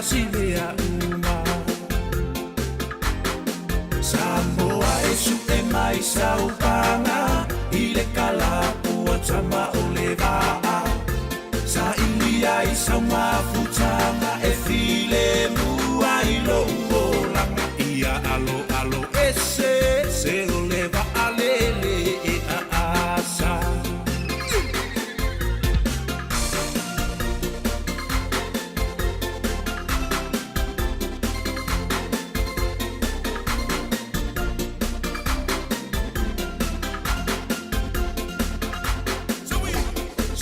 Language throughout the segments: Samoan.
tasi mea uma. Samoa e suʻe mai sau paga i le kalapua tama o le vaa. Saili ai sau mafutaga e filemu ai lou olaga. Ia alo alo ese se o le vaalele e aasa.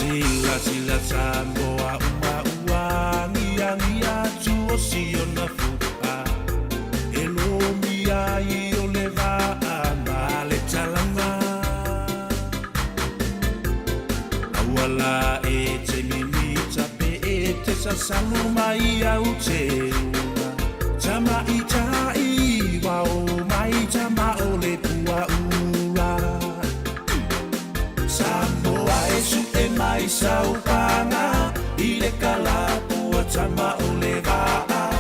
Sila sila Samoa uma ua agiagi atu o Siona fu'a e lomia ai o le vaa ma le talaga. Aua la e te mimita pe e te sasalu mai au te una. Tama i tai wao mai tama o le pua ula. Samoa e suʻe mai sau paga i le kalapua tama o le vaa.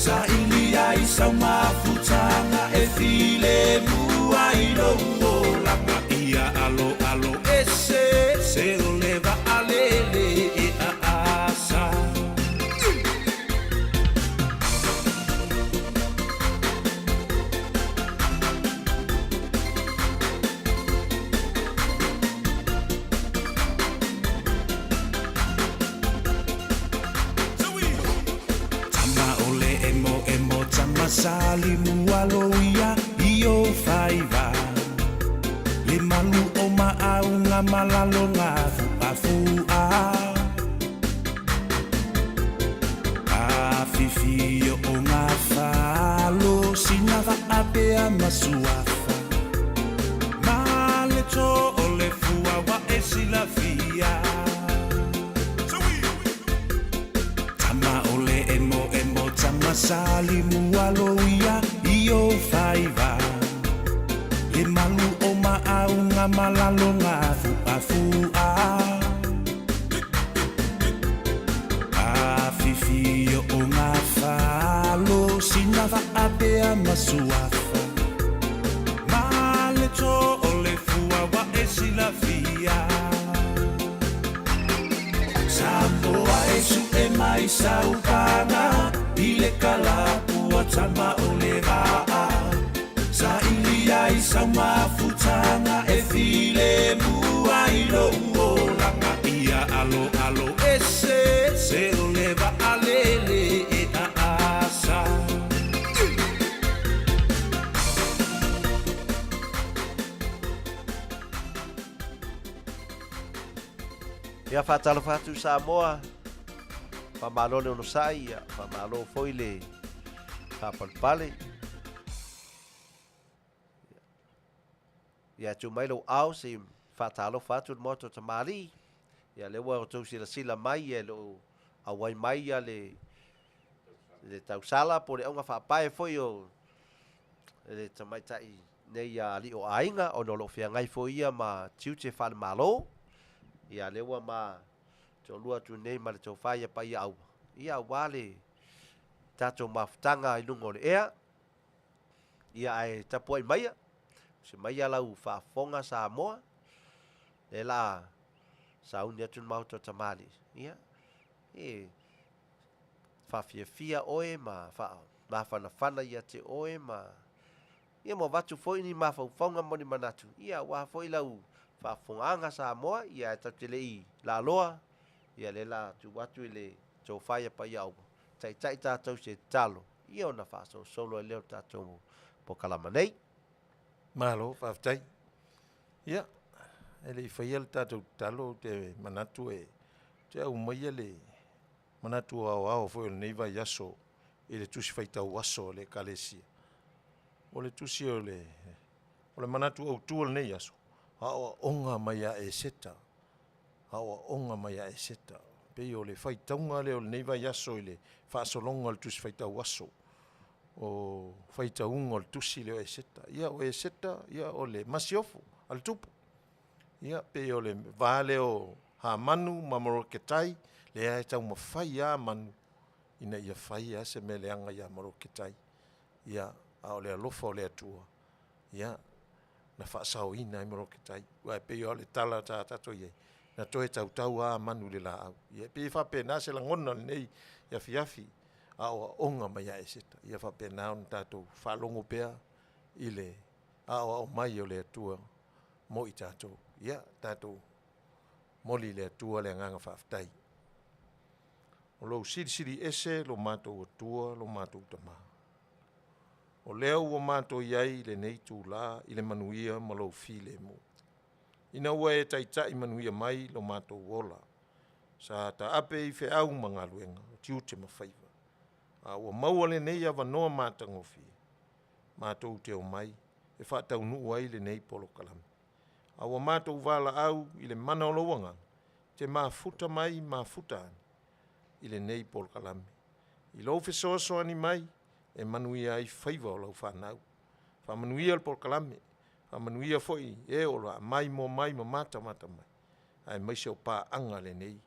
Saili ai sau mafutaga e filemu ai lou olaga. Ia alo alo ese se o le vaalele e aasa. Tama o le emo emo tama salimu alo ia i o faiva. Le malu o maauga ma lalo ngā fuafu'a. Afifio o ngā whalo sina vaapea ma suafa. Ma le tō o le fua wa e silafia. Tama o le emo emo tama salimu alo ia i o faiva. Le malu o maauga ma lalo ngā fuafu'a. Afifio o ngā whalo sina vaapea ma suafa. Ma le tō o le fua wa e silafia. Samoa e suʻe mai sau paga i le kalapua tama o le vaa. Saili ai sau mafutaga e filemu ai lou olaga. Ia alo alo ese se o le vaalele e aasa. Ia faatalofa atu Samoa, faamalo le onosai, ia faamalo foi le faapalepale. Ia tuu mai lou ao se i faatalofa atu le Maota o Tamalii. Ia lea ua outou silasila mai ia e le o auai mai ia le le tausala po o le auga faapae foi o le tamaitai nei ia alii o aiga ona o lo o feagai foi ia ma tiute faale-Malo. Ia lea ua ma toalua atu nei ma le tofa ia Paiaaua, ia aua le tatou mafutaga i luga o le ea. Ia ae tapuai maia, se maia lau faafofoga Samoa, lea la sauni atu le Maota o Tamalii. Ia, e faafiafia oe ma faamafanafana ia te oe ma ia ma avatu foi ni mafaufauga ma ni manatu, ia aua foi lau faafofogaaga Samoa, ia ae tatou te le i laloa, ia lea la tuu atu i le tofa ia Paiaaua, taitai tatou i se tatalo, ia ona faasolosolo ai lea o le tatou polokalama nei. Malo, faafetai. Ia, e le i faia le tatou tatalo, ou te manatu e te aumaia le manatu aoao foi o lenei vaiaso i le Tusi Faitau Aso a le Ekalesia. O le tusi o le, o le manatu autu o lenei aso, aoaoga mai ia Eseta, aoaoga mai ia Eseta. Pei o le faitauga lea o lenei vaiaso i le faasologa o le Tusi Faitau Aso, o faitauga o le tusi lea o Eseta. Ia, o Eseta, ia, o le masiofo a le tupu. Ia, pei o le va lea o Hamanu ma Moroketai, lea e taumafai lava Hamanu. ina ia fai lava se mea leaga ia Maloketai, ia, a o le alofa o le Atua, ia, na faasaoina ai Maloketai. Aua e pei lava o le tala sa tatou i ai, na toe tautau lava Hamanu i le laau. Ia e pei e faapena se lagona i lenei afiafi, aoaoga mai ia Eseta. Ia faapena ona tatou faalogo pea i le aoao mai o le Atua mo i tatou. Ia tatou momoli i le Atua le agaga faafetai. O lou Silisili Ese lo matou Atua lo matou Tama, o lea ua matou i ai i lenei itula i le manuia ma lou filemu, ina ua e taitai manuia mai lo matou ola sa taape i feau ma galuega, o tiute ma faiva, a ua maua lenei avanoa matagofie matou te omai e faataunuu ai lenei polokalame. A ua matou valaau i le mana o lou Agaga e te mafuta mai mafuta ane i lenei polokalame i lou fesoasoani mai e manuia ai faiva o lau fanau. Faamanuia le polokalame, faamanuia foi e o le a maimoa mai ma matamata mai, aemaise o paaga lenei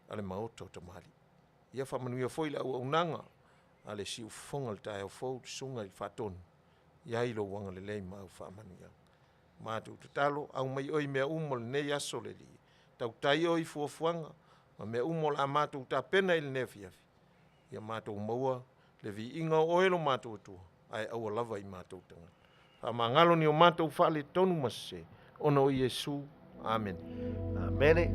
a le maota o tamalii. Ia faamanuia foi le auaunaga a le Siufofoga o le Taeao Fou, le Susuga i le Faatonu, i ai lou agalelei ma au faamanuiaga. Matou tatalo, aumai oe i mea uma o lenei aso le Alii, tautai oe i fuafuaga ma mea uma o le a matou tapena i lenei afiafi, ia matou maua le viiga o oe lo matou Atua, ae aua lava i matou tagata. Faamagalo ni o matou faaletonu ma sese ona o Iesu. Amene. Amene.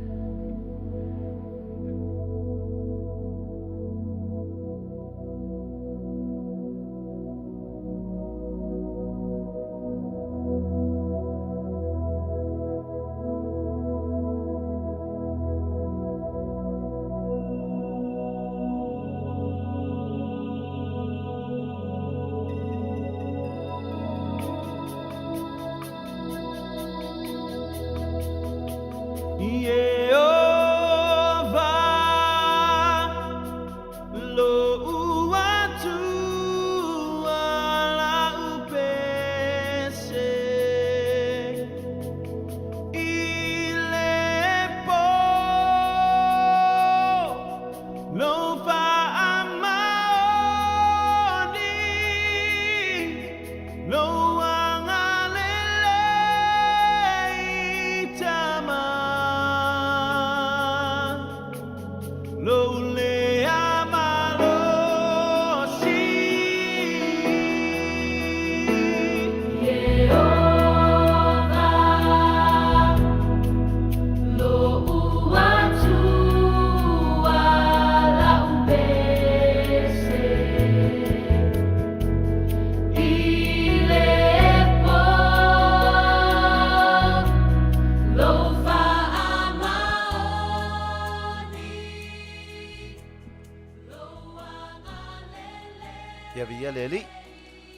Ia viia le Alii.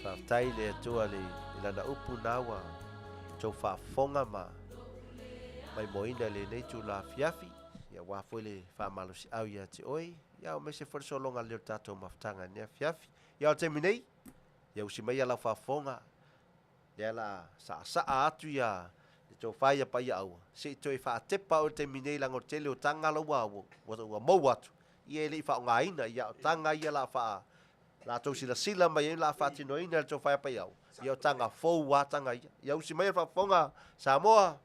Faafetai i le Atua i Lana upu na ua outou faafofoga ma maimoaina i lenei itula afiafi, ia aua foi le faamalosiau ia te oe, ia aemaise foi le sologa lelei o le tatou mafutaga i lenei afiafi. Ia o le taimi nei, ia usi mai lau faafofoga, lea la a saasaa atu ia le tofa ia Paiaaua, se i toe faatepa oe i le taimi nei leaga o le tele o taga la ua ua maua atu, ia e le i faaaogaina, ia o taga ia la a faa latou silasila mai ai la a faatinoina e le tofa ia Paiaaua, ia o taga fou lava taga ia. Ia usi mai le faafofoga Samoa.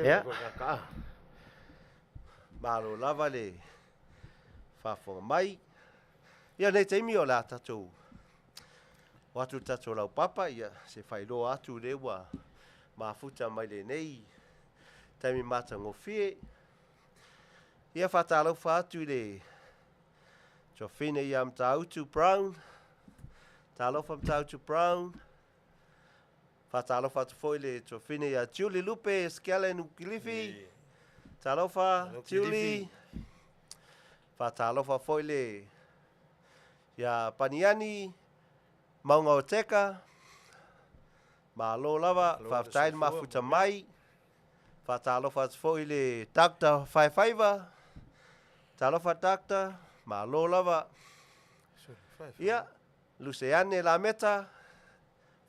Ia. Malo lava le faafofoga mai. Ia lenei taimi o le a tatou o atu le tatou laupapa, ia se faailoa atu lea ua mafuta mai lenei taimi matagofie. Ia faatalofa atu i le Tuafine ia Matautu Brown. Talofa Matautu Brown. Faatalofa atu foi le tuafine ia Julie Lupe Skellen Ukilifi. Talofa Julie. Faatalofa foi le ia Paniani Maunga o Teka. Malo lava, faafetai le mafuta mai. Faatalofa atu foi le Dr. Faefaiva. Talofa Dr. Malo lava. Ia, Luseane Lameta,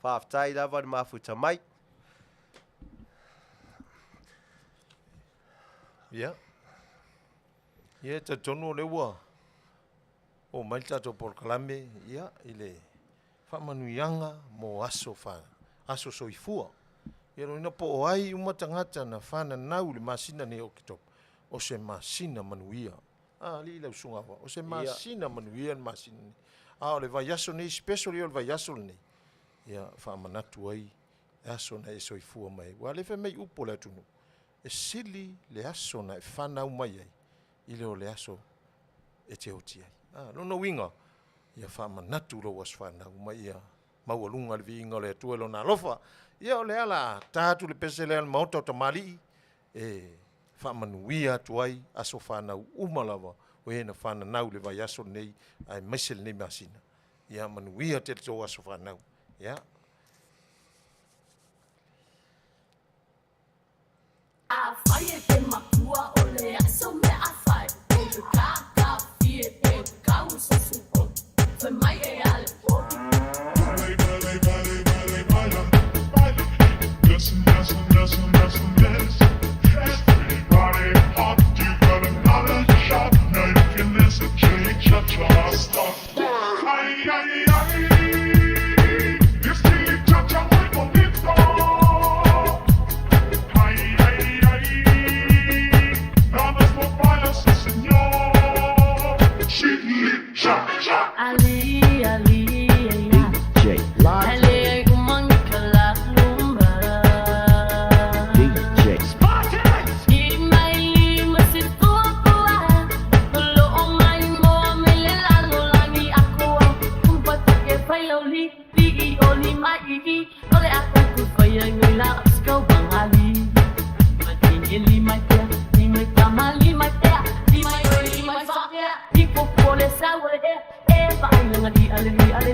faafetai lava le mafuta mai. Ia. Ia, e talitonu o lea ua oo mai le tatou polokalame, ia, i le faamanuiaga mo aso fa, aso soifua. Ia lona po o ai uma tagata na fananau i le masina nei o Oketopa, o se masina manuia. A, alii lau susuga Aoao, o se masina manuia le masina nei. A o le vaiaso nei, special ia o le vaiaso lenei, ia faamanatu ai le aso na e soifua mai ai. Aua o lea e fai mai upu a le atunuu, e sili le aso na e fanau mai ai i le o le aso e te oti ai. A, lona uiga, ia faamanatu lou aso fanau ma ia maualuga le viiga o le Atua i Lona alofa. Ia o le ala ta atu le pese lea i le maota o tamalii e faamanuia atu ai aso fanau uma lava o e na fananau i le vaiaso lenei aemaise lenei masina. Ia manuia tele tou aso fanau. Ia. Afai e te makua o le aso mea afai o le kakafie e kau se supo fai mai e ale po. Ali, ali, DJ ali, kumangkala lumba. DJ Ali,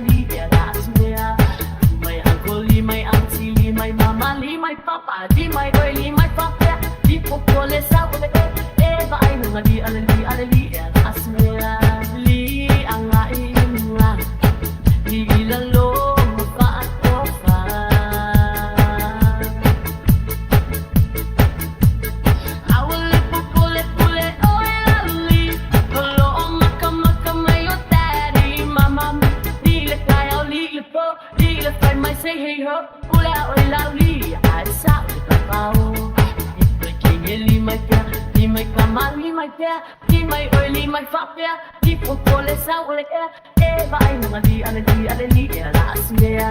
ho, pule a oi lau li, ai sa o le papao. I ke li mai pea, li mai kama li mai pea, li mai oi li mai fa pea, li popo le sa o le ea, e vai na li ale li ale li e la asmea.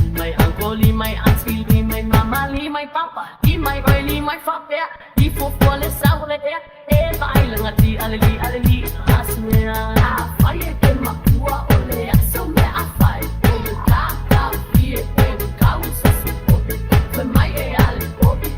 Li mai uncle, li mai auntie, li mai mama, li mai papa, li mai oi li mai fa pea, li popo le sa o le ea, e vai na li ale li ale li asmea. A fai e te makua o le aso me a fai, o le kaka fie e kau sa supote, fai mai e ale obi.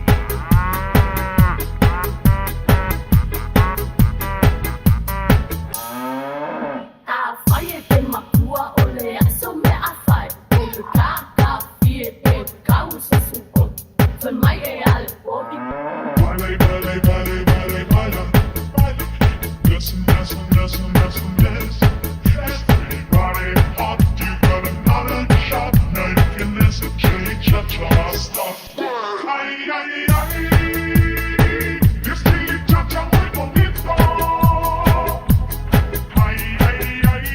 A fai e te makua o le aso me a fai, o le kaka fie e kau sa supote, fai mai e ale obi. Baila, baila, baila, baila, baila. Listen, listen, listen, listen, listen. Everybody hot, you got another shot. Now you can listen to cha-cha stuff. Ay, ay, ay. Este cha-cha muy bonito. Ay, ay, ay.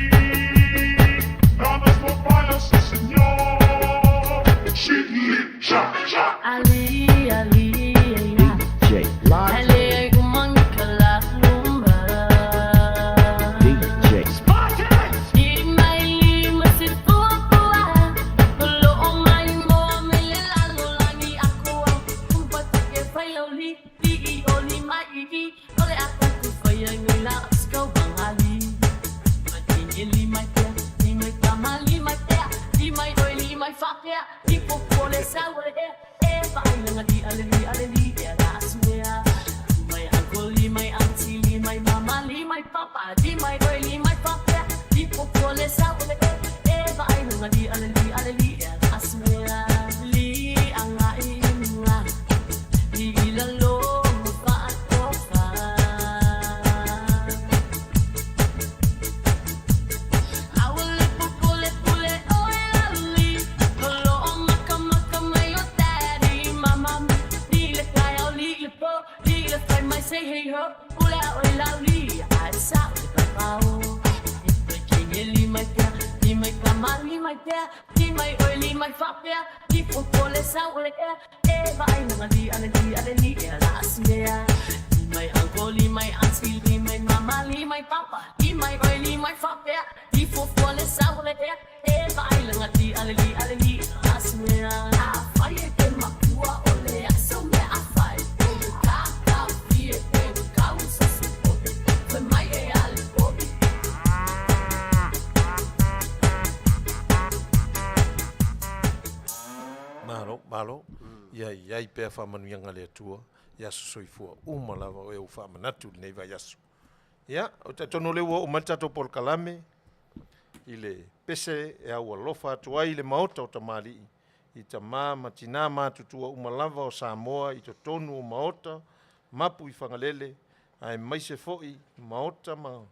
Nada más no baila, sí, señor. Chili, cha-cha. Ali, Ali, ya. DJ Live. Ali umang kalalumba. DJ Di mai lima si tua, tulo mai mo me lalo lani aku kumpa ke fai li li i o li mai i ole aku ku fai ai me la skau bangali. Matinge li mai te, li mai tama li mai te, li mai oi li mai fa te, li po po le sa o le e, e vai langa li ale li ale li e la asmea. Li mai uncle, li mai auntie, li mai mama, li mai papa, li mai oi li mai fa te, li po po le sa o le e, e vai langa li ale li ale li e la asmea. Li anga inga, li ilalo mo fa atofa. Awale pupule pule oi lali, kolo o maka maka mai o daddy, mama. Li le kai au li le po, li le fai mai say hey ho, pule a oi lali, ai sa o le papao. I kinge li mai pea, li mai kama li mai pea, li mai oi li mai fa pea, li popo le sa o le ea, e vai nanga li ale li ale li e la asmea. Li mai uncle, li mai auntie, li mai mama, li mai papa, li mai oi li mai fa pea, li popo le sa o le ea, e vai langa li ale li ale li asmea. A fai e te makua o le aso me a fai, o le kaka fie e kau sa supote, fai mai e ale obi. Malo, malo. Ia i ai pea faamanuiaga a le Atua i aso soifua uma lava o e ua faamanatu i lenei vaiaso. Ia, ou te talitonu o lea ua oo mai le tatou polokalame i le pese e aualofa atu ai i le Maota o Tamalii i tamā ma tinā matutua uma lava o Samoa i totonu o Maota mapu i Fagalele aemaise foi Maota ma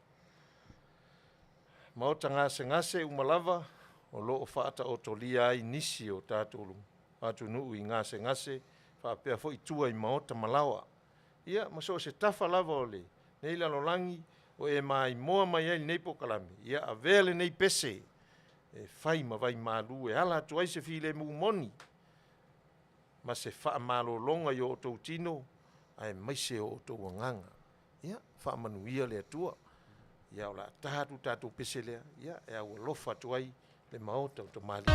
Maota gasegase uma lava o lo o faataotolia ai nisi o tatou atunuu i gasegase faapea foi tua i maota ma laoa. Ia, ma so o se tafa lava o lenei lalolagi o e maimoa mai ai i lenei polokalame, ia avea lenei pese e fai ma vaimalu e ala atu ai se filemu moni ma se faamalologa i o outou tino aemaise o outou agaga. Ia, faamanuia le Atua. Ia, o le a taha atu le tatou pese lea, ia, e aualofa atu ai le Maota o Tamalii.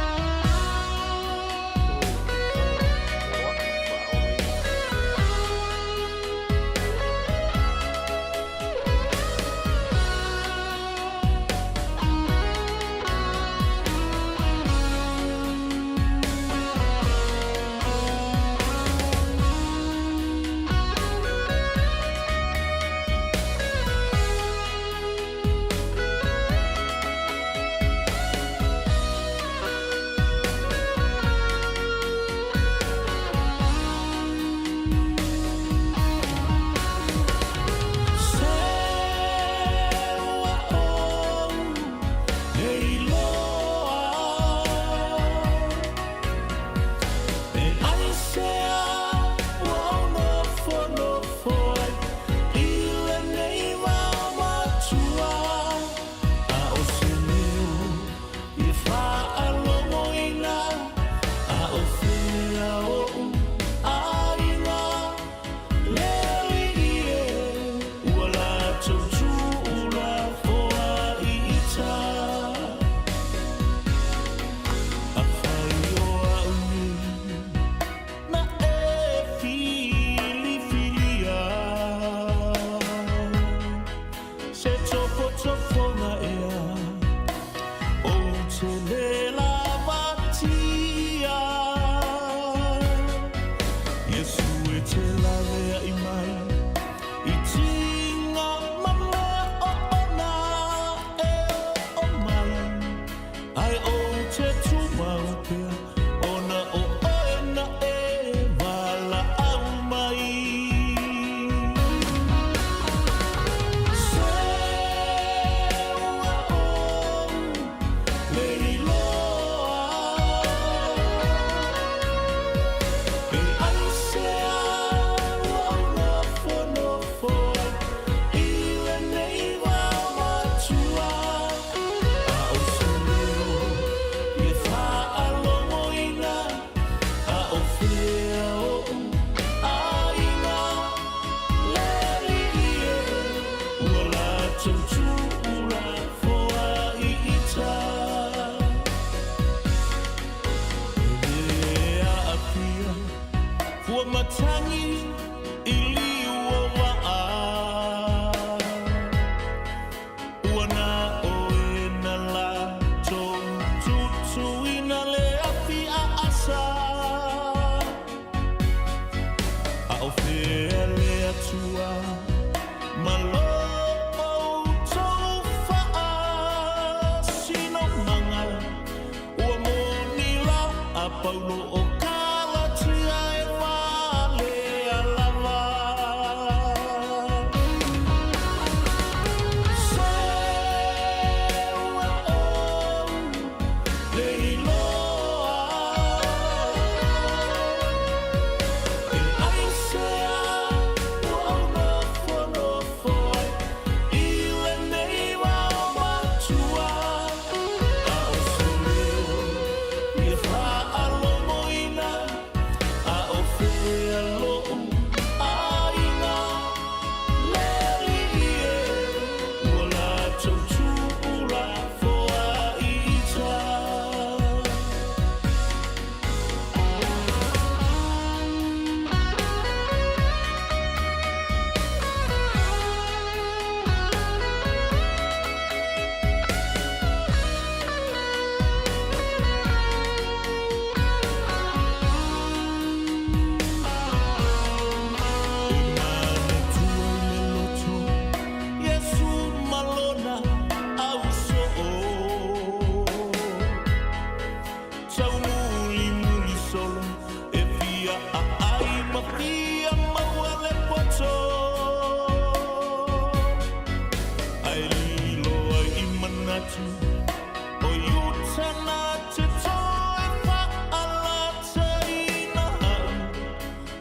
O Iuta na te toe whaalataiina au,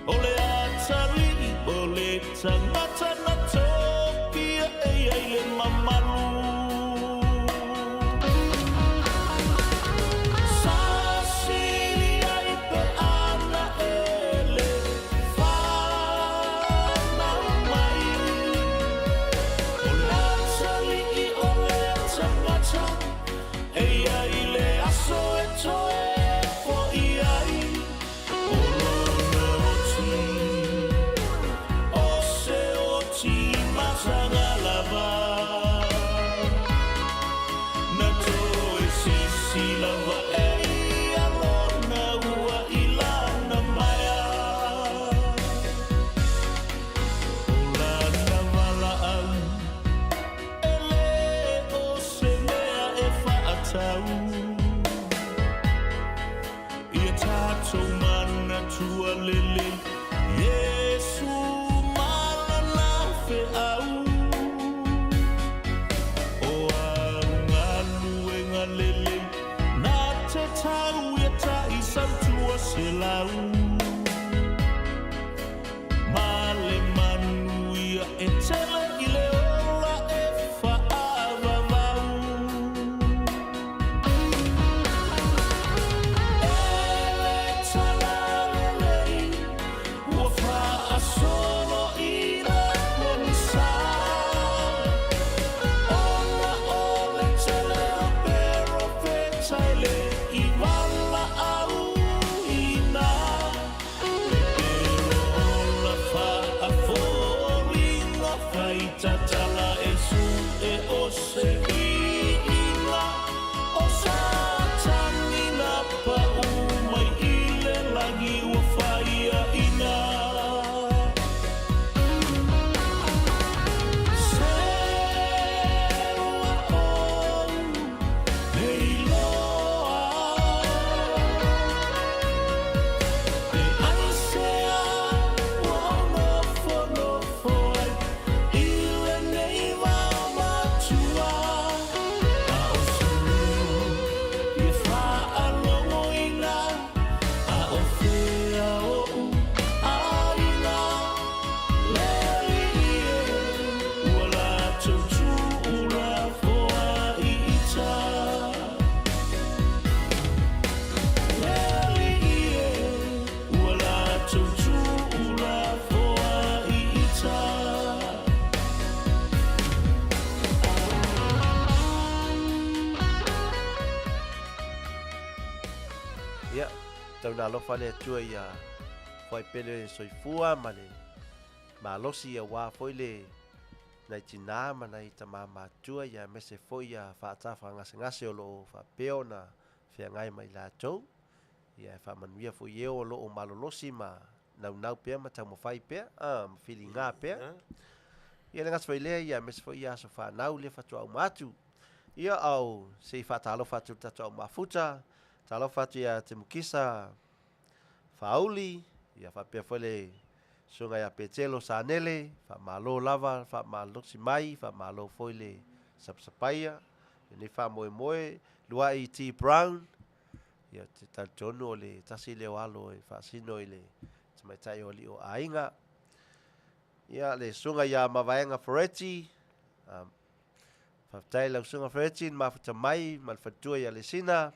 O le atalii o le tangata na tofia e ia i le mamalu. Sa sili ai pe ana e le whanau mai. O le atalii o le tangata e ia i le aso e toe fo'i ai. O lona oti, o se oti mataga lava. Na toe sisi lava e ia lona ua i lana maea. O lana valaau e le o se mea e faatau. Ia tatou manatua lelei Iesu ma lana feau. O au galuega lelei na te tau ia taʻi sau 200. Ma le manuia e tele i le ola e faavavau. E le talalelei ua faasolo i le pogisa. Ona o le tele o perofeta e le i valaauina. E pero ola faafoliga faitatala e su'e o se viiga o Satani na pa'u mai i le lagi ua faiaina. Se ua ou le iloa e aisea ua ou nofonofo ai i lenei vaomatua. A o se leo ia faalogoina, a o fea o'u aiga. Le Alii e, ua latou tuulafoai i ita. Le Alii e, ua latou tuulafoai i ita. Ia, tau na alofa le Atua ia Fuaipele soifua ma le malosi aua foi le nai tinā ma nai tamā matutua ia aemaise foi ia faatafa gasegase o lo o faapea ona feagai ma i latou. Ia e faamanuia foi i e o lo o malolosi ma naunau pea ma taumafai pea, a, ma filiga pea. Ia le gata foi lea, ia aemaise foi ia aso fanau lea faatoa uma atu. Ia au se i faatalofa atu i le tatou au mafuta, talofa atu ia Temukisa Faauli, ia faapea foi le susuga ia Petelo Sanele, faamalo lava, faamalosi mai, faamalo foi le sapasapaia, lenei faamoemoe, Luai T. Brown, ia ou te talitonu o le tasi lea o alo e faasino i le tamaitai o alii o aiga. Ia, le susuga ia Mavaega Fereti, faafetai lau susuga Fereti na mafuta mai ma le faletua ia Lesina.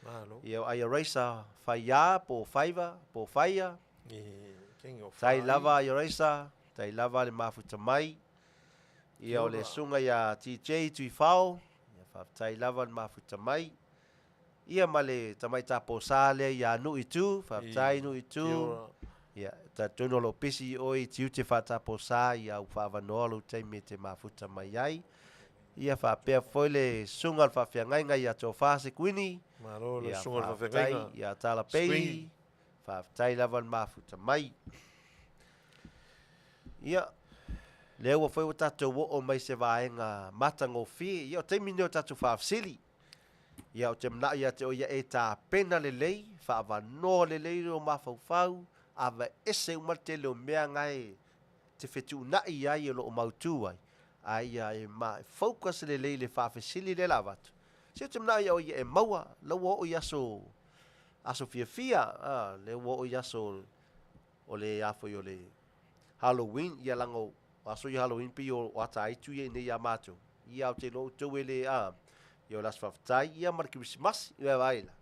Malo. Ia o Aia Raisa Faia po o Faiva po o Faia. King of Tai Fai. lava Aia Raisa, tai lava le mafuta mai. Ia o le susuga ia TJ Tuifao, ia faafetai lava le mafuta mai. Ia ma le tamaita posa lea ia Nui Tu, faafetai Nui Tu. Ia, talitonu o lo o pisi oe i tiute faataposa ia u faavanoa lou taimi e te mafuta mai ai. Ia faapea foi le susuga o le faafeagaiga ia Tofa Sekuini. Malo le Ia susuga o le faafetai faafeagaiga. ia Tala Peili. Sekuini. Faafetai lava le mafuta mai. Ia, lea ua foi ua tatou oo mai se vaega matagofie. Ia, o taimi lenei o tatou faafesili. Ia, ou te manao ia te oe ia e tapena lelei, faavanoa lelei lou mafaufau, aveese uma le tele o mea na e te fetuunai ai o lo o mautu ai, a ia e ma focus lelei i le faafesili lea o le a avatu. Se ou te manao ia oe ia e maua, la ua oo i aso, aso fiafia, a, lea ua oo i aso o le a foi o le Halloween, ia leaga o aso ia Halloween pei o ata aitu ia iinei ia matou. Ia ae ou te iloa outou e le, a, ia o le aso faafetai ia ma le Kerisimasi, ia vaai la.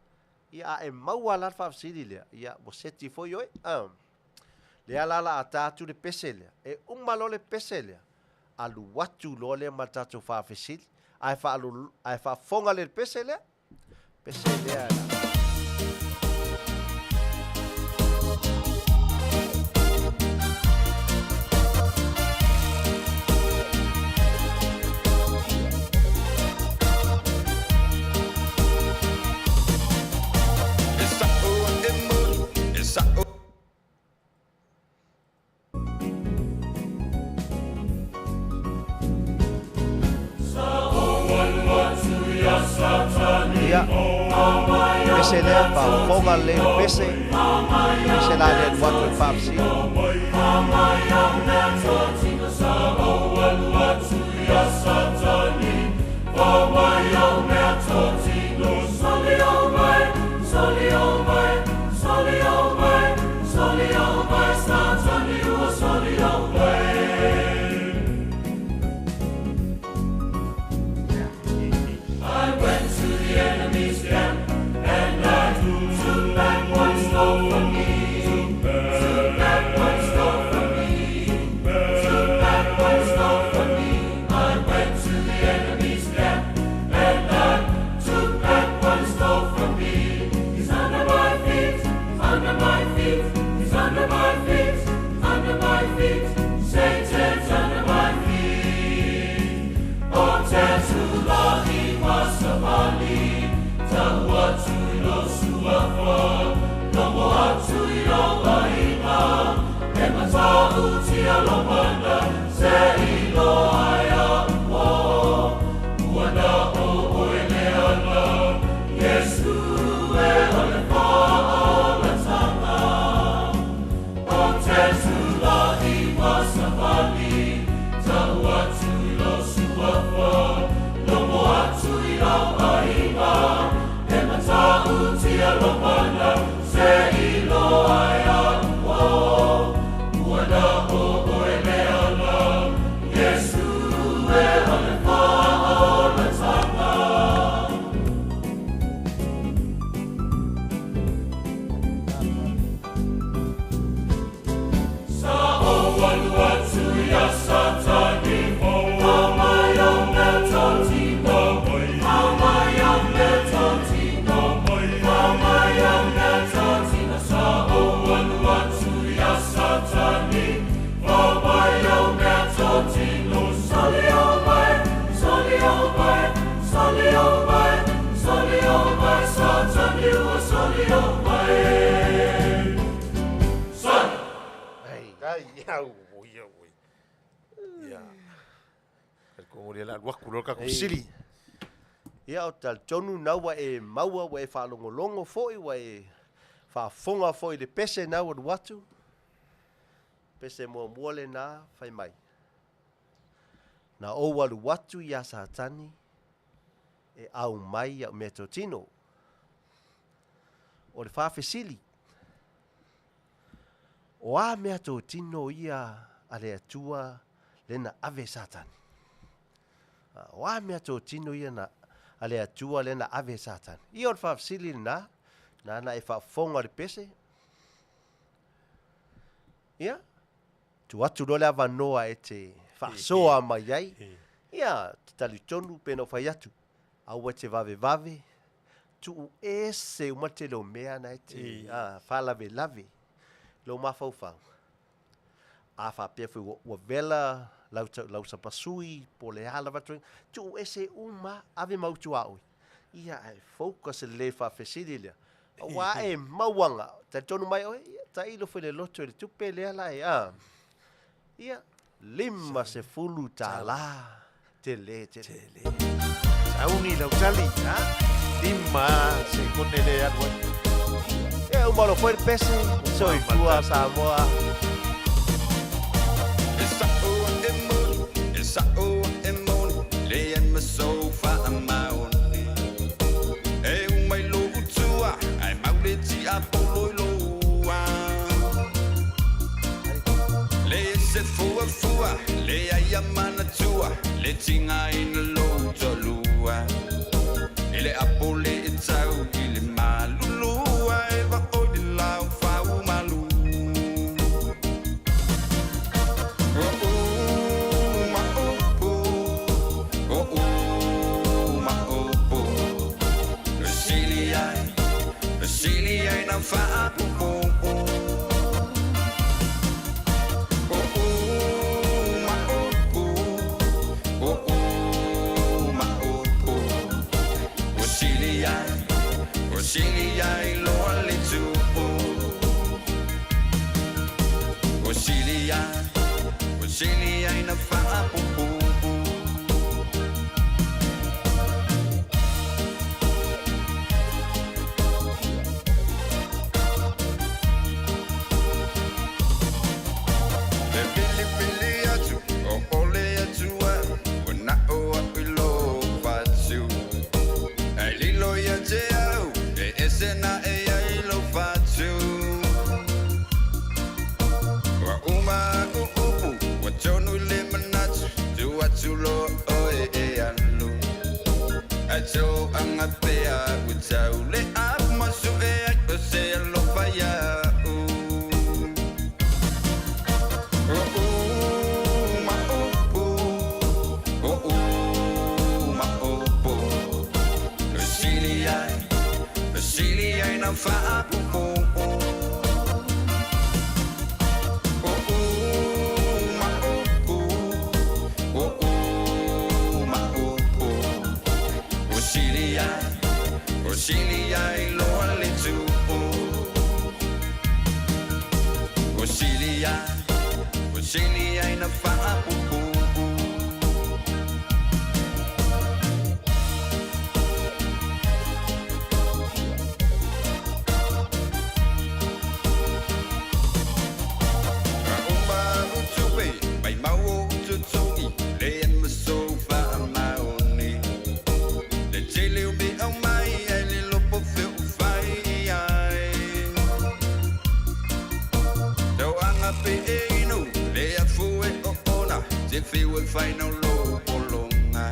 Ia a e maua la le faafesili lea, ia ua seti foi oe, a. Lea la la a ta atu le pese lea, e uma loa le pese lea, alu atu loa lea ma le tatou faafesili, ae faalu, ae faafofoga lea i le pese lea, pese lea. Ia, pese lea, faafofoga lelei le pese, pese la lea alu atu e faafesili. Ia, ou te talitonu na ua e maua, ua e faalogologo foi, ua e faafofoga foi i le pese na ua alu atu. Pese muamua lena, fai mai. Na ou alu atu iā Satani e aumai au meatotino. O le faafesili, o a meatotino ia a le Atua le na ave e Satani? O a meatotino ia na a le Atua le na ave e Satani? Ia o le faafesili lena, nana e faafofoga le pese. Ia, tuu atu loa le avanoa e te faasoa mai ai, ia, te talitonu pei ona ou fai atu, aua e te vavevave, tuu ese uma le tele o mea na e te faalavelave lou mafaufau. A faapea foi ua vela lau, lau sapasui po o le a lava ituaiga, tuu ese uma, ave ma utu a oe. Ia, ae focus lelei faafesili lea, aua e mauaga, talitonu mai oe, ia, tailo foi le loto i le tupe lea la e, a. Ia, $50, tele, tele. Tele. Sauni lau tali, ha? 5 sekone le alu ai. Ia, uma loa foi le pese, soifua Samoa. E sa'o e moni, e sa'o e moni, leai ma sou faamaoni. apo le e tau i le malulu ae vaoi le lau fau malu. O uma upu, o uma upu, e sili ai, e sili ai na faapupu. O uma upu, o uma upu, ua sili ai, ua sili ai loa le tuu. Ua sili ai, ua sili ai na faapupu. E vilivili atu o ole atu au, ua na'o a'u i lō fatu. Ae lilo ia te au, e ese naʻe ai lou fatu. Ua uma a'u upu, ua tonu i le manatu, tuu atu loa oe e alu. Ae to'aga pea ua tau le apu ma su'e ai o se alofa ia'u. O uma upu, o uma upu, e sili ai, e sili ai na faapupu. O uma upu, o uma upu, ua sili ai, ua sili ai loa le tuu. Ua sili ai, ua sili ai na faapupu. A uma a'u tupe, maimau ou totogi, le ma sou faamaoni. Le tele o mea aumai ae le iloa po o fea o fai i ai. Tauaga pe e inu, le afu e oona, te fiu e fai nau lou pologa.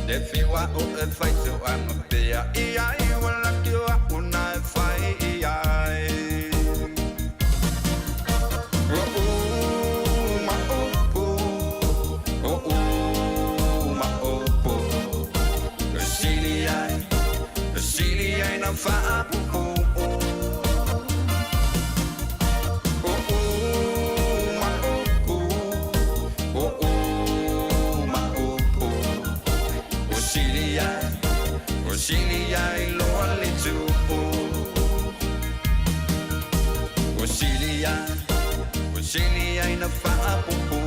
Te fiu a'u e fai toaga pea i ai, ua laki o a'u na e fai i ai. O uma upu, o uma upu, e sili ai, e sili ai na faapupu. O uma upu, o uma upu, ua sili ai, ua sili ai loa le tuu. Ua sili ai, ua sili ai na faapupu.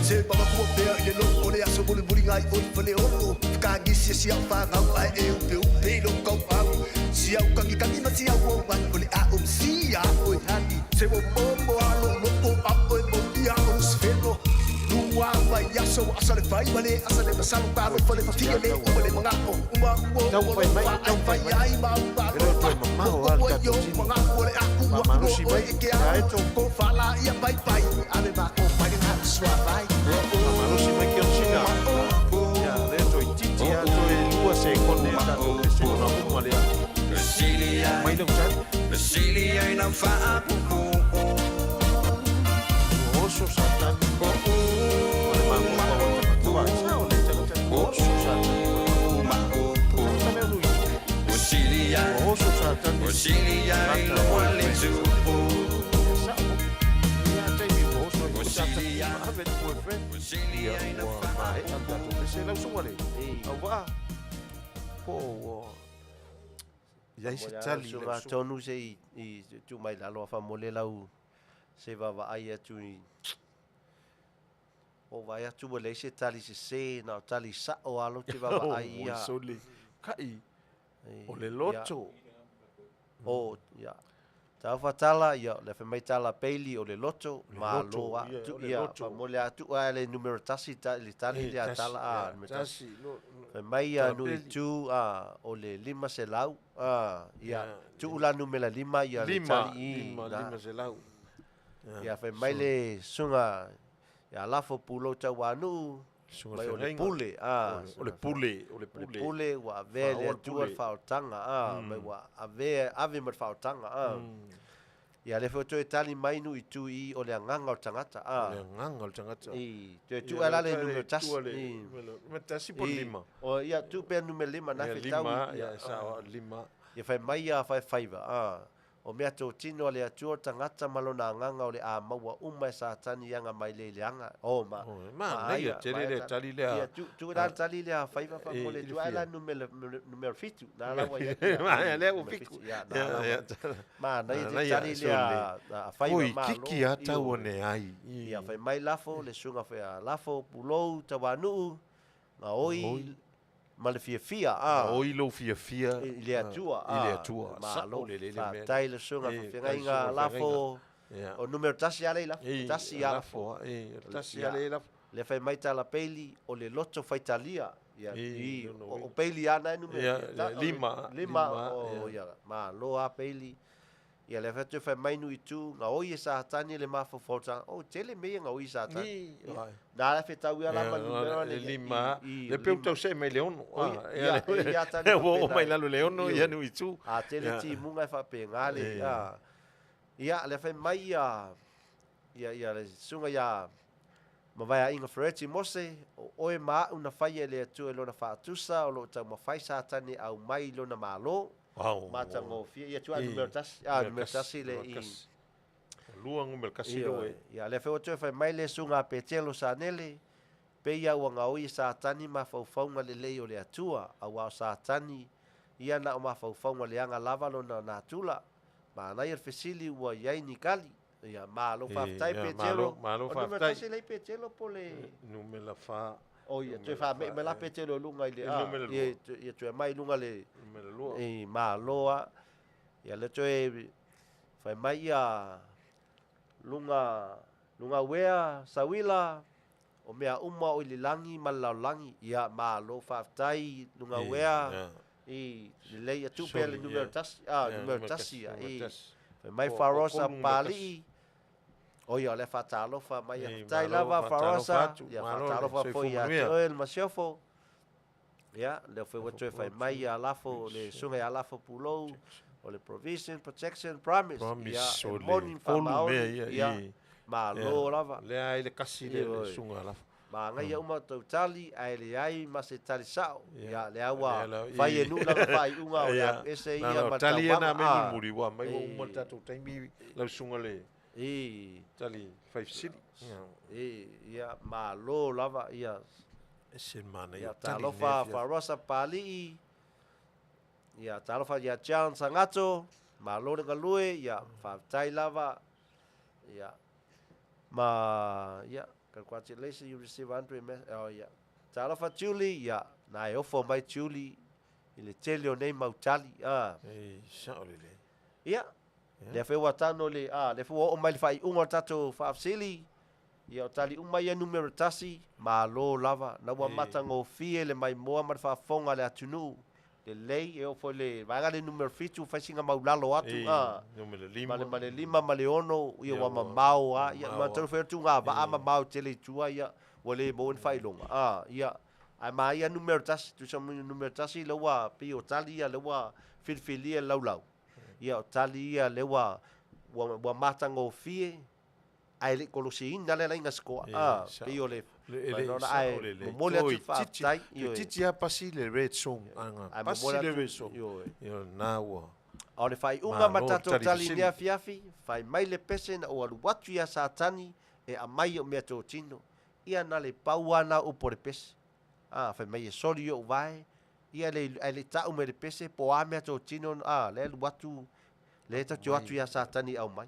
Se mamatua pea i le loo o le aso mulimuliga ai oi Faleolo Fekagisi e si au fagau ae e upeupe i lou kauau Si au kagikagi ma si au auai o le a o msia oe hani Se ua momo a loloko a oe maulia o Lusifelo Lua mai aso ua asa le fai ma le asa le masalo Talofa le fafine le uma le magao Uma ua Tau fai mai, alofa tau ai fai fai mai. ai ma E le o alofa toe mamao lava le Ua tatou io tino. magao o le aku ua Faamalosi oe mai, e ke ia au e tou. Ko fala ia pai pai ave ma ko pai ngā suavai. Faamalosi mai Kelosina. Ia, lea toeitiiti lava toe lua sekone le tatou pese ona uma lea. E sili ai, Mai lau tali. e sili ai na faapupu. Ua oso Satani. O Ma le mafaufau o le tagata. Ai sao le tagata. Ua oso Satani. uma upu, Tagata mea nui. ua sili ai, Ua oso Satani. ua sili ai Tagata loa ua le fai. tuu. Ia sao. Ia taimi ua oso ai Ua foi Satani. sili ai, Ma ave le boyfriend. ua sili Ia ai na ua maea le tatou pese lau susuga le auvaa. Po o ua i ai se Mo le tali i lau susuga susuga. tonu se i i tuu mai lalo faamole lau se vaavaai atu i o vaai atu ua leai se tali sesē na o tali sa'o lava lou te vaavaai Oi ia sole. Kai e o le ia loto. o ia taufatala ia o le fai mai tala peili o le loto Le malo loto, a ia, tu o le ia loto. faamole atu a le numero tasi ta le tali E lea tasi, tala a ia, numero tasi. tasi, lo, Fai mai ia tala nui peli. tu a o le lima selau a ia Ia, tuu la numera lima ia le lima, tali i lima, na. lima selau. Ia fai mai le susuga ia lafo pulou tauanuu. Suga Mai o le feagaiga. pule, a. O le pule, o le O le pule. pule ua avea e le Faaoa le Atua le pule. faaolataga, a, mai ua avea, ave ma le faaolataga, a. Ia lea foi ua toe tali mai nuu i tu i o le agaga o le tagata, a. O le agaga o le tagata. I, toe tuu ae la le numera tasi. I. Numera tasi po o le lima. O, ia, tuu pea numera lima, na Ia, fetau lima, i, ia, sao, lima. Ia fai mai ia faifaiva, a, o mea totino a le Atua o le tagata ma lona agaga o le a maua uma e Satani i aga mai le leaga. O, ma, O, e manaia tele le tali lea. Ia, tu, tu la le tali lea faiva fa E, mo le i le tu ai fia. la numera, numera fitu. Na la wa ia. Ma, lea ua fiku. Ia, na Ia, la ia, wa. Manaia te Manaia, tali so lea a faiva Oi, malo. kiki a tau Io. ane ai. I. Ia, fai mai lafo, le suga fai a lafo, pulou, tawanuu, ngaoi, Ngaoi. ma le fiafia, a. Ngaoi lou fiafia. I le Atua, I le a. Atua. Malo, Sao le lele mea. faafetai le susuga E, faafeagaiga faafetai lafo. Ia. O numero tasi lava lea i lafo. E, Tasi lava. lafo, a, e, tasi Ia. lava lea i lafo. Lea fai mai tala peili, o le loto faitalia. Ia, E, i, no, no, o, e. o peili lava na e numero. Ia, Ia, ta- o le lima, lima, lima, o, ia. ia, malo lava peili. Ia, lea fai atu fai mai nuu i tu, ngaoi e Satani le mafaufau. O, tele mea ia ngaoi e Satani. I, Ia. ai. Na la fetau ia la Ia, ma numero le le lima, i, i, le peu lima. tau see mai le ono. O, Ah, ia, ia, ia, ia, tali ua oo faapena. mai lalo le ono, Io. ia nuu i tu. A tele Ia. timuga e faapega le, E. ia. Ia, le fai mai ia, ia, ia, le susuga ia Mavaeaiga Fereti Mose, o oe ma a'u na faia e le Atua i lona faatusa, o loo taumafai Satani e aumai i lona malo, Au. matagofie. Ia, tuu ae E, numera tasi, a, numera numera kasi, tasi le numera i. kasi. Lua numera kasi Ia, leo e. ia, lea foi ua toe fai mai le susuga a Petelo Sanele, peia ua gaoi e Satani mafaufauga lelei o le Atua, auā o Satani, ia na o mafaufauga leaga lava lona natula. Manaia le fesili ua i ai ni kali. Ia, malo E, faafetai ia, Petelo. malo, malo O numera faafetai. tasi lea i Petelo po o le... Numera fa. O ia, toe Numera faamei fa, mai la e. Petelo i luga i le... E, a, numera ia, lua. ia toe aumai i luga le... Numera lua. E, malo a. Ia lea toe fai mai ia luga, luga uea, sauila, o mea uma o i le lagi ma le lalolagi. Ia, malo faafetai, luga E, uea, ia. i lelei, ia tuu pea le Soli, numera ia. tasi, a, Ia, numera numera tasi, kasi, ia, numera i. tasi. Fai mai O- o Farosa tolu numera kasi. Palii, o ia, o lea faatalofa mai, ia, E, faafetai malo, lava, faatalofa Farosa, atu, ia, malo le faatalofa soifua foi ia te manuia. oe le masiofo. Ia, lea foi ua toe fai mai ia lafo, le susuga ia Lafo Pulou, o le provision, protection, promise. Promise, Ia, o e le moni ma tolu faamaoni, mea ia, ia, i. malo Ia, lava. Lea ai le kasi le, Ioe. le susuga a Lafo. Magaia uma tautali, ae leai ma se tali sao. Ia. Ia, lea ua Lea la- i. fai e nuu lana faaiuga o le Ia. alu ese Na, ia na, ma le tali ia na tauvaga. mea Ah. mulimuli, ua mai ua E. uma le tatou taimi, lau susuga le I. tali fai fesili. Ia. E, ia, malo lava, ia. Ese manaia Ia, tali talofa nei afiafi. Farosa Palii. Ia, talofa ia John Sangato. Malo le galue, ia, faafetai lava. Ia. Ma, ia, congratulations, you receive 100 oh, ia. Talofa Julie, ia, na e ofo mai Julie i le tele o nei mau tali, a. E, sao lelei. Ia, lea foi ua tano le, a, lea foi ua oo mai le faaiuga o le tatou faafesili. Ia, o tali uma ia numera tasi, malo lava. Na ua E. matagofie le maimoa ma le faafofoga a le atunuu. Lelei, e oo foi le vaega le numera fitu, fai sina maulalo atu, E, a. numera lima. Ma le, ma le lima ma le ono, ia Ia ua ua mamao a. Ia, mamao ma a. tau foi atu ngā vaa E. mamao tele i tua, ia, ua le maua ni faailoga. A, ia, ae ma ia numera tasi, tusa ma numera tasi, lea ua pei o tali ia, lea ua filifilia le laulau. Ia, o tali ia, lea ua, ua, ua matagofie, ae le i kolosiina le laiga sikoa. E, A, sao. pei o le, Le, e le, Lona, sao ae lelei. momoli atu Toe titi, faafetai, toe ioe. titi lava pasi le red zone, aga, Ae pasi momoli le atu, red zone. ioe. Ia, na ua. A o le faaiuga ma Malo, tatou tali tali fesili. nei afiafi, fai mai le pese na ou alu atu ia Satani e aumai o mea totino. Ia na le pau lava na upu o le pese. A, fai mai e soli i ou vae, ia le, ae le ta'u mai le pese, po o a mea totino, a, lea alu atu, lea tatou te o atu ia Satani e aumai.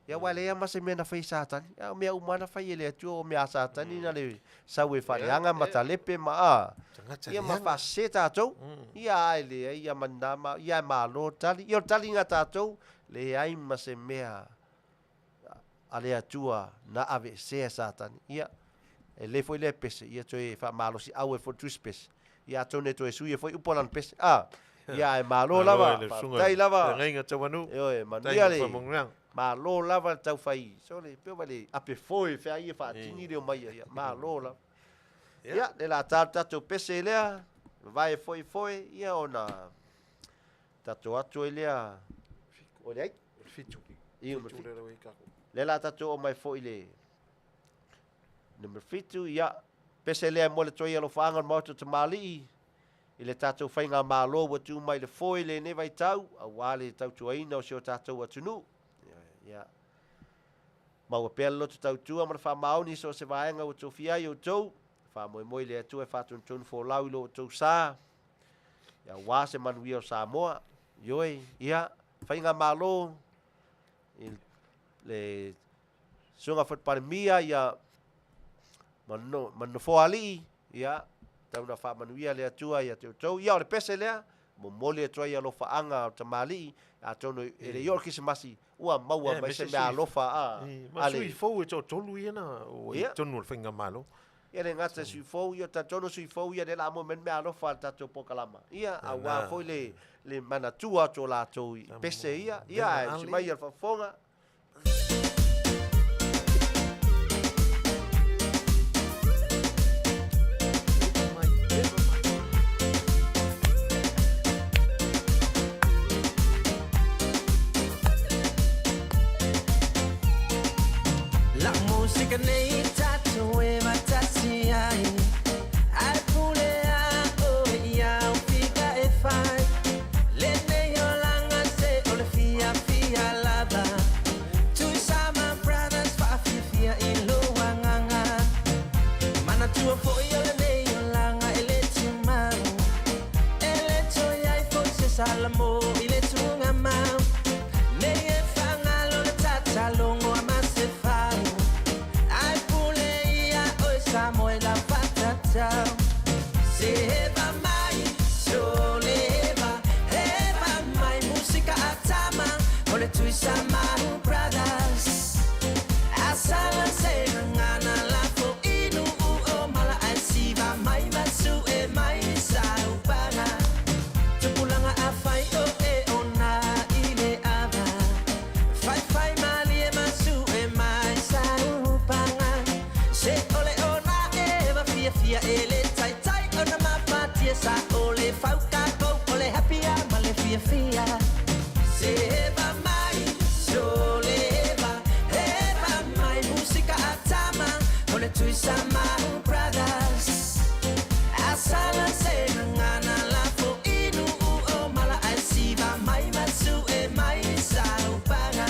Ia ua leai ma se mea na fai e Satani. A o mea uma na fai e le Atua, o mea a Satani na le sau e faaleaga ma talepe ma a. Tagata Ia ma leaga. faasese tatou. Ia ae leai ia ma nā ma, ia e malo tali. Ia o le taliga tatou, leai ma se mea a le Atua na aveesea e Satani. Ia, e le foi lea pese, ia toe faamalosiau ai foi le tusi pese. Ia atonu e toe sui ai foi upu o lana pese. A, ia e malo Malo lava, e le susuga faafetai lava. feagaiga tauanuu. Ioe, Tai manuia le. faamanuiaga. Malo lava le taufai. So le, pei o le ape foe fea ia faatini le o mai ia. Malo lava. Ia, le la tā le tatou pese lea, vavae foi foi, ia ona tatou atu ai lea, o le ai? O le fitu. Ia, o le fitu. Le la tatou o mai foi le number fitu, ia, pese lea mo le toi alofaaga o le maota tamalii, i le tatou faigamalo ua tu mai le foe i lenei vaitau, aua le tautuaina o si o tatou atunuu. Ia, maua pea le loto tautua ma le faamaoni i so o se vaega ua tofia ai outou. Faamoemoe i le Atua e faatonutonu folau i lo outou sa, ia, aua se manuia o Samoa. Ioe, ia, faigamalo i le Susuga foi Palemia, ia, ma Nofoalii, ia, tau na faamanuia le Atua ia te outou. Ia, o le pese lea, momoli atu ai alofaaga o tamalii, atonu e le i oo le Kerisimasi, ua maua mai se meaalofa a. Ma sui fou e toatolu ia na ua i totonu o le faigamalo. Ia le gata i sui fou, ia talitonu sui fou ia lea o le a maua mai le meaalofa a le tatou polokalama. Ia, aua foi le manatua atu o latou i pese ia. Ia, ae usi mai ia le faafofoga. La musika nei tatou e matasi ai Ai pule a oe ia o fika e fai Lenei olaga se o le fiafia lava Tuisama Brothers faafiafia i lou agaga Manatua foi o lenei olaga e le tumau E le toe ai foi se salamo i le tugamau Nei e faagalo le tatalogo a Masefau Ae pule ia oe Samoa i lau faatatau Se eva mai, sole eva Eva mai musika a tama O le Tuisamahu Brothers Asala se gagana lafo inu u o mala ae siva mai masu e mai saupaga Tupulaga a fai o e ona i le ava Faifai malie masu e mai saupaga Se ole ona eva fiafia e le taitai ona mafatia Sa ole fauka kou ole happy a ma le fiafia Se eva mai sole eva Eva mai musika a tama O le Tuisamahu Brothers Asala se gagana lafo inu u o mala ae siva mai masu e mai saupaga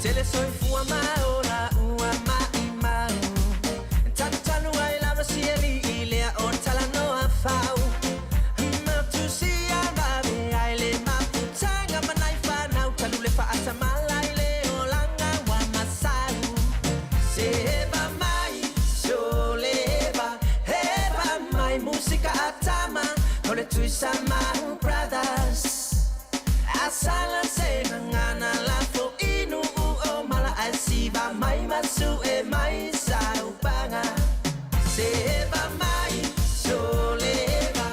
Tele soifua ma ola ua maʻimau Tanutanu ai lava sialii lea o talanoa fau Matusia vave ai le mafutaga ma nai fanau Talu le faatamala i le olaga ua masau Se eva mai, sole eva Eva mai musika a tama O le Tuisamahu Brothers Asala se gagana lafo inu u o mala ae siva mai masu e mai saupaga Se eva mai, sole eva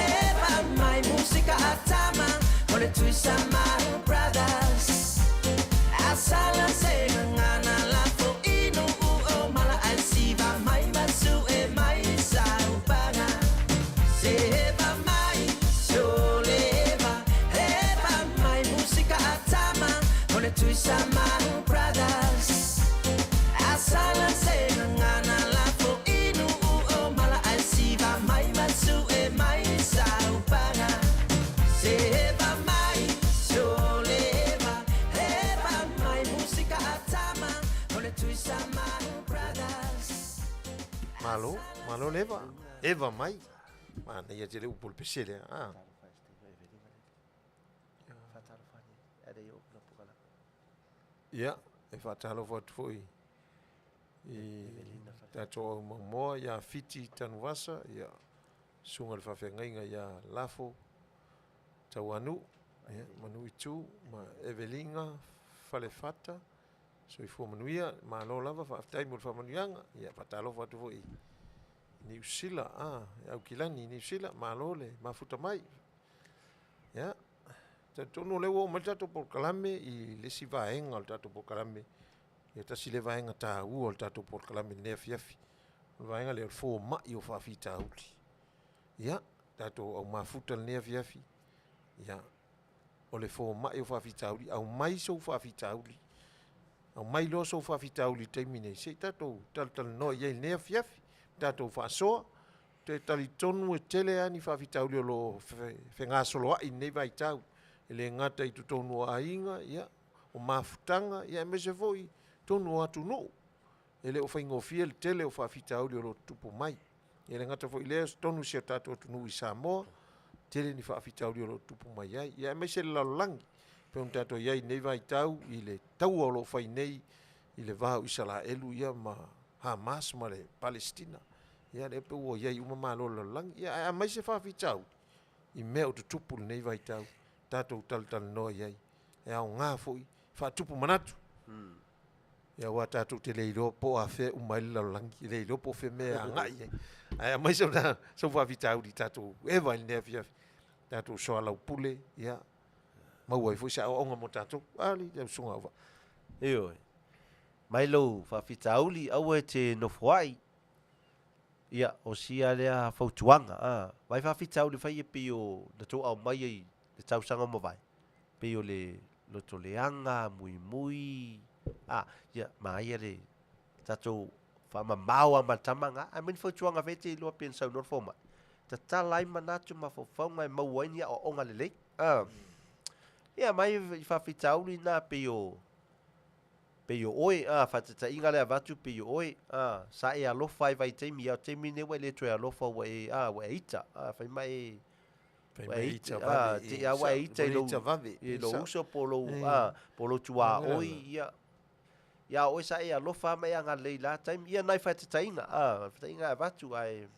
Eva mai musika a tama O le Tuisamahu Brothers Asala se gagana lafo inu u o mala ae siva mai masu e mai saupaga Se eva mai, sole eva Eva mai musika a tama O le Tuisamahu Brothers Asala se gagana lafo inu u o mala ae siva mai masu e mai saupaga Se eva mai, sole eva Eva mai musika a tama O le Tuisamahu Brothers Malo, malo le Eva. Eva mai. Manaia tele upu o le pese lea. Ah. Ia, E faatalofa atu foi i tatou au maumoa ia Fiti Tanuvasa, ia susuga i le faafeagaiga ia Lafo Tauanuu, ia Manuitu ma Evelina Falefata, soifua manuia, malo lava, faafetai mo le faamanuiaga. Ia faatalofa atu foi i Niu Sila, a, Aukilani i Niu Sila, malo le mafuta mai. Ia, talitonu o lea ua oo mai le tatou polokalame i le isi vaega o le tatou polokalame, ia tasi lea vaega taua o le tatou polokalame i lenei afiafi. O le vaega lea o le fomai o faafitauli. Ia, tatou au mafuta i lenei afiafi, ia, o le fomai o faafitauli, aumai sou faafitauli, aumai loa sou faafitauli i le taimi nei, se i tatou talatalanoa i ai i lenei afiafi, tatou faasoa. Ou te talitonu e tele lava ni faafitauli o lo o fegasoloai i lenei vaitau, e le gata i totonu o aiga, ia, o mafutaga, ia aemaise foi totonu o atunuu. E le o faigofie le tele o faafitauli o lo o tutupu mai. E le gata foi i lea, o totonu o si o tatou atunuu i Samoa, tele ni faafitauli o lo o tutupu mai ai, ia aemaise le lalolagi, pei ona tatou i ai i lenei vaitau i le taua o lo o fai nei i le va o Isaraelu ia ma Hamas ma le Palesitina. Ia lea pei ua i ai uma malo o le lalolagi. Ia ae aumai se faafitauli i mea o tutupu i lenei vaitau, tatou talatalanoa i ai. E aoga foi faatupu manatu. Ia aua tatou te le iloa po o afea e uma ai le lalolagi, e le iloa po o fea mea e agai i ai. Ae aumai sou faafitauli tatou eva i lenei afiafi, tatou soalaupule, ia, maua ai foi se aoaoga mo tatou. A alii, lau susuga Auvaa. Ioe. Mai lou faafitauli, aua e te nofoai. Ia, o sia lea fautuaga, a. Vaai faafitauli fai e pei o na tou aumaia i le tausaga ua mavae, pei o le loto leaga, muimui, a, ia, manaia le tatou faamamao lava ma le tama lena. Ae aumai ni fautuaga fai e te iloa pei ona saunoa le fomai, tatala ai manatu ma mafaufauga e maua ai ni aoaoga lelei, a. Ia, aumai i faafitauli na pei o Pei o oe, a, faataitaiga lea avatu pei o oe, a, sa e alofa ai vaitaimi, a o taimi nei ua e le toe alofa ua e, a, ua e ita, a, fai ma e, Fai ma e ita vave, te i a ua e ita i lou, i lou uso po o lou, a, po o lou tuaoi, ia, ia a o oe sa e alofa ma e agalelei i la taimi, ia nai faataitaiga, a, faataitaiga e avatu ae.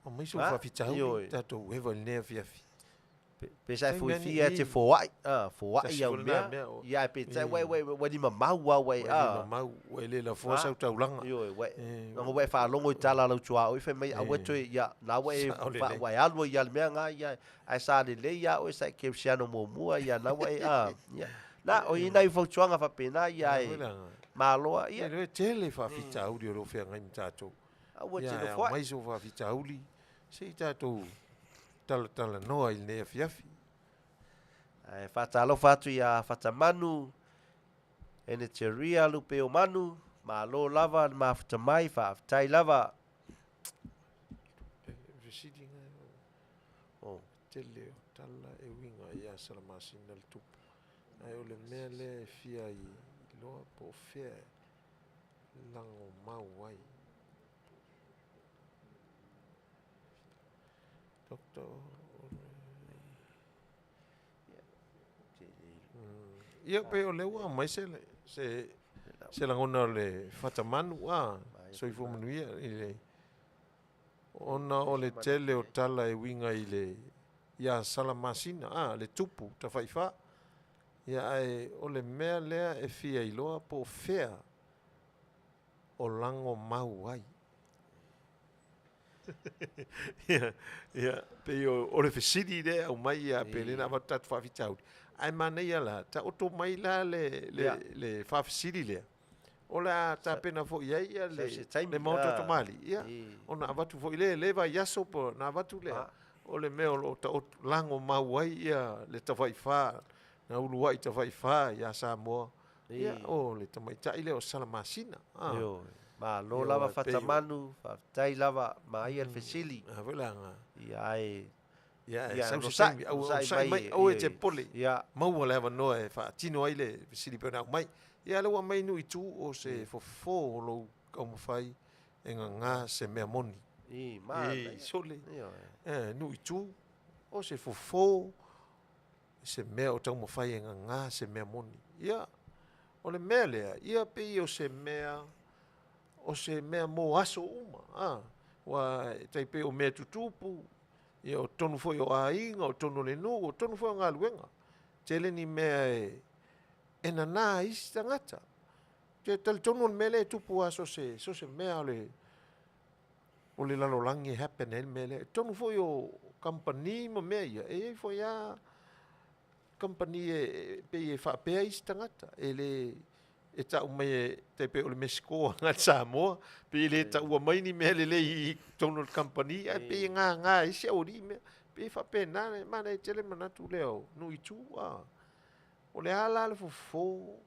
Aumai sou faafitauli, tatou eva i lenei afiafi. Pe sa e fuifia e te foai, a, foai au mea, ia ae peitai ua e, ua lima mau lava ua e, a. Ua lima mau, ua e le lafoa sau taulaga. Ioe, ua e, leaga ua e faalogo i tala a lau tuaoi fai mai aua e toe, ia, na ua e, ua e alu ai lava i le mea na, ia, ae sa lelei lava oe sa e kerisiano muamua, ia, na ua e, a, ia. Na, o i ai nai fautuaga faapena, ia, ae malo lava, ia. E tele faafitauli o lo o feagai ma tatou. Aua e te nofoai. Aumai sou faafitauli, se i tatou talatalanoa i lenei afiafi. Ae faatalofa atu ia Fatamanu, Eneteria Lupeomanu, malo lava le mafuta mai, faafetai lava. Fesili oh. Tele o tala e uiga ia Salamasina le tupu. Ae o le mea lea e fia iloa po o fea e lagomau ai. Ia pei o lea ua aumai se se se lagona o le Fatamanu a soifua manuia i le ona o le tele o tala e uiga i le ia Salamasina a le tupu Tafaifa. Ia ae o le mea lea e fia iloa po o fea o lago mau ai. Ia, ia, pei o, o le fesili lea e aumai ia, pe le na avatu tatou faafitauli. Ae manaia la, taoto mai la le, le, yeah. le faafesili lea, o le a tapena foi i ai ia le, le Maota o Tamalii, ia, ona avatu foi lea, le vaiaso po na avatu lea, ah. o le mea o lo o taoto, lago mau ai ia le Tafaifa, na uluai Tafaifa ia Samoa, Ia, o le tamaitai lea o Salamasina. Ah. Ioe. Malo lava Fatamanu, faafetai lava, manaia le fesili. A foi la nga. Ia ae Ia, e sau se taimi, au onosai mai, aua e te popole. Ia. Maua le avanoa e faatino ai le fesili pei ona aumai. Ia, lea ua aumai nuu i tu o se fofo o lou taumafai e gaga se mea moni. I, manaia. I, sole. Ioe. E, nuu i tu o se fofo se mea o taumafai e gaga se mea moni. Ia. O le mea lea, ia pei o se mea, o se mea mo aso uma, a, aua e tai pei o mea tutupu, ia o totonu foi o aiga, o totonu o le nuu, o totonu foi o galuega. Tele ni mea e, e nanā ai isi tagata. Ou te talitonu o le mea lea e tupu lava so o se, so o se mea o le, o le lalolagi e happen ai le mea lea. I totonu foi o kamupani ma mea ia, e i ai foi lava kamupani e pei e faapea isi tagata, e le e tau mai e tai pei o le Mesiko agai i Samoa, pei e le taua mai ni mea lelei i totonu o le kamupani, ae pei e gaga e isi aualii mea. Pei e faapena, e manaia tele le manatu lea o nuu i tua. O le a la le fofo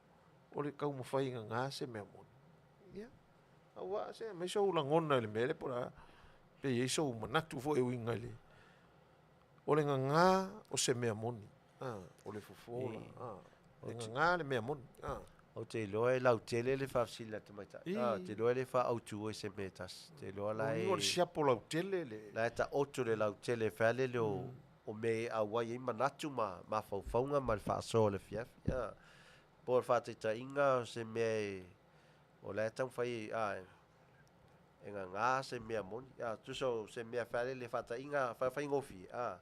o le taumafai e gaga se mea moni? Ia, aua se aumai sou lagona i le mea lea po o le a, pe i ai sou manatu foi e uiga i le, o le gaga o se mea moni, a, o le fofo la, a, le gaga le mea moni, a. Ou te iloa e lautele le faafesili a le tamaitai. A, ou te iloa e le faaautu ai se mea e tasi. Ou te iloa la e... O le siapo lautele le... La e taoto le lautele fai lele o, o mea e auai ai manatu ma mafaufauga ma le faasoa o le afiafi. A, po o le faataitaiga o se mea e, o la e taumafai e, a, e gaga se mea moni. A, tusa o se mea fai lele faataiga faigofie, a,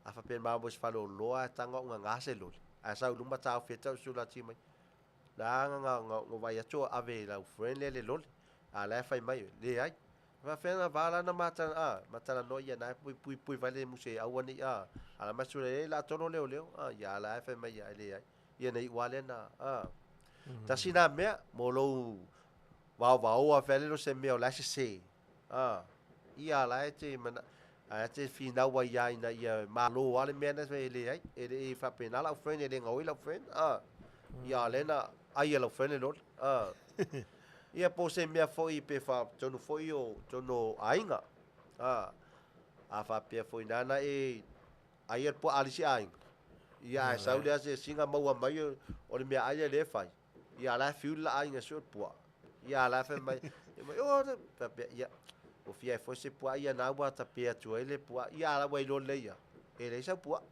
a faapea e maua i se faleoloa ae tago au gaga se loli, ae sau i luma taofi ai tau sulati mai, la na na na vaai atu o ave i lau friend lea le loli, a la e fai mai, leai. E faapefea ona va la na ma a, ma talanoa ia na e pui pui pui vai le muse aua nei a, a la mai sula e la tolo leo leo, a, ia la e fai mai ia e leai. Ia nei ua le na, a. Tasi na mea, mo lou vaovaoa fai le se mea o la e sese. A, ia la e te mana, a e te finau ai ia ina ia malo lava le mea na e leai, e le i faapena lau friend, e le gaoi lau friend, a. Ia le na ai e lau friend le loli, a. Ia po o se mea foi pe faatonu foi o totonu o aiga, a. A faapea foi nana e ai le puaa a le isi aiga, ia ae sau le asiasiga maua mai o le meaai lea lea e fai, ia a la e fiu le la aiga e sue le puaa. Ia a la e fai mai, mai oh faapea, ia ua fia ai foi se puaa, ia na ua tape atu ai le puaa, ia a la ua iloa lelei lava, e leai sau puaa.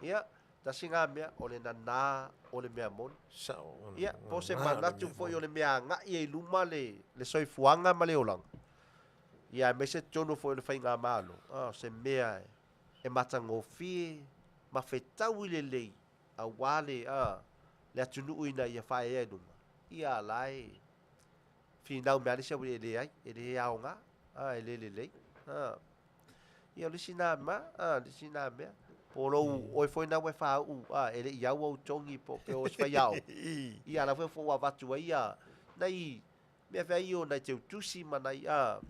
Ia, tasi lena mea, o le nana o le mea moni. Sao. Ia, po o se manatu foi o le mea agai ai i luma le soifuaga ma le olaga. Ia aemaise totonu foi o le faigamalo, o se mea e matagofie ma fetaui lelei aua le le atunuu ina ia faaeaea i luma, ia la e finau mai lava le isi au e leai, e le aoga, e le lelei. Ia o le isi na ma, le isi na mea. Po o lou, oe foi na ua e faauu, e le i au ou togi po o se faiaoga. Ia la foi ua avatu ai ia nai mea fai o nai teutusi ma nai a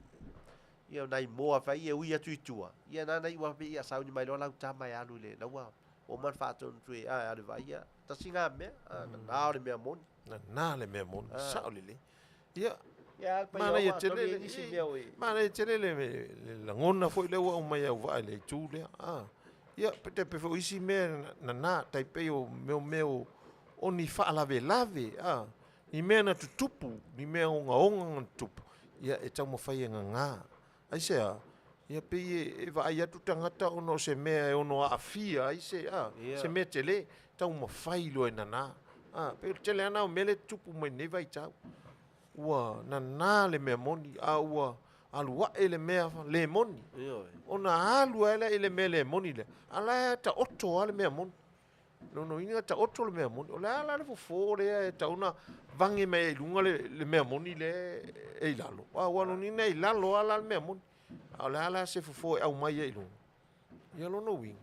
ia nai moa fai e ui atu i tua. Ia na nai ua pe ia sauni mai loa lau tama e alu i le laua o man faatonu tu e a alu vai ia. Tasi ngā mea, a, na o le mea moni. Na le mea moni, sao lelei. Ia, Ia, pai manaia o tele le, isi mea o e. manaia tele le, le lagona foi lea ua aumai au vaa i le itu lea. A. Ia, pe te pe foi isi mea na na, tai pei o mea mea o, o ni faalavelave, a. Ni mea na tutupu, ni mea ogaoga na tutupu, ia e taumafai e gaga. Aisea? Ia pei e, e vaai atu tagata ona o se mea e ono aafia ai se, a, Ia. se mea tele, taumafai loa e nana. A, pei o le tele lava na o mea lea e tutupu mai lenei vaitau. Ua nana le mea moni, a ua alu ae le mea le moni. Ioe. Ona alu ai lea i le mea le moni lea, a la e taoto lava le mea moni. Lona uiga taoto le mea moni. O le a la le fofo lea e tatau ona vage mai ai i luga le, le mea moni lea e i lalo. A ua lona uiga e i lalo lava la le mea moni. A o le a la se fofo e aumai ai i luga? Ia lona uiga,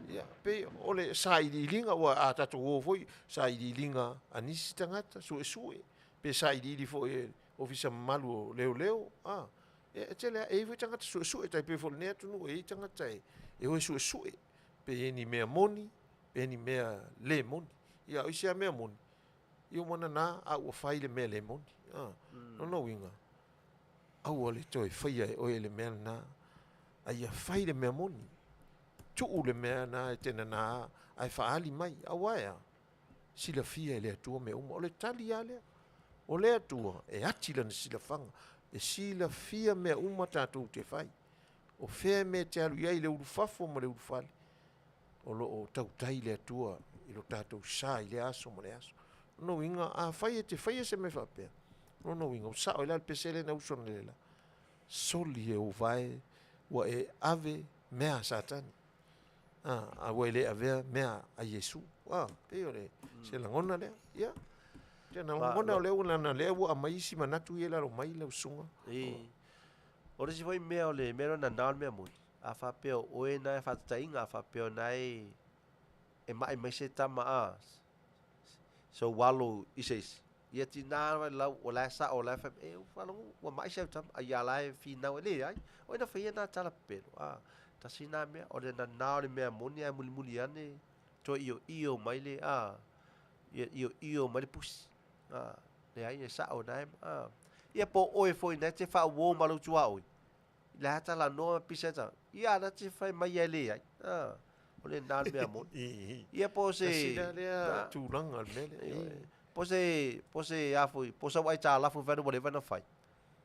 ia pei o le sailiiliga, ua a tatou o foi sailiiliga a nisi tagata suesue, pe sailiili foi e ofisa mamalu o leoleo, a, e tele lava, e i ai foi tagata suesue, tai pei foi o lenei atunuu e i ai tagata e o e suesue, pe i ai ni mea moni, pe ni mea le moni. Ia, o isi lava mea moni, ia ua nana a ua fai le mea le moni. A, lona uiga, aua le toe faia e oe le mea lena, a ia fai le mea moni. Tuu le mea lena e te nana ae faaali mai, aua e a? Silafia e le Atua mea uma. O le tali lava lea. O le Atua e ati lana silafaga, e silafia mea uma tatou te fai. O fea mea e te alu i ai i le ulufafo ma le ulufale, o lo o tautai le Atua i lo tatou sa i lea aso ma lea aso. Lona uiga, afai e te faia se mea faapea, lona uiga, ua sao ai la le pese lea na usu analeila, soli e ou vae ua e ave mea a Satani, a, a ua e le avea mea a Iesu. A, pei o le, se lagona lea. Ia, te na lagona o lea ua lana lea ua aumai isi manatu ia i lalo mai lau susuga. I. O le isi foi mea o le mea lea o le nanao le mea moni, a faapea o oe na e faatataina, a faapea o na e e mai mai se tama a, sou alo i se isi, ia tina lava lau, o la e sao, o la e fai mai, e ua faalogo ua mai si au tama, a ia la e finau ai, leai, o ai na faia na tala pepelo, a, tasi na mea, o le nanao o le mea moni ae mulimuli ane, toe ioio mai le, a, ia ioio mai le pusi, a, leai e sao na e, a. Ia po o oe foi na e te faauo ma lou tuaoi, le a talanoa ma pisa e ia na te fai mai ai leai, a, o lena le mea moni. Ia po o se. Tasi la lea tulaga o le mea lea. Po se, po se a foi, po o sau aitalafu fai ua leva ona fai.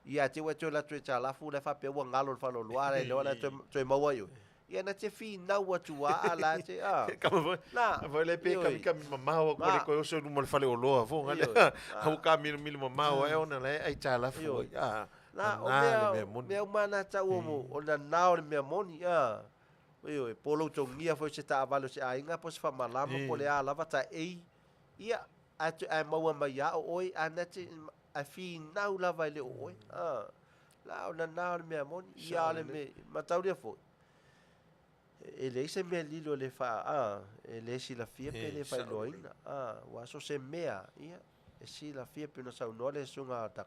Ia te ua e toe alu atu e aitalafu la e faapea ua galo i le faleoloa a la e toe, toe maua ai oe. Ia na te finau atu lava a la te, a. Kama foi, Na, foi le pe ioe. kami kami mamao aku le koe oso i luma o le faleoloa fo nga Ioe. lea. Au ka milomilo mamao ai ona la e aitalafu Ioe. ai. A, Na, o na le mea, mea moni. mea uma na tau o mo, o nanao le mea moni, a. Ioe, po o lou togia foi se taavale o se aiga po o se faamalama po o le a lava taei, ia, ae toe ae maua mai ia o oe, ae na te, ae finau lava e le o oe. A, la o nanao le mea moni, ia o le mea, mataulia foi, e leai se mea lilo e le faa, a, e le silafia pe le faailoaina, a, aua so o se mea, ia, e silafia pei ona saunoa le susuga a doctor,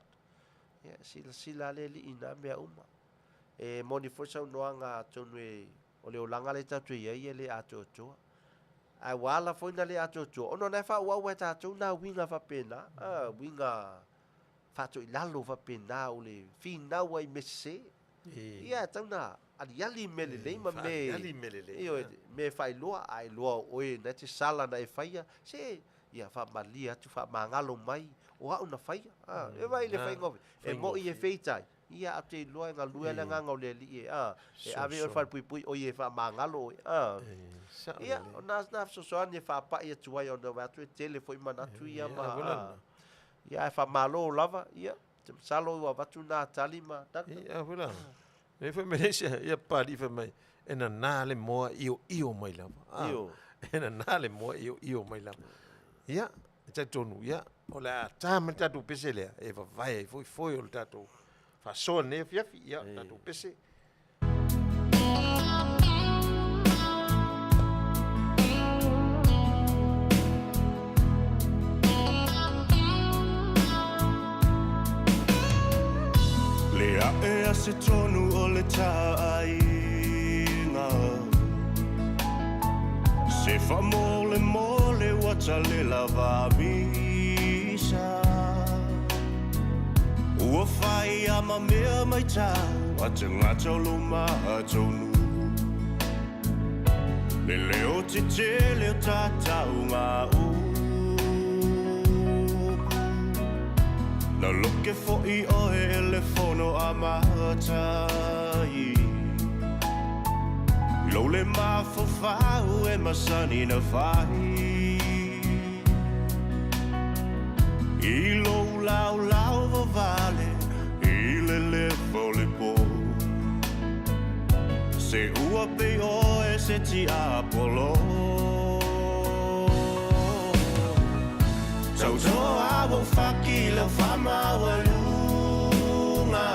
ia, e silasila lava le alii i na mea uma. E moni foi saunoaga atonu e o le olaga lea tatou te i ai e le atoatoa. Ae ua ala foi na le atoatoa ona o la e faaauau lava e tatou na uiga faapena, a, uiga faatoilalo faapena o le finau ai i mea sese. Ia e tatau ona aliali mea lelei ma mea, Aliali mea lelei. ioe, mea e faailoa, a iloa o oe na e te sala na e faia, se ia faamalie atu, faamagalo mai, o au na faia. A, e vaai i le faigofie. E moi e feitai, Ia, ae ou te iloa e galue lava le agaga o le Alii e, a, e ave oe i le falepuipui, oi e faamagalo oe, a. Ia, o na, na fesoasoani e faapai atu ai ona vaai atu e tele foi manatu ia ma, a, ia, ae faamalo lava, ia, ou te masalo ua avatu na tali ma doctor. Ia, foi la. Nei foi me leisia, ia Papalii fai mai, e nana le moa ioio mai lava. A, Io. e nana le moa ioio mai lava. Ia, e talitonu, ia, o le a ta mai le tatou pese lea, e vavae ai foi foe o le tatou faasoa i lenei afiafi, ia, tatou pese. Le ae a se tonu o le taaiga Se faamolemole ua tale lava misa Ua fai a ma mea maitau a tagata o lo matou nuu Le leo tetele o tatau ngā upu Na loke foʻi oe e le fono a matai I lou le mafaufau e masani na fai I lou laolao vavale i le lefa o le po Se ua pei oe se tiapolo Tautoa ua ou faki lau faamaualuga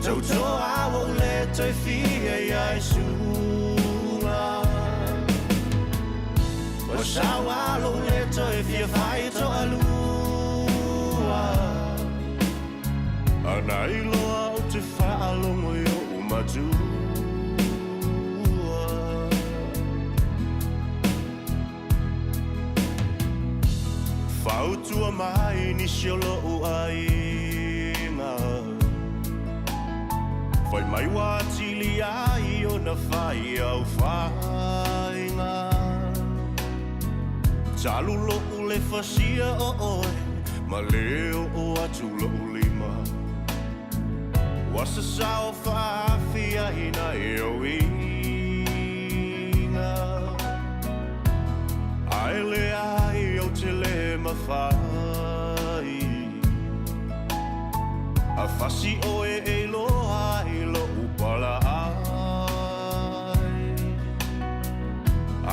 Tautoa ua ou le toe fia ia e suga Ua saua lou le toe fia fai toalua Ana iloa ou te faalogo i ou matua. Fautua mai nisi o lou aiga Fai mai ua atili ai ona fai au faiga Talu lou le fasia o oe ma le oo atu lou lima Ua sasao faafiaina e ou iga Ae leai. mafai Afasi oe e iloa ai loʻu palaʻai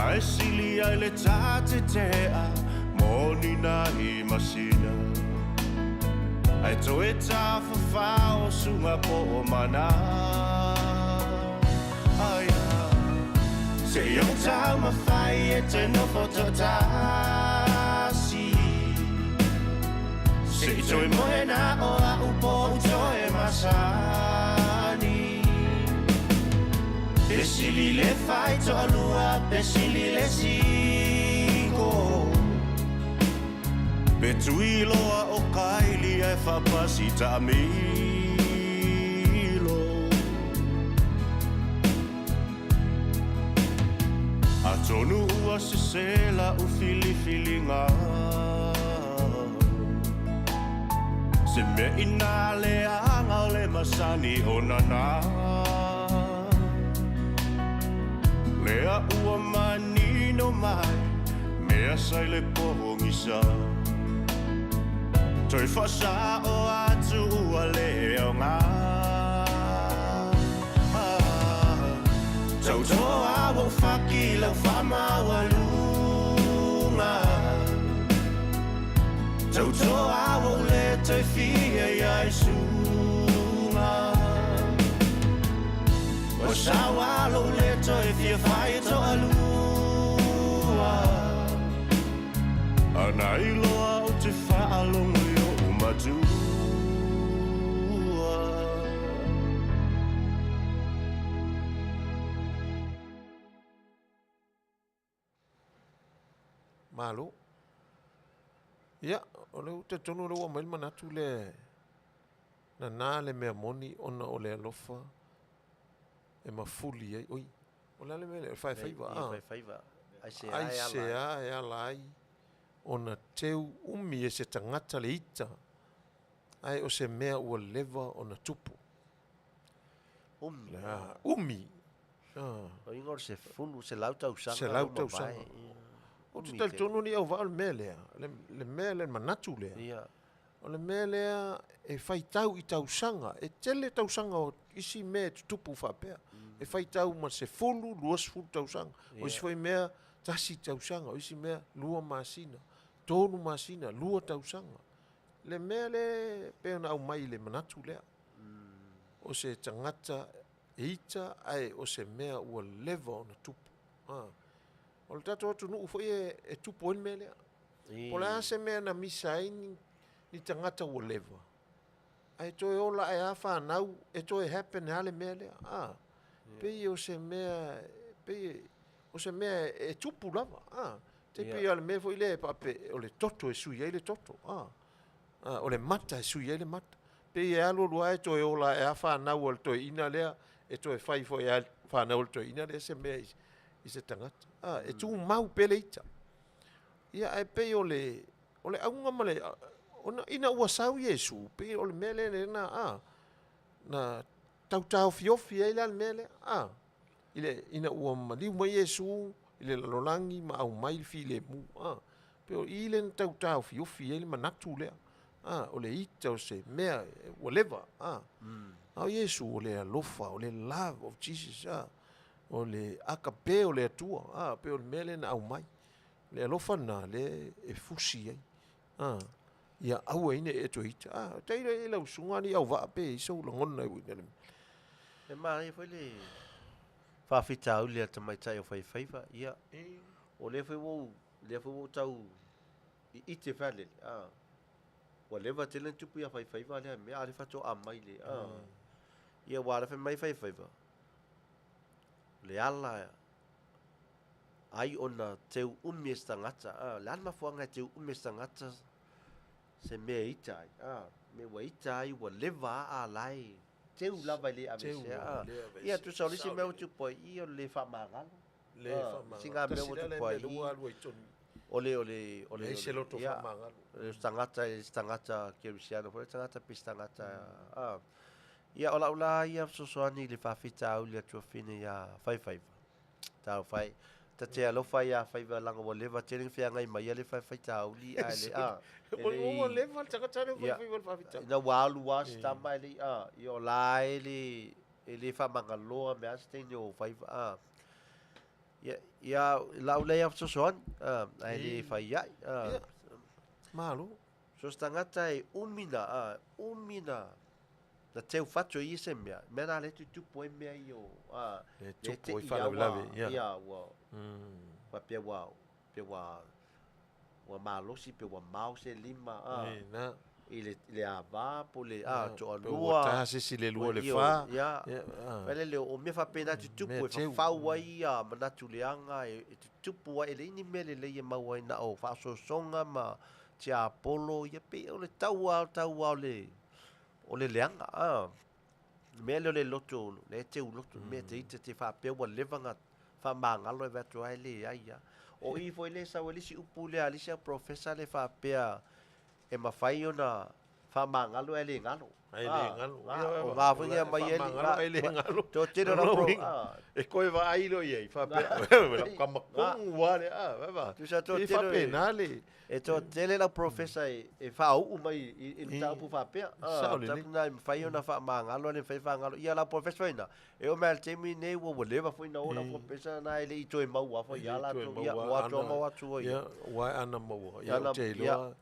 Ae sili ai le tateteʻa moni nai masina Ae toe tafafao suga po o mana Se i ou taumafai e te nofo toʻatasi Se i toe moe na o aʻu po ou toe masani Pe sili le fai toʻalua pe sili le siko Pe tuiloa o kaili ae faapasi taʻamilo Atonu ua sesē laʻu filifiliga Se mea inā leaga o le masani o nana Lea ua manino mai mea sa i le pogisa Toe faasaʻo atu ua le aoga Tautoa ua ou faki i lau faamaualuga Tautoa ua ou le toe fia iā Iesuga Ua saua lou le toe fia fai toʻalua A na iloa ou te faalogo i oʻu matua. Malo. Ia, o lea ou te talitonu o lea ua aumai le manatu lea nana le mea moni ona o le alofa e mafuli ai. Oi, o le a le mea lea? O le faefaiva, a? Faefaiva. Aisea e ala ai ona teu umi e se tagata le ita, ae o se mea ua leva ona tupu. Umi. Umi. O iga o le sefulu, selau tausaga. Selau tausaga. Ou te talitonu ni auvaa o le mea lea, le mea lea, le manatu lea. Ia. O le mea lea e faitau i tausaga, e tele tausaga o isi mea e tutupu faapea. E faitau ma 10, 20 tausaga. O isi foi mea, tasi tausaga. O isi mea, 2 masina, 3 masina, 2 tausaga. Le mea lea e pei ona aumai i le manatu lea. O se tagata e ita ae o se mea ua leva ona tupu. O le tatou atunuu foi e tupu ai le mea lea. Po o le a se mea na misa ai ni tagata ua leva, ae toe ola ae a fanau, e toe happen lava le mea lea. A, pei o se mea, pei o se mea e tupu lava. A, tai pei o le mea foi lea e faape, o le toto e sui ai le toto. A, o le mata e sui ai le mata. Pei e alu alu lava e toe ola ae a fanau a le toeaina lea, e toe fai foi e fanau a le toeaina lea se mea i se tagata. A, e tumau pea le ita. Ia, ae pei o le, o le auga ma le, ona, ina ua sau Iesu, pei o le mea lea lea na, a, na tau taofiofi ai la le mea lea, a, i le, ina ua maliu mai Iesu i le lalolagi ma aumai le filemu, a, pei o i lea na tau taofiofi ai le manatu lea, a, o le ita o se mea ua leva, a. A o Iesu, o le alofa, o le love of Jesus, a, o le agape o le Atua, a, pei o le mea lea na aumai. Le alofa lena lea e fusi ai, a, ia aua ai ne i e toe ita. A, tailo i ai lau susuga alii auvaa pe i ai sou lagona e uiga i le mea. E manaia foi le faafitauli a le tamaitai o Faifaiva, ia, o lea foi ua ou, lea foi ua ou tau iite faalele, a, ua leva tele ona tupu ia Faifaiva lea mea, a o lea faatoa mai le, a, ia aua o lea fai mai Faifaiva, o le ala ai ona teu umi e se tagata, a, o le a le mafuaaga e teu umi e se tagata se mea e ita ai, a, mea ua ita ai ua leva a la e teu lava e le aveesea, a, ia tusa o le isi mea ua tupu ai i, o le le faamagalo, Le faamagalo. Sina mea ua tupu ai i, o le, o le, o le, Leai se loto ia, faamagalo. o se tagata, se tagata kerisiano foi, se tagata pe se tagata, a. Ia, o lau la ia fesoasoani i le faafitauli a Tuafine iā Faifaiva. Talofa e. Ta te alofa iā Faiva leaga ua leva tele ona feagai mai ia le faifaitāuli ae le a. E le Ua leva le tagata lea ua faifaiva le faafitauli. Ina ua alu lava si tama e le i a, ia o la e le e le faamagaloa mea se taimi o Faiva a. Ia, ia lau lea ia fesoasoani a, ae le fai ai a. Ia, malo. So se tagata e umi na a, umi na na teu fatu e ia se mea, mea na le tutupu ai mea ia o, a, Le tupu ai faalavelave, ia. Ia, ua, faapea ua, pe ua, ua malosi pe ua mao se lima, a, E, na. i le, i le ava po le, a, toalua. Pe ua ta se isi i le lua i le fa. Ia, ia. Lele, o mea faapena e tutupu, e fafau ai ia manatu leaga, e tutupu ai, e leai ni mea lelei e maua ai na o faaosoosoga ma tiapolo, ia pei o le tau lava, tau lava o le, o le leaga, a. Le mea lea o le loto, lea e teu loto, le mea te ita te faapea ua leva ona faamagalo e vaai atu ai e leai lava. O i foi lea e sau ai le isi upu lea a le isi au professor lea e faapea e mafai ona faamagalo ae le galo. Ae le galo. O na foi e aumai ai le... Faamagalo ae le galo. Toatele o lau pro... E toe vaai loa i ai, faapea, lau tama tonu lava lea, a, vaai va. Tusa E toatele faapena le... E toatele lau professor e faauu mai i le mataupu faapea. Sao lelei. Mataupu lena e mafai ona faamagalo, e le mafai ona faagalo. Ia lau professor foi lena, e oo mai lava i le taimi lenei ua leva foi ona o lau professor lena e le i toe maua foi ia latou. Ia ua atoa ma o atu ai. Ia, ua ana maua. Ia, ou te iloa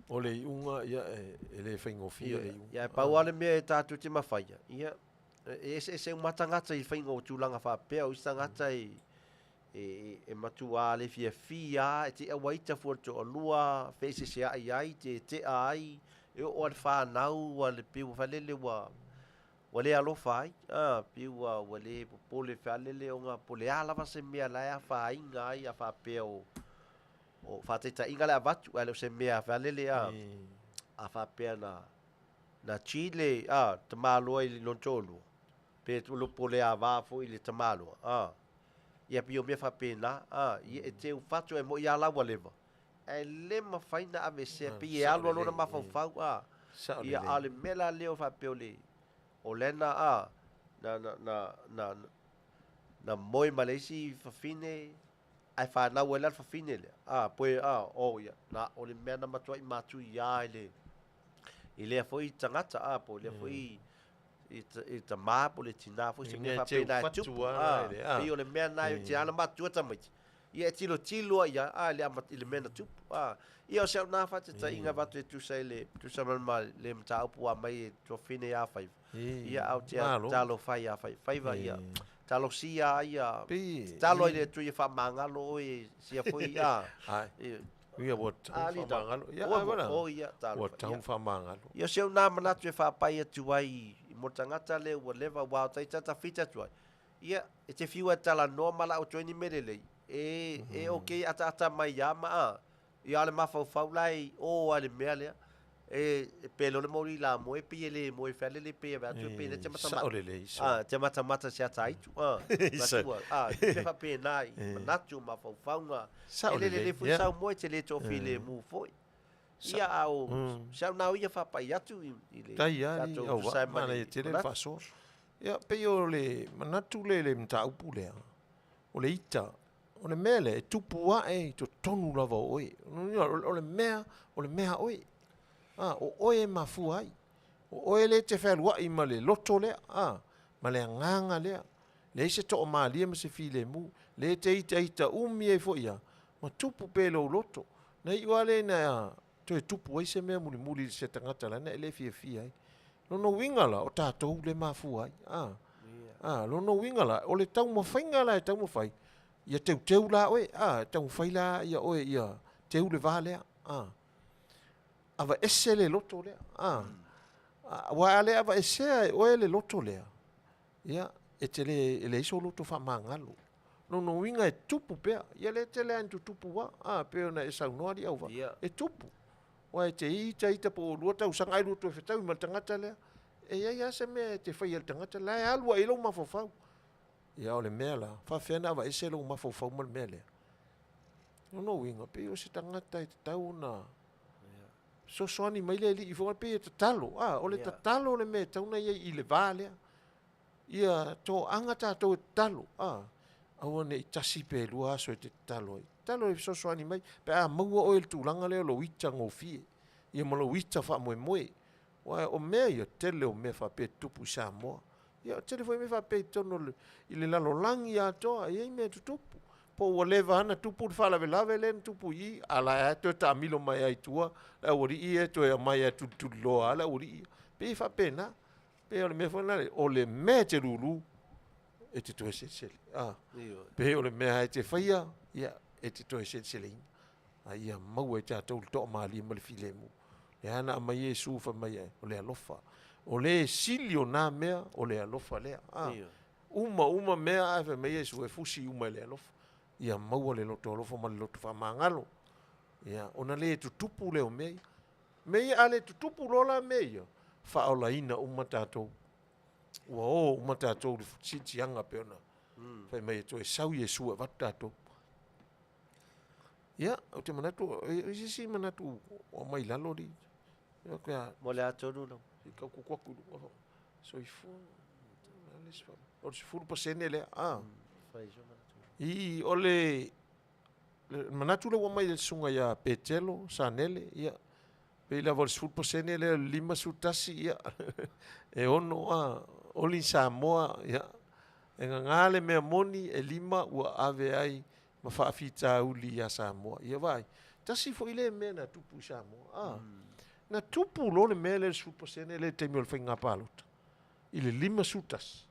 o le iuga, ia, e le faigofie le iuga. Ia, e pau lava le mea e tatou te mafaia, ia, e eseese uma lava tagata i le faiga o tulaga faapea. O isi tagata e e matuā le fiafia lava, e te ua ita fua i le toalua, feeseeseai ai, tetea ai, e oo lava i le fanau, ua pei ua faalele ua ua le alofa ai, a, pei ua ua le popole faalele ona po o le a lava se mea la e afaina ai, a faapea o o faataitaiga le avatu, ae le o se mea faalele a, a faapea na na cheat le a tamaloa i lona toalua, pe po o le ava foi i le tamaloa, a. Ia pei o mea faapena, a, ia e teu fatu e moi lava la ua leva, ae le mafai ona aveesea, pei e alu lava lona mafaufau, a. Ia, a o le mea la lea o faapea o le, o lena, a, na, na, na, na, na moe ma le isi fafine, ae fanau ai la le fafine lea, a, poe, a, o, ia, na, o le mea na matuai matuia i le, i lea foi tagata, a, po o lea foi i le tama po o le tina foi se mea faapena e tupu. A, pei o le mea lena e te ala matua tamaiti. Ia e tilotilo ai ia, a, i le mea na tupu. A, ia o si au na faataitaiga avatu e tusa i le, tusa ma le mataupu ua aumai e tuafafine ia Faiva. Ia, a o te talofa ia Faiva, ia, talosia ai ia, tatalo ai i le Atua ia faamagalo oe sia foi, a. Ia ua tau faamagalo. Ia, Ua, ua, o ia, talofa. Ua tau faamagalo. Ia, o si au na manatu e faapai atu ai i mo tagata lea ua leva, aua o taita tafita atu ai. Ia, e te fiu e talanoa ma lau atu ai ni mea lelei, e, e okay ataata mai ia ma a, ia o le mafaufau la e i o lava i le mea lea. E, e pele o le mauli la moe, pei e le moe fealele, pei e atu, pei e te matamata. Sao lelei, sao. A, te matamata se ata aitu, a, matua, a, te faapena i manatu, mafaufauga. Sao E le lelei, lelei foi ia. sau moe, te le toafilemu foi. Ia, a o, si au nā o ia faapai atu i, i le Tai lava tatou ni au tusa ai vaa, ma le manaia tele le manatu. faasoa. Ia, pei o le manatu lea i le mataupu lea, o le ita, o le mea lea e tupu ae i totonu lava o oe. O le mea, o le mea a oe. A, o oe e mafua ai. O oe lea e te fealuai ma le loto lea, a, ma le agaga lea. Leai se toamalie ma se filemu. Lea e te itaita umi ai foi ia, ma tupu pea i lou loto. Na iu lava lea ina toe tupu ai se mea mulimuli i se tagata lana e le fiafia ai. Lona uiga la, o tatou le mafua ai. A, a, lona uiga la, o le taumafaiga la e taumafai, ia teuteu la oe, a, e taumafai la ia oe ia teu le va lea, a. Aveese le loto lea, a. Aua a le aveesea e oe le loto lea, ia, e te le, e leai sou loto faamagalo. Lona uiga e tupu pea, ia lea e tele lava ina tutupu a, a, pei ona e saunoa alii auvaa, e tupu. Aua e te ita ita po o lua tausaga ae lua toe fetaui ma le tagata lea, e i ai lava se mea e te faia i le tagata la e alu ai lou mafaufau. Ia o le mea la, faapefea ona aveese lou mafaufau ma le mea lea? Lona uiga, pei o se tagata e tatau ona fesoasoani mai le alii foi, pei e tatalo. A, o le tatalo le mea e tatau ona i ai i le va lea. Ia toaga tatou e tatalo. A, Aua ne i tasi pe lua aso e te tatalo ai. Tatalo e fesoasoani mai pe a maua oe i le tulaga lea o lou ita gofie, ia ma lou ita faamoemoe. Aua o mea ia, tele o mea faapea e tutupu i Samoa. Ia o tele foi mea faapea i totonu o le, i le lalolagi atoa, e i ai mea e tutupu. Po ua leva lava ona tupu le faalavelave lea na tupu i i, a o la e lava e toe taamilo mai lava i tua le aualii ia e toe aumai lava e tulituliloa lava le aualii ia. E pei e faapena. Pei o le mea foi lena, o le mea e te lulu, e te toe selesele. A, pei o le mea e te faia, ia, e te toe seleseleina. A ia maua e tatou le toamalie ma le filemu. Lea na aumai Iesu fai mai ai, o le alofa. O le sili o na mea, o le alofa lea. A, uma uma mea ae fai mai Iesu e fusi uma e le alofa. Ia maua le loto alofa ma le loto faamagalo. Ia, ona le tutupu lea o mea ia. Mea ia, a le tutupu loa la mea ia, faaolaina uma tatou. Ua o uma tatou i le siitiaga pei ona fai mai e toe sau Iesu e avatu tatou. Ia, ou te manatu, o se isi manatu o aumai i lalo alii. Mo le a tonu lau. Se i tau kuku atu i luga. Soifua. O le 10% lea. Ah. I, o le manatu lea ua aumai e le susuga ia Petelo Sanele, ia, pei lava o le 10% lea o le 51, ia, e ono a, Oli Samoa, ia, e gagā le mea moni, e lima ua ave ai ma faafitauli ia Samoa. Ia vaai, tasi foi lea mea na tupu i Samoa. Ah, na tupu loa le mea lea le 10% lea i le taimi o le faiga palota, i le 51,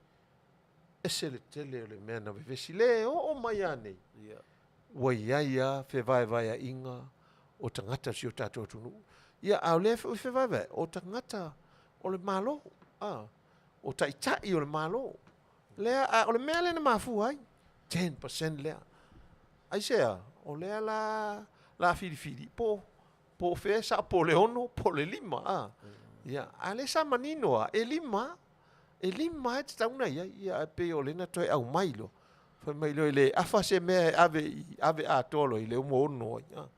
ese le tele o le mea na vevesi. Le oo mai lava nei, ua i ai lava fevaevaeaiga o tagata o si o tatou atunuu. Ia, a o lea foi fevaevae, o tagata o le Malo, a, o taitai o le Malo. Lea, a o le mea lea na mafua ai, 10% lea. Aisea? O lea la la filifili po po o fea e sao, po o le 6 po o le 5, a. Ia, a o lea sa manino lava, e 5 E lima e tatau ona i ai, ia, ae pei o lea na toe aumai loa. Fai mai loa e le afa se mea e ave i, ave atoa loa i le 66 ai. A.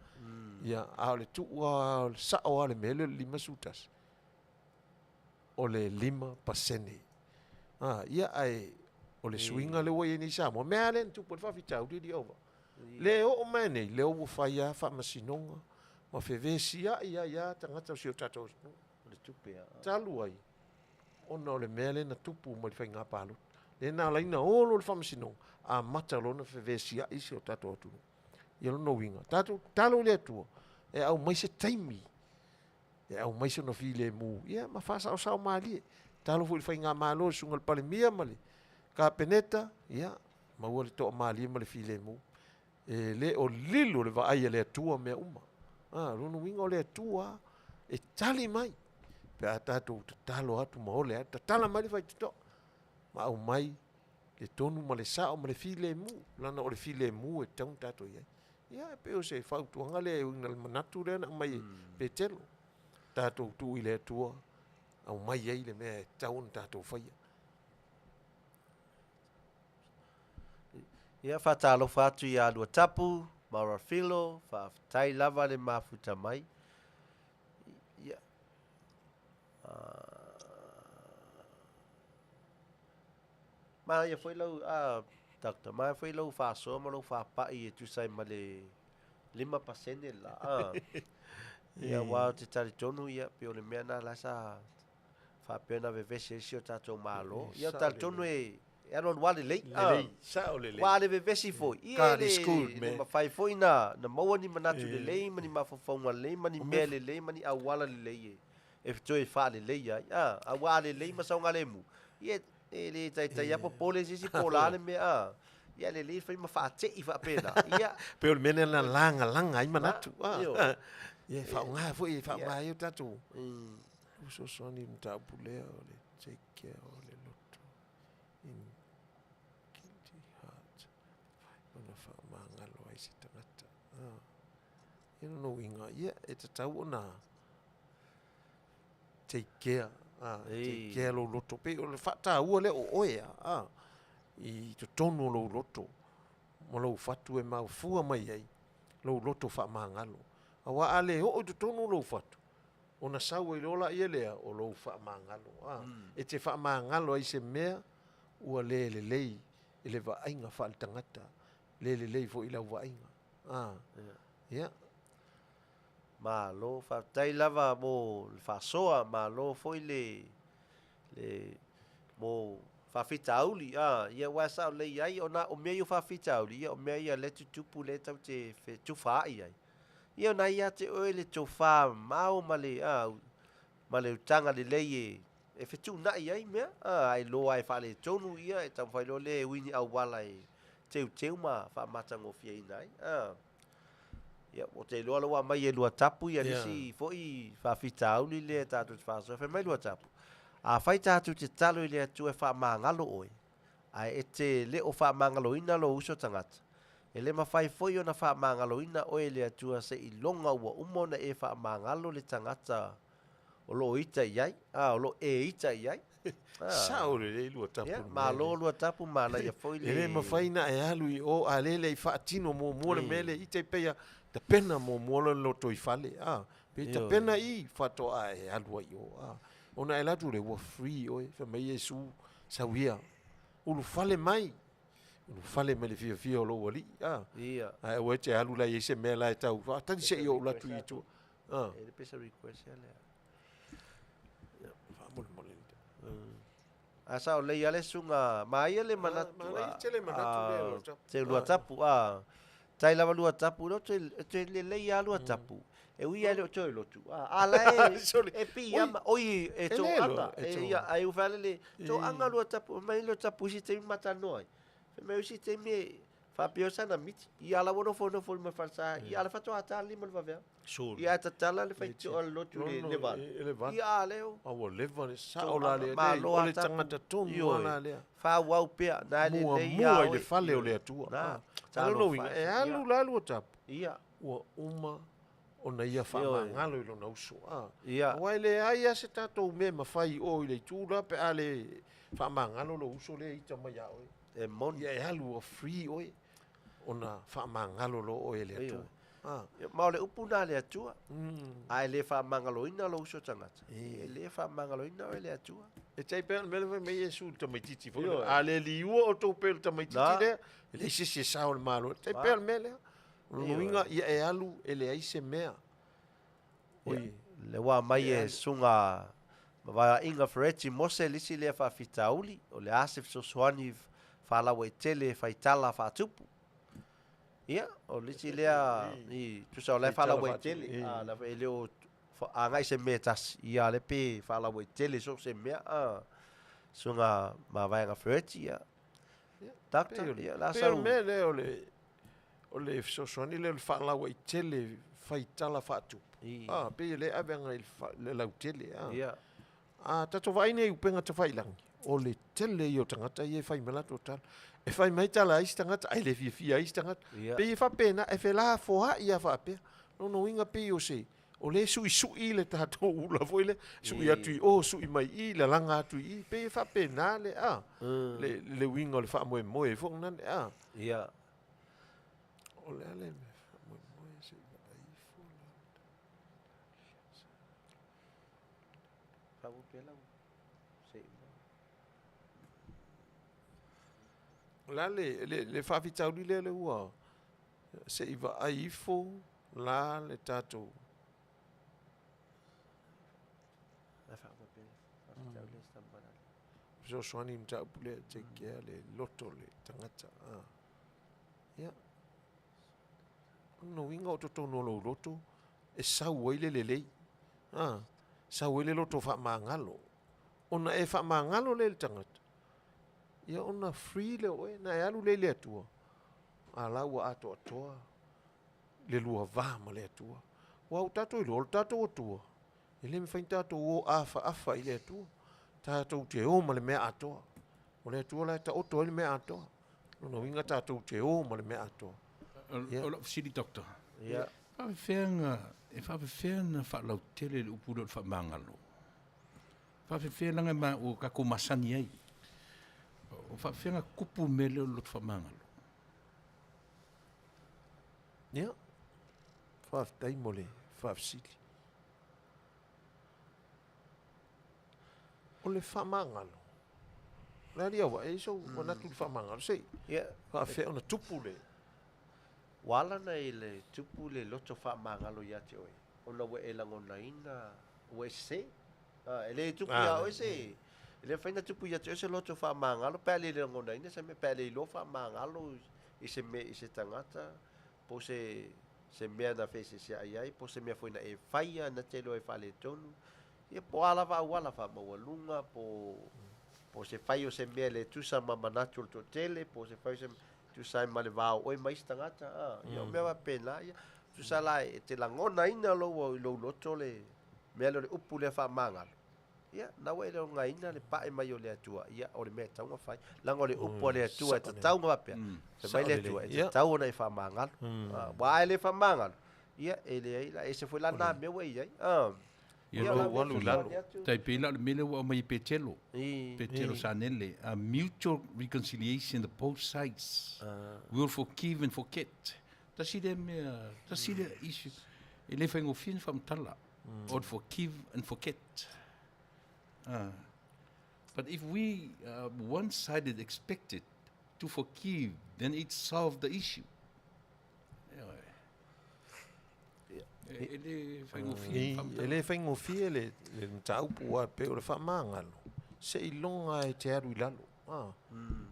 Ia, a o le tuu lava, o le sao lava o le mea lea o le 51, o le 5%. A, ia, ae o le suiga lea ua i ai nei i Samoa, mea lava lea na tupu ai le faafitauli alii Auvaa. Le oo mai nei, lea ua fai lava faamasinoga ma fevesiai ai lava tagata o si o tatou atunuu. O le tupe lava. Talu ai, ona o le mea lea na tupu mai le faiga palota. Lea na ala ai ona o loa le faamasinoga, amata loa ona fevesiai si o tatou atunuu. Ia lona uiga, tatou tatalo i le Atua e aumai se taimi, e aumai sona filemu, ia ma faasaosao malie. Tatalo foi i le faigamalo, le susuga i le Palemia ma le Kapeneta, ia maua le toamalie ma le filemu. E le o lilo le vaai a le Atua mea uma. A, o lona uiga o le Atua e tali mai pe a tatou tatalo atu ma ole atu, tatala mai le faitotoa ma aumai le tonu ma le sao ma le filemu, leaga o le filemu e tatau ona tatou i ai. Ia, e pei o se fautuaga lea e uiga i le manatu lea na aumai e Petelo, tatou tuu i le Atua, aumai ai le mea e tatau ona tatou faia. Ia, faatalofa atu ia Luatapu ma Rafilo, faafetai lava le mafuta mai. Ia, manaia foi lau, Doctor, manaia foi lau faasoa ma lou faapai e tusa ai ma le 5% le la. Ia, aua ou te talitonu, ia, pei o le mea lena la sa faapea ona vevesi ai si o tatou Malo. Ia, ou te talitonu e e alualu lava lelei. Lelei, sao lelei. Aua a le vevesi foi, ia e le, le mafai foi na, na maua ni manatu lelei ma ni mafaufauga lelei ma ni mea lelei ma ni auala lelei e, e toe faaleleia ai. A, aua a lelei ma saogalemu, ia e le taitai lava popole se isi po o le a le mea, a. Ia lelei fai ma faatei faapena. Ia. Pei o le mea lea na lagalaga ai manatu. A. Ia e faaaoga foi, e faaaoga ai o tatou fesoasoani i le mataupu lea o le take care o le loto. In guilty heart ona faamagalo ai se tagata. Ah. Ia lona uiga, ia e tatau ona take care, ah, take care lou loto. Pei o le faataua lea o oe ah, ah, i totonu o lou loto ma lou fatu e mafua mai ai lou loto faamagalo. Aua a le oo i totonu o lou fatu, ona sau ai loa laia lea o lou faamagalo. A, E te faamagalo ai i se mea ua le lelei i le vaaiga faaletagata, le lelei foi i lau vaaiga. A, ia. Malo, faafetai lava mo le faasoa, malo foi le, le, mo faafitauli, a, ia aua e sao lelei ai, ona o mea ia o faafitauli, ia o mea ia lea e tutupu lea tatou te fetufaai ai. Ia ona ia te oe le tofa mamao ma le, a, ma le utaga lelei e, e fetuunai ai mea, a, a iloa e faaletonu, ia e taumafai loa lea e ui ni auala e teuteu ma faamatagofieina ai, a. Ia, ou te iloa la ua aumai e Luatapu ia nisi foi faafitauli lea tatou te faasoa. Fai mai Luatapu, afai tatou te tatalo i le Atua e faamagalo oe, ae e te le o faamagaloina lou uso tagata, e le mafai foi ona faamagaloina oe e le Atua seiloga ua uma ona e faamagalo le tagata o lo o ita i ai, a, o lo o e ita i ai. Ah. Sao lelei Luatapu. Ia, malo Luatapu, manaia foi le... E le mafai na e alu i o, a le le i faatino muamua le mea lea, i te pei a tapena muamua lona lotoifale, a, pe tapena i faatoa e alu ai i o, a. Ona e alu atu lea, ua free oe, fai mai Iesu, sau ia, ulufale mai, ulufale mai le fiafia o lou alii, a. Ia. Ae aua e te alu la i ai se mea la e tau, faatali se i ou alu atu i tua. Ah. E le pesa request ia lea. Faamolemole. A sao lelei lava le susuga, manaia le manatu. Manaia tele manatu lea Luatapu. Te Luatapu, a. Tai lava Luatapu, e te lelei lava Luatapu. E ui lava e le o toe lotu. A la e, e piiama, oi, e toaga. E ia, ai u fale le, toaga Luatapu, mai Luatapu isi taimi matanoa ai. Fai mai isi taimi e, Faapea o sana miti. Ia ala ua nofonofo i luma falesa. Ia ala faatoa ata le lima o le vaveao. Ia ae tatala le faitioa a le lotu i le 8. Ia a lea o. A ua leva le sao la lea. Malo o le tagata tonu a la lea. Faaauau pea. Na e lelei ia oe. Muamua i le fale o le Atua. Na. A lona uiga, e alu la Luatapu. Ia. Ua uma ona ia faamagalo i lona uso. A. Ia. Aua e leai lava se tatou mea e mafai i o i le itu la pe a le faamagalo lou uso lea e ita mai ia oe. E moni. Ia e alu ua free oe ona faamagalo loa oe e le Atua. Ah. Ma o le upu na a le Atua. A e le faamagaloina lou uso tagata, e le faamagaloina oe e le Atua. E tai pei o le mea lea fai mai Iesu i le tamaitiiti foi lea, a le liua outou pea i le tamaitiiti lea, e leai se isi e sao i le Malo. E tai pei o le mea lea. O lona uiga, ia e alu e leai se mea. Oi. Lea ua aumai e Susuga Mavaeaiga Fereti Mose le isi lea faafitauli, o le a se fesoasoani faalauaitele e fai tala faatupu. Ia, o le isi lea i tusa o la e faalauaitele, a e le o agai se mea e tasi, ia lea pe faalauaitele so o se mea, a Susuga Mavaega Fereti, ia. Doctor, ia la sau. Pei o le mea lea o le O le fesoasoani lea o le faalauaitele fai tala faatupu. A, pei o lea e ave agai i le lautele. A, yeah. A tatou vaai nei i upega tafailagi, o le tele ia o tagata ia e fai mai latou tala. E fai mai tala a isi tagata, ae le fiafia ai isi tagata. Yeah. Pei e faapena, e felafoai lava faapea. Lona uiga pei o se, o lea e suisui le tatou ula foi lea, sui atu i o, sui mai i, lalaga atu i i, pei e faapena le, a, le uiga o le faamoemoe foi lena, a. Yeah. O le a le mea faamoemoe se i vaai ifo la. Faamoe pea lau se i O le a le, le, le faafitauli lea le ua se i vaai ifo la le tatou. Fesoasoani i mataupu lea, take care le loto o le tagata. Ah. Ia. O lona uiga o totonu o lou loto e sau ai le lelei. A, sau ai le loto faamagalo. Ona e faamagalo lea i le tagata, ia ona free lea o oe, na e alu lea i le Atua, a la ua atoatoa le lua va ma le Atua. Aua ua tatou iloa, o le tatou Atua, e le mafai ona tatou o afaafa i le Atua. Tatou te o ma le mea atoa. O le Atua la e taoto ai le mea atoa. Lona uiga tatou te o ma le mea atoa. O lau fesili Doctor, faafefea na, e faafefea na faalautele le upu lea o le faamagalo? Faafefea leaga ma ua tatou masani ai. O faafefea na tupu le mea lea o le loto faamagalo? Ia, faafetai mo le faafesili. O le faamagalo, Le alii Auva'a, e i ai sou manatu i le faamagalo, se i faafefea ona tupu le. Ua ala ona e le tupu le loto faamagalo ia te oe, ona ua e lagonaina ua e sese. A, e le tupu ia oe se, e le mafai ona tupu ia te oe se loto faamagalo pe a le lagonaina se mea, pe a le iloa faamagalo i se mea i se tagata, po o se se mea na feeseeseai ai, po o se mea foi na e faia na te iloa e faaletonu, ia po o a lava auala faamaualuga, po po o se fai o se mea e le tusa ma manatu o le toatele, po o se fai o se tusa ai ma le va o oe ma isi tagata, a, ia o mea faapena ia. Tusa la e te lagonaina lou i lou loto le mea lea o le upu lea faamagalo, ia, na ua e lagonaina le pae mai o le Atua, ia, o le mea e tatau ona fai. Leaga o le upu a le Atua e tatau ona faapea, fai mai le Atua, e tatau ona e faamagalo. Aua a e le faamagalo, ia, e leai la, e ese foi la na mea ua e i ai. Ia, lou alu i lalo. Tai pei la o le mea lea ua aumai e Petelo, Petelo Sanele, a mutual reconciliation the both sides will forgive and forget. Tasi lea mea, tasi lea issue, e le faigofie ona faamatala, o le forgive and forget. But if we one-sided expected to forgive, then it solved the issue. E le faigofie. E le faigofie le mataupu aua e pei o le faamagalo, seiloga e te alu i lalo.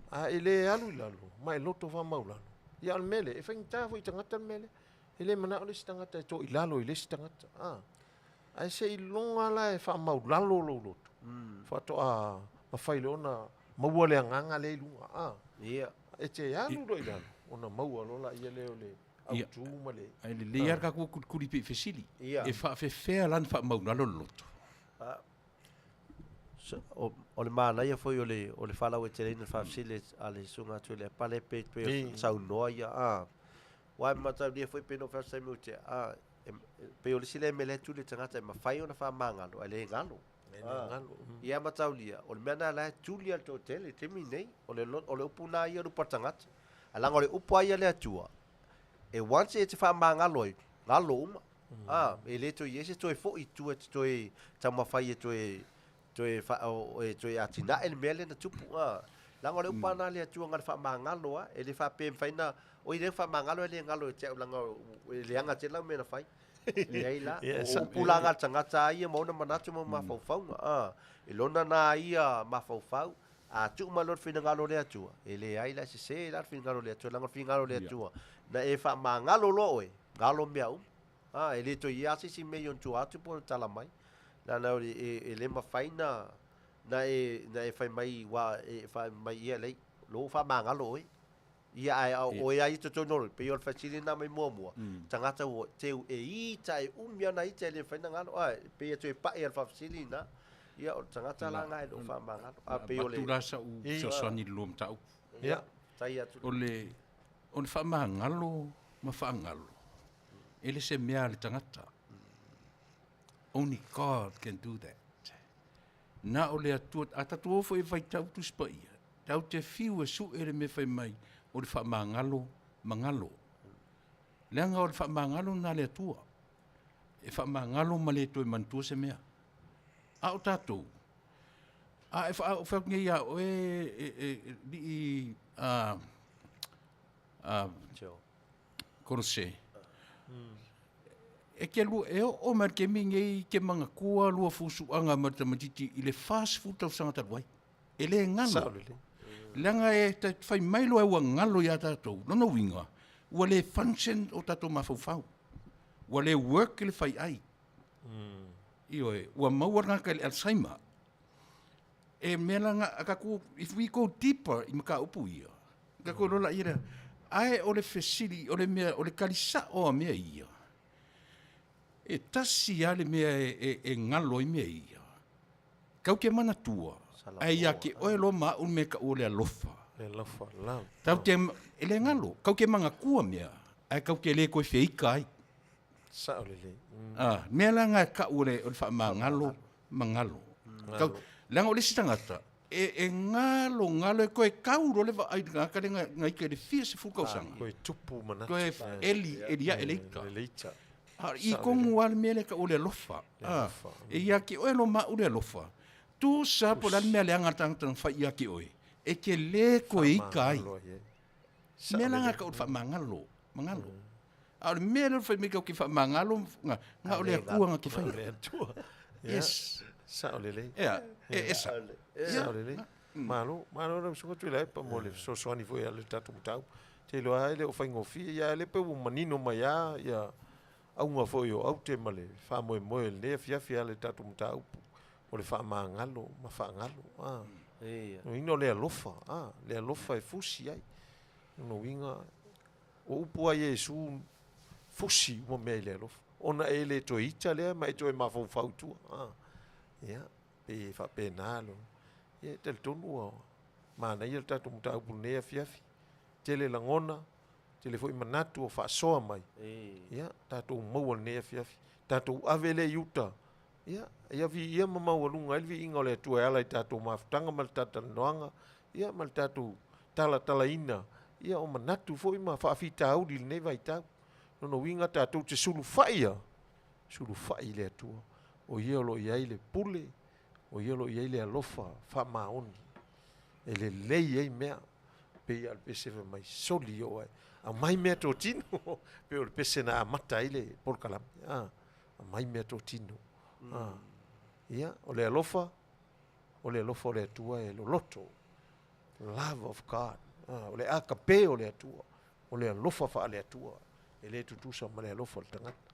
A e le alu i lalo ma e loto faamaulalo, ia a o le mea lea, e faigata foi i tagata le mea lea. E le manao le isi tagata e toa i lalo i le isi tagata. Ae seiloga la e faamaulalo lou loto, faatoa mafai loa ona maua le agaga lea i luga. E te alu loa i lalo, ona maua loa laia lea o le autu ma le. Ae lelei lava le tatou kulikuli pei fesili, e faafefea la ona faamaulalo le loto? O le manaia foi o le o le faalauaiteleina o le faafesili a le Susuga Tuilaepa lea pei pei ona saunoa ia a aua e mataulia foi pei ona ou fai atu i se taimi ua tea a e pei o le isi lea mea lea e tuli e le tagata e mafai ona faamagalo ae le galo. Ia mataulia o le mea lena la e tuli lava e le toatele i le taimi lenei o le o le upu lena ia o le upu a le tagata ae leaga o le upu lava ia a le Atua e once e te faamagalo ai galo uma. A, e le toe i ai se toe foi i tua e te toe taumafai e toe, toe fa, o, e toe atinae le mea lea na tupu. A, leaga o le upu lava lena a le Atua na o le faamagalo lava, e le faapea e mafai ona, oi lea ua faamagalo ae le galo ia te au leaga e leaga tele lau mea na fai. Leai la, o upu la na a le tagata lava ia ma ona manatu ma mafaufauga. A, e lona na ia mafaufau, a tuu mai loa le finagalo o le Atua, e leai la, e sese la le finagalo o le Atua, leaga o le finagalo o le Atua, na e faamagalo loa oe, galo mea uma. A, e le toe i ai lava se isi mea i ona tua atu po o ona tala mai. Leaga o le, e, e le mafai na, na e, na e fai mai, ua e fai mai ia lei, lou faamagalo oe. Ia, ae o oe lava ia i totonu o le, pei o le fesili lena mai muamua, tagata ua teu e ita, e umi ana ita e le mafai ona galo. A, e pei e toe pai lava i le faafesili lena. Ia, o le tagata la lena e le o faamagalo. A pei o le. Avatu la sau fesoasoani i le lua mataupu. Ia, tai atu. O le, o le faamagalo ma faagalo, e le se mea a le tagata. Only God can do that. Na o le Atua, a tatou o foi e faitau Tusi Paia, tatou te fiu e sue le mea fai mai o le faamagalo ma galo. Leaga o le faamagalo lena a le Atua. E faamagalo ma le toe manatua se mea. A o tatou, a e fai atu nei ia oe e, e, e, lii a, a, Kolose. E ke lua, e oo mai le taimi nei ke manatua lua fusuaga ma le tamaitiiti i le 40 tausaga talu ai. E le galo. Sao lelei. Leaga e fai mai loa ua galo ia tatou, lona uiga, ua le function o tatou mafaufau. Ua le work le fai ai. Ioe, ua maua le tagata i le Alzheimer. E mea la na, a tatou, if we go deeper i mataupu ia, tatou iloa laia lea. Ae o le fesili, o le mea, o le tali sao a mea ia, e tasi lava le mea e, e, e galo ai mea ia. Tatou te manatua, ae ia te oe loa ma au le mea e taua o le alofa. Le alofa, love. Tatou te, e le galo, tatou te manatua mea, ae tatou te le toe feita ai. Sao lelei. A, mea la na e tau o le, o le faamagalo ma galo. Tau, leaga o le isi tagata, e, e galo, galo, e toe tau loa le vaai i le tagata lea na, na ita i le fia sefulu tausaga. Toe tupu manatu. Toe eli, eli ae le ita. Le ita. A i tonu lava le mea lea e tau o le alofa. A, e ia te oe loa ma au le alofa, tusa po o le a le mea leaga a le tagata na fai ia te oe, E te lē toe ita ai. Faamagalo ai e. Mea la Saolelei. na tau o le faamagalo, magalo. A o le mea lea o le fai mai tatou te faamagalo, na, na o le Atua na te O le faia. Atua. Ia, Yes. Saolelei. Ea, e, e sao. Saolelei. Malo, malo lau susuga Tuilaepa mo le fesoasoani foi a le tatou mataupu. Te iloa lava e le o faigofie, ia lea pei ua manino mai lava ia auga foi o aute ma le faamoemoe o lenei afiafi a le tatou mataupu o le faamagalo ma faagalo. Ah. Ia. Lona uiga o le alofa, ah, le alofa e fusi ai. Lona uiga, o upu lava ia Iesu, fusi uma mea i le alofa. Ona e le toe ita lea ma e toe mafaufau i tua. Ah. Ia, pei e faapena lo. Ia, e talitonu ua manaia le tatou mataupu i lenei afiafi. Tele lagona, tele foi manatu o faasoa mai. Ia, tatou maua i lenei afiafi. Tatou ave lea i uta. Ia, ia viia ma maualuga ai le viiga o le Atua e ala i tatou mafutaga ma le talatalanoaga, ia ma le tatou talatalaina, ia o manatu foi ma faafitauli i lenei vaitau. Lona uiga tatou te sulufai ia, sulufai i le Atua. O Ia o lo o i ai le pule, o Ia o lo o i ai le alofa faamaoni e lelei ai mea. Pei lava o le pese fai mai, soli oo ai, aumai mea totino. Pei o le pese na amata ai le polokalame. Ah, aumai mea totino. Ah, ia, o le alofa, o le alofa o le Atua e loloto. Love of God. Ah, o le agape o le Atua. O le alofa faale-Atua. E le tutusa ma le alofa o le tagata.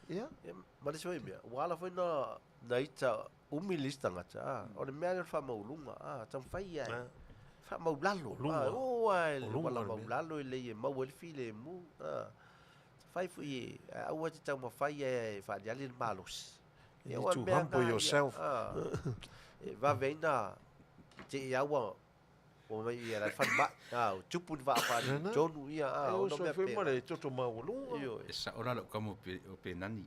Ia. Ia, ma le isi foi mea, ua ala foi na na ita umi le isi tagata, ah, o le mea lea o le faamaualuga, ah, taumafai ia e faamaulalo, Luga. ah, o lava i le O luga vala le mea. maulalo e lelei e maua ai le filemu, ah, taumafai foi e, ae aua e te taumafai e faaliali le malosi. You Ia, need ua to mea humble na, ia, yourself. ah, e vave ai na te i au ua ua mai ia la falemai, ah, ua tupu ni vaa Nana. faaletonu, ia, ah, E ona oso mea foi ma pena. le toto maualuga. Ioe. E sao la lau kama o pe, o Penani.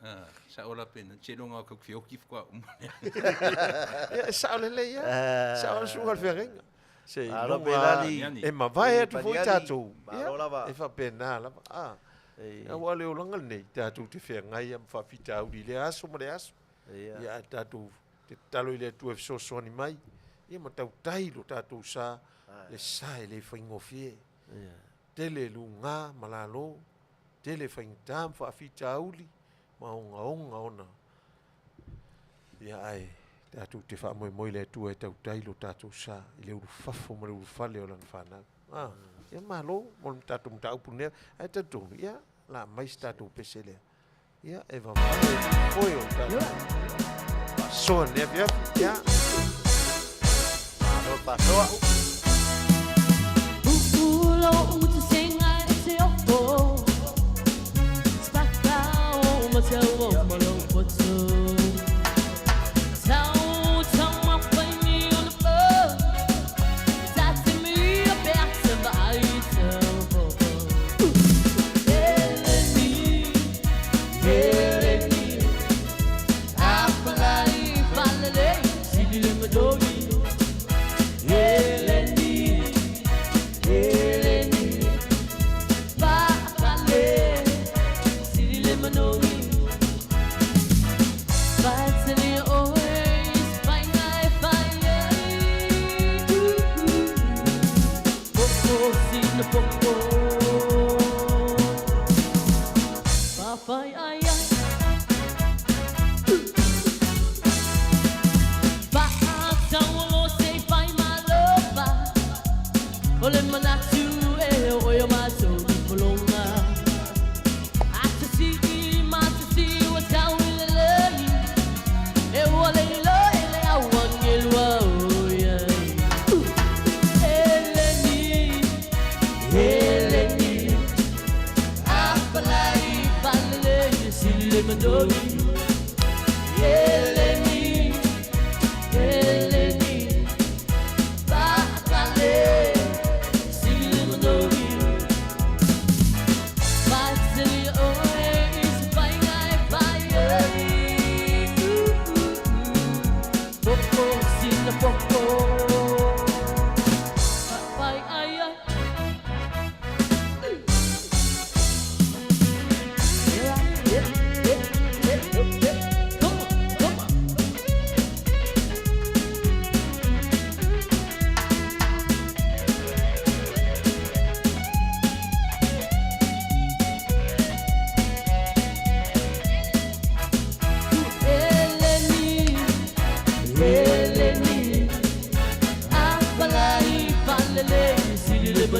Ah, sao la Penani. Seiloga o kau feoki faatoa uma lea. Ia, e sao lelei lava. Sao le susuga i le feagaiga. Se Malo iloga Penani. e mavae atu foi Paniani. tatou. Malo Ia, lava. e faapena lava. Ah. Ia. Aua le olaga lenei, tatou te feagai ma faafitauli i lea aso ma le aso. Ia. Ia, ae tatou te tatalo i le Atua e fesoasoani mai. Ia ma tautai lo tatou sa, le sa e le faigofie. Tele luga ma lalo, tele faigata ma faafitauli, ma ogaoga ona. Ia, ae tatou te faamoemoe i le Atua e tautai lo tatou sa i le ulufafo ma le ulufale o lana fanau. Ah, ia malo mo le tatou mataupu lenei. Ae talitonu, ia, la aumai se tatou pese lea. Ia, e vavale foe o le tatou faasoa i lenei afiafi. Ia. Malo le faasoa.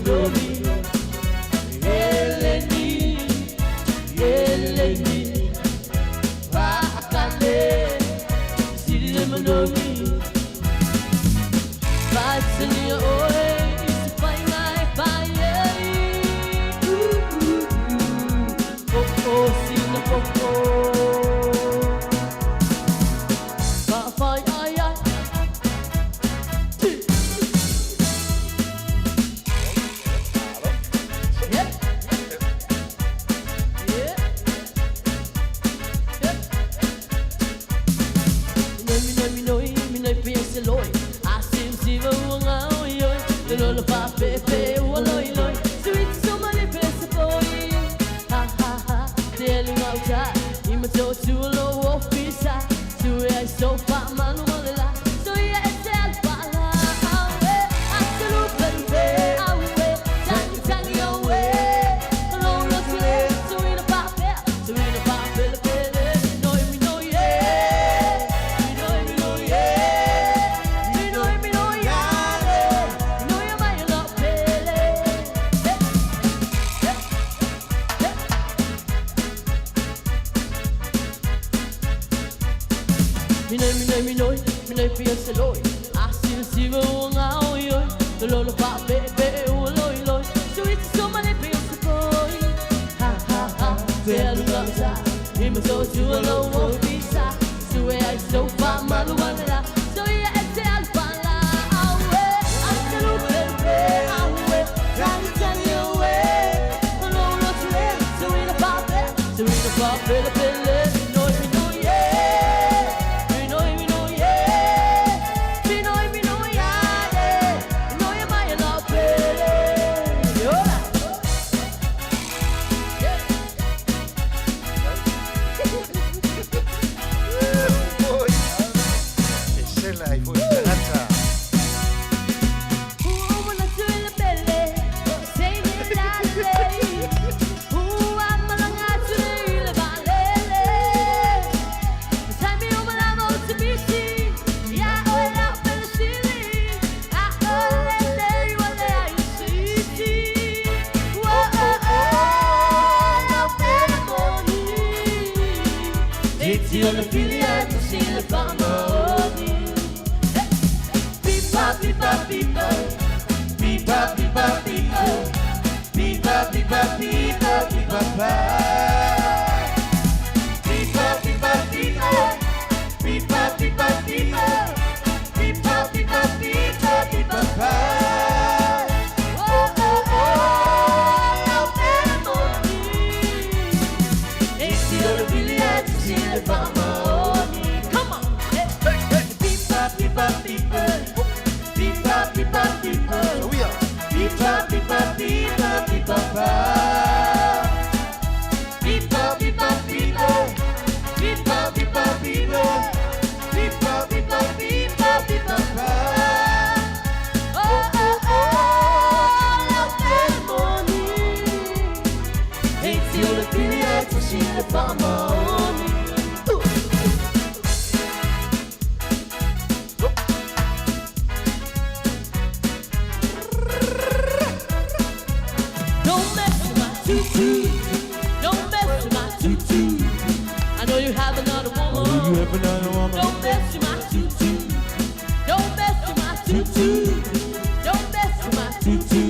manomi Eleni, Eleni Paakale, sili le manomi Fatsania oe, i se faiga e fai ai Popo sina popo Fa'afai ai ai Yeah. Yeah. Yeah. Minoi, minoi, minoi, minoi, pe loi. Asim siva uanga oi oi. Lolo pa pe pe ua loi loi. Sweet so mani pe se poi. Ha ha ha. Te lunga uta. Ima to tu lo ofisa. Tu e ai so fa manu malela. So ia e te alfa la. Awe. Atelu pe awe. Tangi tangi awe. Lo lo tule. Suina pa pe. Suina pa pe pe. Noi mi noi eh. Mi noi mi noi eh. Mi noi mi noi ale. Mi noi mai lo pele. Minoi, minoi, minoi, minoi pia se loi. Asi si va uanga oi oi. Lo lo pa pe pe u loi loi. Sweet so mani pe se poi. Ha ha ha. Te alu sa. Ima so tu lo o pisa. Sue ai so fa malu manela. So ia e te alfa la. Awe. Atelu pe pe awe. Tani tani awe. Lo lo tule. Suina pa pe. Suina pa pe pe le. Noi mi noi yeah. Mi noi mi noi yeah. Mi noi mi noi yeah. Mi noi mai la pele. Ora. Yeah. Oi. E sela ai foi tagata. Pipa, pipa, pipa. Pipa, pipa, pipa. Pipa, pipa, pipa, pipa, pa. Pipa, pipa, pipa. Pipa, pipa, pipa. Pipa, pipa, pipa, pipa, pa. Oh, oh, oh, lau pele moni. E si o le pili e tu si le fa'amaoni. Come on! Hey, hey. Pipa, pipa, pipa. Pipa, pipa, pipa. Uia. Pipa, pipa, pipa, pipa, pa. Pipa, pipa, pipa. Pipa, pipa, pipa. Pipa, pipa, pipa, pipa, pa. Oh, oh, oh, lau pele moni. E si o le pili e tu si le fa'amaoni. Don't mess with my tutu. Don't mess with my tutu. I know you have another woman. You have another woman. Don't mess with my tutu. Don't mess with my tutu. Don't mess with my tutu.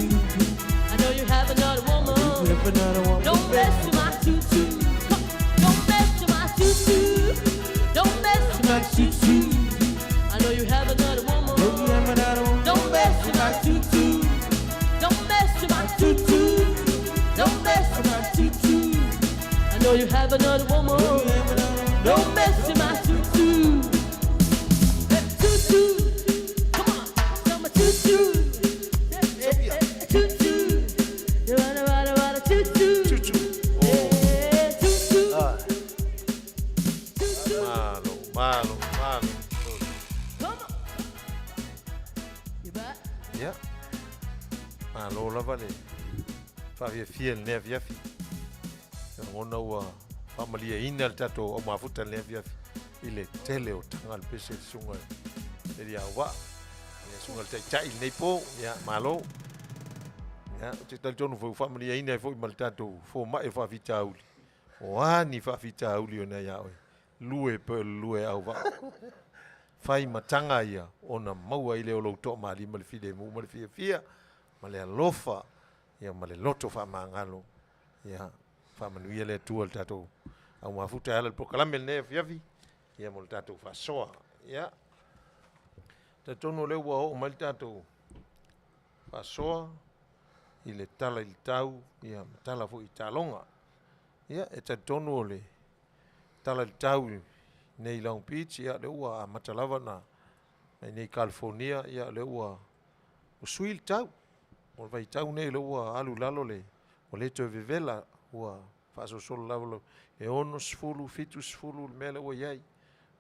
I know you have another woman. You have another woman. Don't mess with my tutu. Don't mess with my tutu. Don't mess with my tutu. I know you have another woman. You have another woman. Don't mess with my tutu. Don't mess with my tutu. Don't mess with my tutu. I know you have another woman. Don't mess with my tutu. Hey, tutu. Come on, tell my tutu. Hey, hey, hey, tutu. Wada, wada, wada, tutu. Tutu. Hey, tutu. Tutu. Malo, malo, malo. Come on. You back? Ia. Malo lava le faafiafia i lenei afiafi. E lagona ua faamaliaina le tatou au mafuta i lenei afiafi i le tele o taga le pese le susuga le liauvaa. Ia susuga le taitai i lenei po. Ia, malo. Ia, ou te talitonu foi ua faamanuiaina ai foi ma le tatou fomai o faafitauli. O a ni faafitauli o i ina ia oe, lue pe o le lue auvaa. Fai ma taga ia ona maua ai lea o lou toamalie ma le filemu ma le fiafia ma le alofa ia ma le loto faamagalo. Ia faamanuia le Atua i le tatou au mafuta e ala i le polokalame i lenei afiafi ia mo le tatou faasoa. Ia, talitonu o lea ua oo mai le tatou faasoa i le tala i le tau ia ma tala foi i taaloga. Ia, e talitonu o le tala i le tau i nei Long Beach, ia lea ua amata lava na i nei California, ia lea ua sui le tau. O le vaitau nei lea ua alu i lalo le, ua le toe vevela, ua faasolosolo lava e 60, 70 le mea lea ua i ai,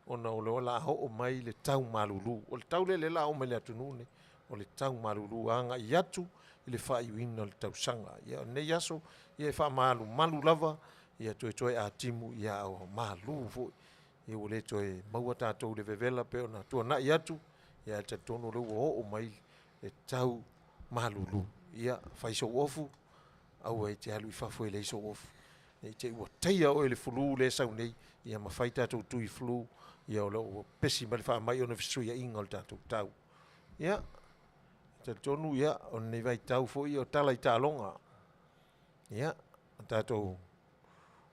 ona o le a oo mai le tau malulu. O le tau lea lea o le a oo mai i le atunuu lenei, o le tau malulu agai atu i le faaiuina o le tausaga. Ia o lenei aso, ia e faamalumalu lava, ia toetoe a timu, ia a ua malu foi. Ia ua le toe maua tatou i le vevela pei ona tuanai atu, ia ae talitonu o lea ua oo mai le tau malulu. Ia fai sou ofu, aua e te alu i fafo e leai sou ofu. Ne i te i ua taia oe e le flu lea e sau nei, ia ma fai tatou tui flu, ia o lo o ua pepesi mai le faamai ona o fesuiaiga o le tatou tau. Ia, talitonu ia, o lenei vaitau foi o tala i taaloga. Ia, o tatou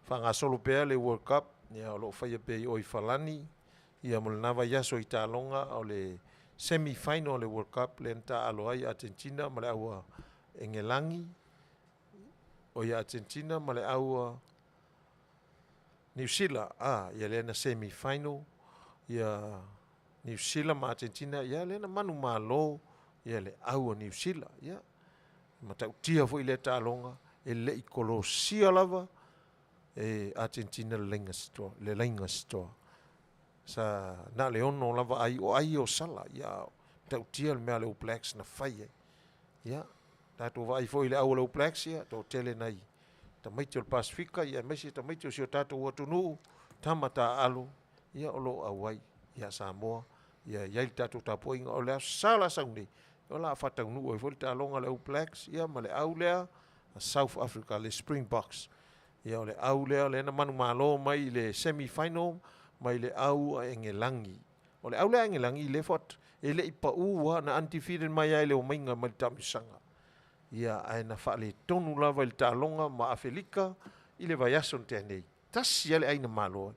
faagasolo pea le World Cup, ia o lo o faia pea i o i Falani, ia mo lena vaiaso i taaloga o le semi final o le World Cup lea na taaalo ai Argentina ma le au Engelagi, o ia Argentina ma le au Niu Sila, a, ia lea na semi final ia Niu Sila ma Argentina, ia lea na manumalo ia le au a Niu Sila. Ia, matautia foi lea taaloga, e le i kolosia lava e Argentina le laina sitoa, le laina sitoa. Sa na o le ono lava ai, o ai o sala, ia matautia le mea a le All Blacks na fai ai. Ia, tatou vaai foi i le au a le All Blacks, ia, toatele nai tamaiti o le Pasefika, ia aemaise tamaiti o si o tatou atunuu, tama taaalo, ia o lo o auai ia Samoa, ia i ai le tatou tapuaiga. O le Aso Sa o le a sau nei, o le a faataunuu ai foi le taaloga a le All Blacks, ia ma le au lea a South Africa, le Springboks. Ia o le au lea, lea na manumalo mai i le semi final mai le au a Engelagi. O le au lea a Engelagi, lea faat, e le i pau lava, na undefeated mai lava i le omaiga mai le taamilosaga. Ia, ae na faaletonu lava i le taaloga ma Afelika i le vaiaso na tea nei. Tasi lava le ai na malo ai.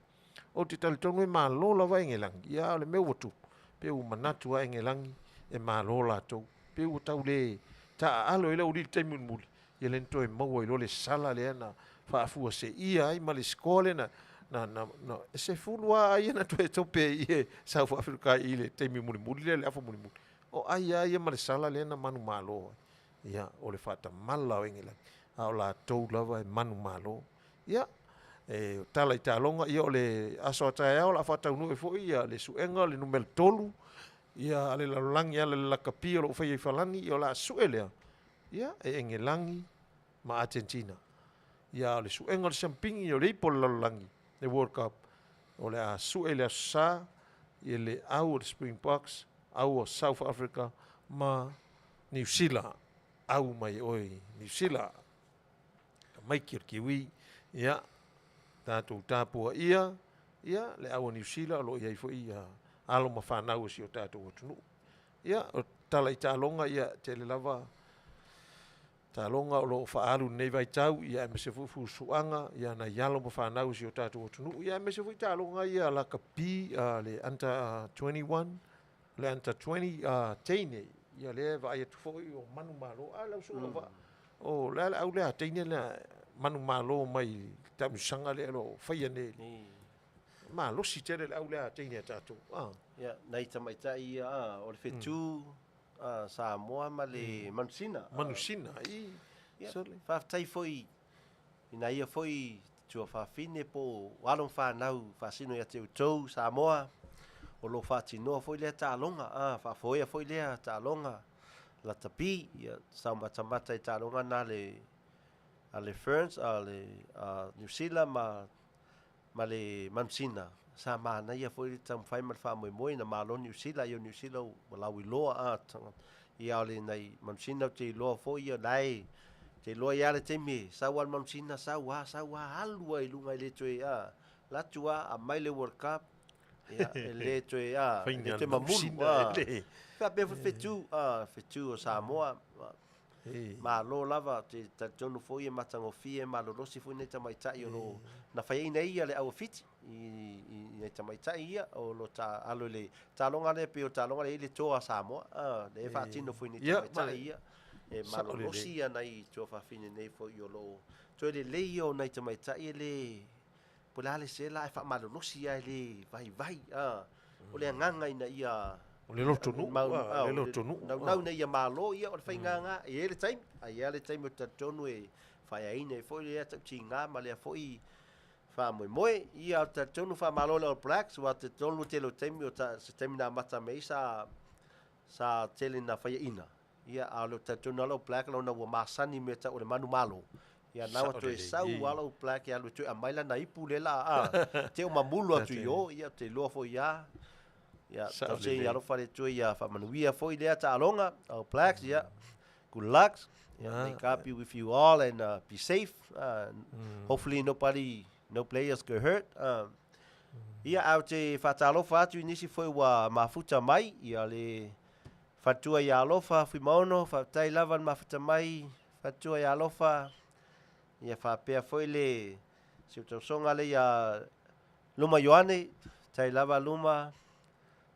Ou te talitonu e malo lava Engelagi, ia a o le mea ua tupu, pei ua manatu lava Engelagi e malo latou. Pei ua tau le taaalo ai le aualii i le taimi mulimuli, ia lea na toe maua ai loa le sala lea na faafuaseia ai ma le score lea na, na, na, na e sefulu lava ai na toe tope ai e South Africa i le taimi mulimuli lea, le afa mulimuli. O ai lava ia ma le sala lea na manumalo ai. Ia, o le faatamala o Engelagi, a o latou lava e manumalo. Ia, e tala i taaloga, ia o le aso a taeao o le a faataunuu ai foi ia le suega o le numera 3, ia a le lalolagi e ala i le lakapi o lo o faia i Falani, ia o le a sue lea, ia e Engelagi ma Argentina. Ia a o le suega o le siamupini o le ipu o le lalolagi, le World Cup, o le a sue i le Aso Sa, i le au o le Springboks, au o South Africa ma Niu Sila. Au mai oe i Niu Sila. Tamaiti o le Kiwi, ia, tatou tapuaia, ia, le au a Niu Sila o lo o i ai foi ia alo ma fanau o si o tatou atunuu. Ia, o tala i taaloga, ia, tele lava taaloga o lo o faaalu i lenei vaitau, ia, aemaise foi fusuaga, ia, nai alo ma fanau o si o tatou atunuu, ia, aemaise foi taaloga ia lakapi, le under 21, le under 20 teine, ia lea e vaai atu foi o manumalo, a lau susuga mm. O le a le au lea a teine lea manumalo mai i le taamilosaga lea o lo o faia nei. Malosi tele le au lea a teine a tatou. Ah. Ia, nai tamaitai ia, ah, o le fetu ah, Samoa ma le Manusina. Ah. Manusina, i. Ia, faafetai foi i nai ia foi tuafafine po o alo ma fanau faasino ia te outou Samoa o lo o faatinoa foi lea taaloga, ah, faafoea foi lea taaloga lakapi, ia sao matamata i taaloga na le a le Ferns, a le a Niu Sila ma ma le Manusina. Sa manaia foi le taumafai ma le faamoemoe ina malo Niu Sila, ia o Niu Sila ua lauiloa a Ia o le nai manusina ou te iloa foi ia la e te iloa ia le taimi e sau a le manusina sau a sau a alu a i luga e le toe a latu a aumai le World Cup ia e le toe a e le toe mamulu a faapea foi fetu a fetu o Samoa Malo lava, ou te talitonu foi e matagofie e malolosi foi nai tamaitai o lo o na faiaina ai ia le au a Fiti i nai tamaitai ia o lo o alo i le taaloga lea pei o le taaloga lea e i ai le toa a Samoa a, lea e faatino foi e nai tamaitai ia. E malolosi ia nai tuafafine nei foi o lo o toe lelei ia o nai tamaitai e le po o le a le sela ae faamalolosi lava e le vaivai a. O le agaga ina ia O le lotonuu, a, o le lotonuu. Naunau ina ia malo, ia o le faiga lena. E i ai le taimi, ae i ai le taimi ou te talitonu e faaeaina ai foi lea tautiga ma lea foi faamoemoe. Ia ou te talitonu faamalo i le All Blacks, aua ou te talitonu le tele o taimi o se taimi na amata mai ai sa sa tele ina faiaina. Ia, a o le talitonu lava le All Black ona ua masani i mea tau o le manumalo. Ia, na ua toe sau lava le All Black e alu e toe aumai lana ipu lea la a te o mamulu atu i o, ia, ou te iloa foi lava. Ia, tausia ia alofa le Atua ia faamanuia foi lea taaloga, All Blacks, ia, good luck. Yeah, may God be with you all and be safe. Hopefully nobody, no players get hurt. Ia, ae ou te faatalofa atu i nisi foi ua mafuta mai, ia le Faletua ia Alofa Fuimaono, faafetai lava le mafuta mai Faletua ia Alofa. Ia faapea foi le si ou tausoga lea ia Luma Ioane, faafetai lava Luma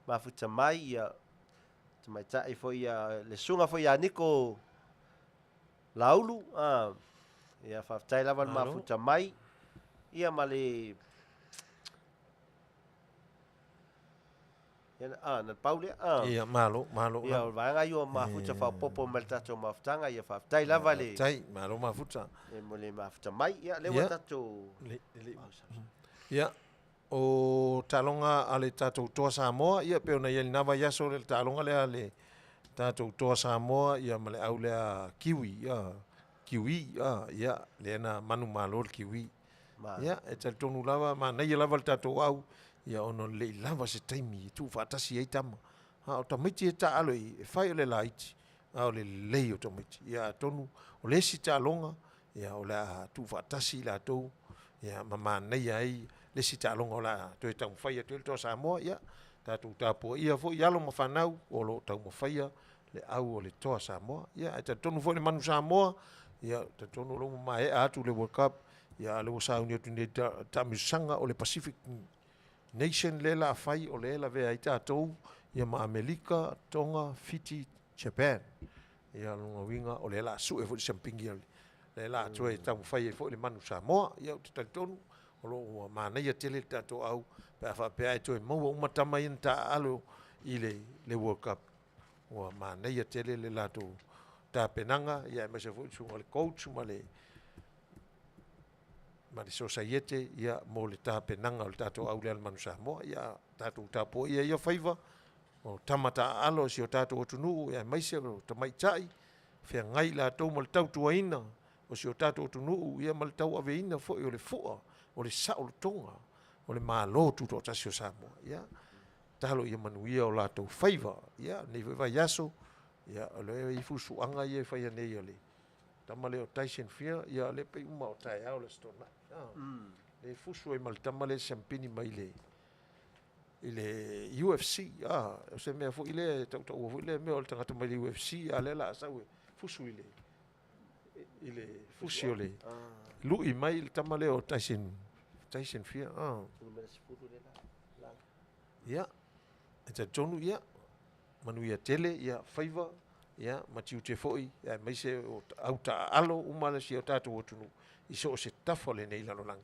mafuta mai. Ia tamaitai foi ia le susuga foi ia Niko Laulu, ia faafetai lava le mafuta mai. Ia ma le Ia, ah, na pau lea. Ah. Ia, malo, malo. Ia, o le vaega ia o mafuta faaopoopo mai le tatou mafutaga. Ia, faafetai lava le... Faafetai, malo mafuta. E mo le mafuta mai. Ia, lea ua tatou... Le, le, ia, o taaloga a le tatou Toa Samoa, ia, pei ona i ai i lena vaiaso le taaloga lea a le tatou Toa Samoa, ia, ma le au lea Kiwi, ia, Kiwi, ia, ia, lea na manumalo le Kiwi. Ia, e talitonu lava, manaia lava le tatou au, ia ona le i lava se taimi e tuufaatasi ai tama. A o tamaiti e taaalo i i, e fai o le laiti, a o le lelei o tamaiti. Ia atonu o le isi taaloga, ia o le a tuufaatasi i latou, ia ma manaia ai le isi taaloga o le a toe taumafai atu ai le Toa Samoa, ia tatou tapuaia foi alo ma fanau o lo o taumafaia le au o le Toa Samoa. Ia, ae talitonu foi le Manu Samoa, ia, talitonu o lea ua maea atu le World Cup, ia, a o lea ua sauni atu nei le taamilosaga o le Pacific Nation lea la fai, o lea e lavea ai tatou, ia ma Amerika, Tonga, Fiti, Japan. Ia, o lona uiga, o lea la sue foi le siamupini a le, lea la toe taumafai ai foi le Manu Samoa. Ia, ou te talitonu, o lo o ua manaia tele le tatou au, pe a faapea e toe maua uma tama ia na taaalo i le World Cup. Ua manaia tele le latou tapenaga, ia aemaise foi le susuga i le coach ma le ma le sosaiete ia mo le tapenaga o le tatou au lea a le Manu Samoa. Ia tatou tapuaia ia faiva o tama taaalo o si o tatou atunuu ia aemaise o tamaitai feagai latou ma le tautuaina o si o tatou atunuu ia ma le tauaveina foi o le fua o le saolotoga o le Malo Tutoatasi o Samoa. Ia Tatalo ia manuia o latou faiva. Ia, lenei foi vaiaso, ia, o lea e i ai fusuaga ia e faia nei a le tama lea o Tyson Fury, ia, lea pei uma o taeao le Aso Toonai. Ah, mm. Lea e fusu ai ma le tama lea e siampini mai le i le UFC. Ah, o se mea foi lea e tautaua foi lea mea o le tagata mai le UFC, a lea la a sau e fusu i le i le fusi o le lui mai le tama lea o Tyson Tyson Fury. Ah. Ia, e talitonu, ia, manuia tele, ia, faiva, ia, ma tiute foi, aemaise o au taaalo uma le si o tatou atunuu i so o se tafa o lenei lalolagi.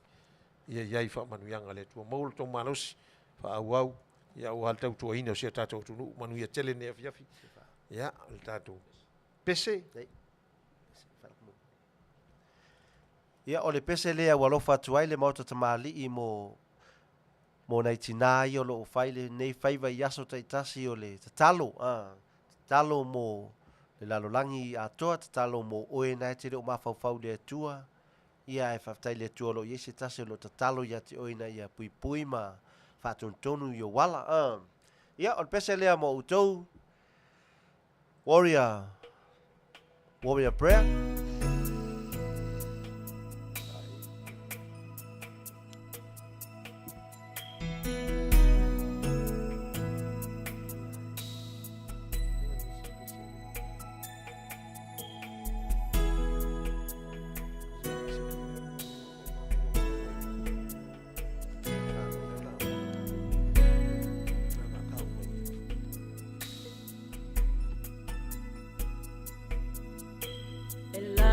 Ia i ai faamanuiaga a le Atua. Maua lo outou malosi, faaauau, ia, aua le tautuaina o si o tatou atunuu. Manuia tele lenei afiafi. Ia, o le tatou pese. Ia, o le pese lea ua alofa atu ai le Maota Tamalii mo mo nai tinā ia o lo o fai lenei faiva i aso taitasi o le tatalo, a, tatalo mo le lalolagi atoa, tatalo mo oe na e te le o mafaufau i le Atua, ia ae faafetai i le Atua o lo o i ai se tasi o lo o tatalo ia te oe ina ia puipui ma faatonutonu i ou ala, a. Ia, o le pese lea mo outou. Warrior Warrior Prayer. E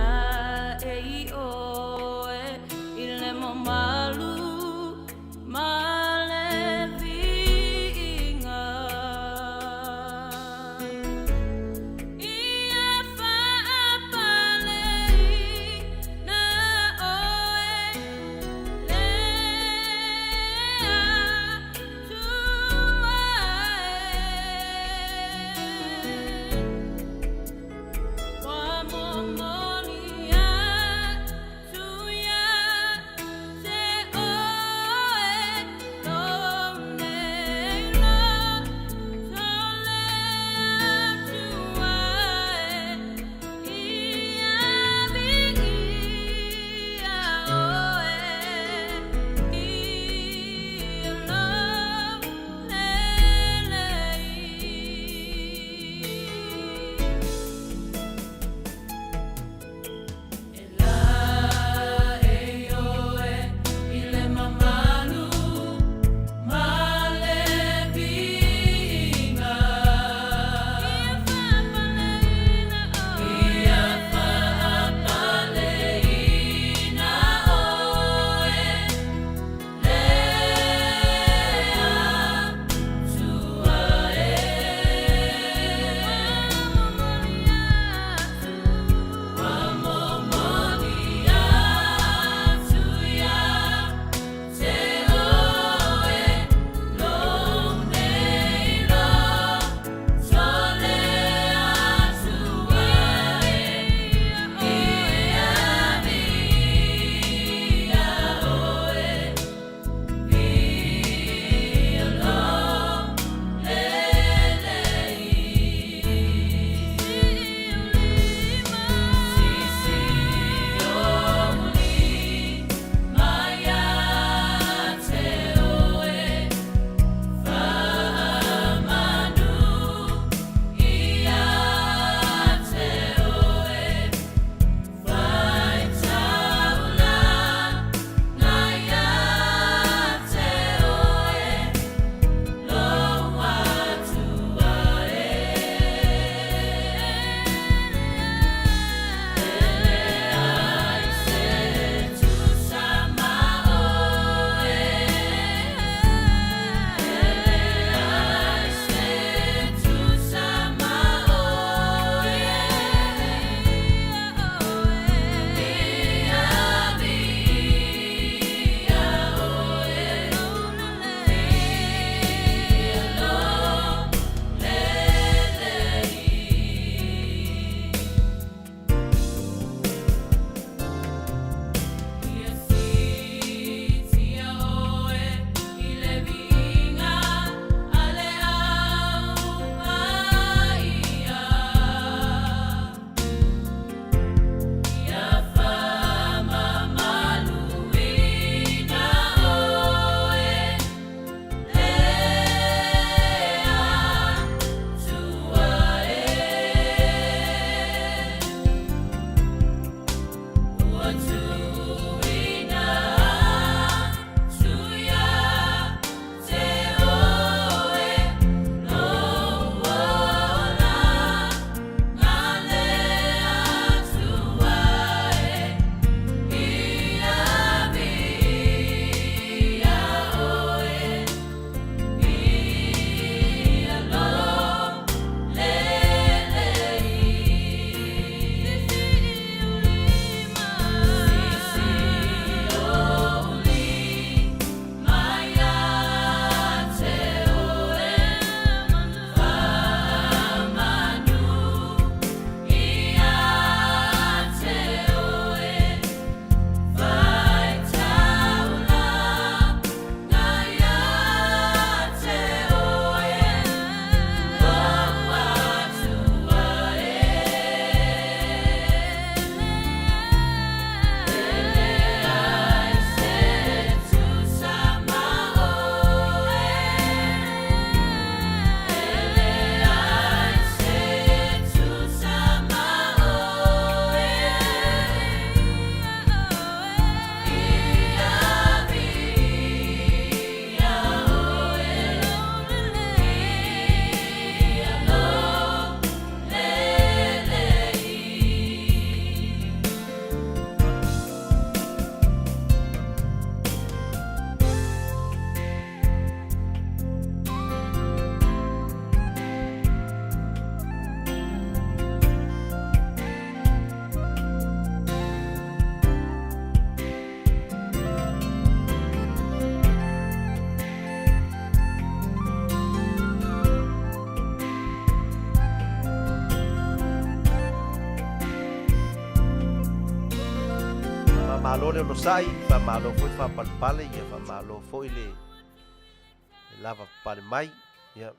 Faamalo le onosai, faamalo foi le faapalepale, ia faamalo foi le le lava papale mai. Ia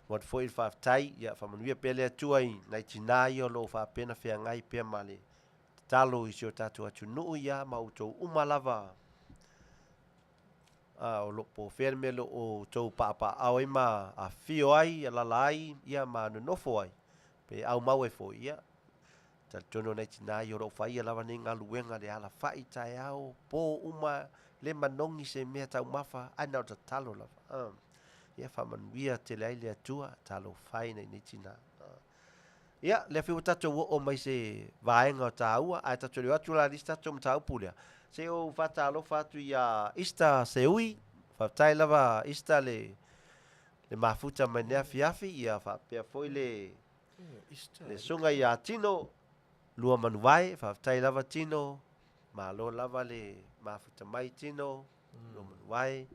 momoli foi le faafetai, ia faamanuia pea le Atua i nai tinā ia o lo o faapea ona feagai pea ma le tatalo i si o tatou atunuu, ia ma outou uma lava a o lo o po o fea le mea o lo o outou paapaaao ai ma afifio ai, alaala ai, ia ma nonofo ai, pe aumau ai foi, ia, talitonu o nai tina ia o lo o faia lava nei galuega i le alafai, taeao, po uma, le manogi se mea taumafa, ae na o le tatalo lava. A, ia faamanuia tele ai le Atua, talofa e i nai nei tina. Ia, lea foi ua tatou oo mai se vaega o taua, ae tatou le o atu la i le isi tatou mataupu lea. Se i ou faatalofa atu ia Easter Seui, faafetai lava Easter le, le mafuta mai lenei afiafi, ia faapea foi le, le susuga ia Tino Luamanuvae, faafetai lava Tino, malo lava le mafuta mai Tino Luamanuvae.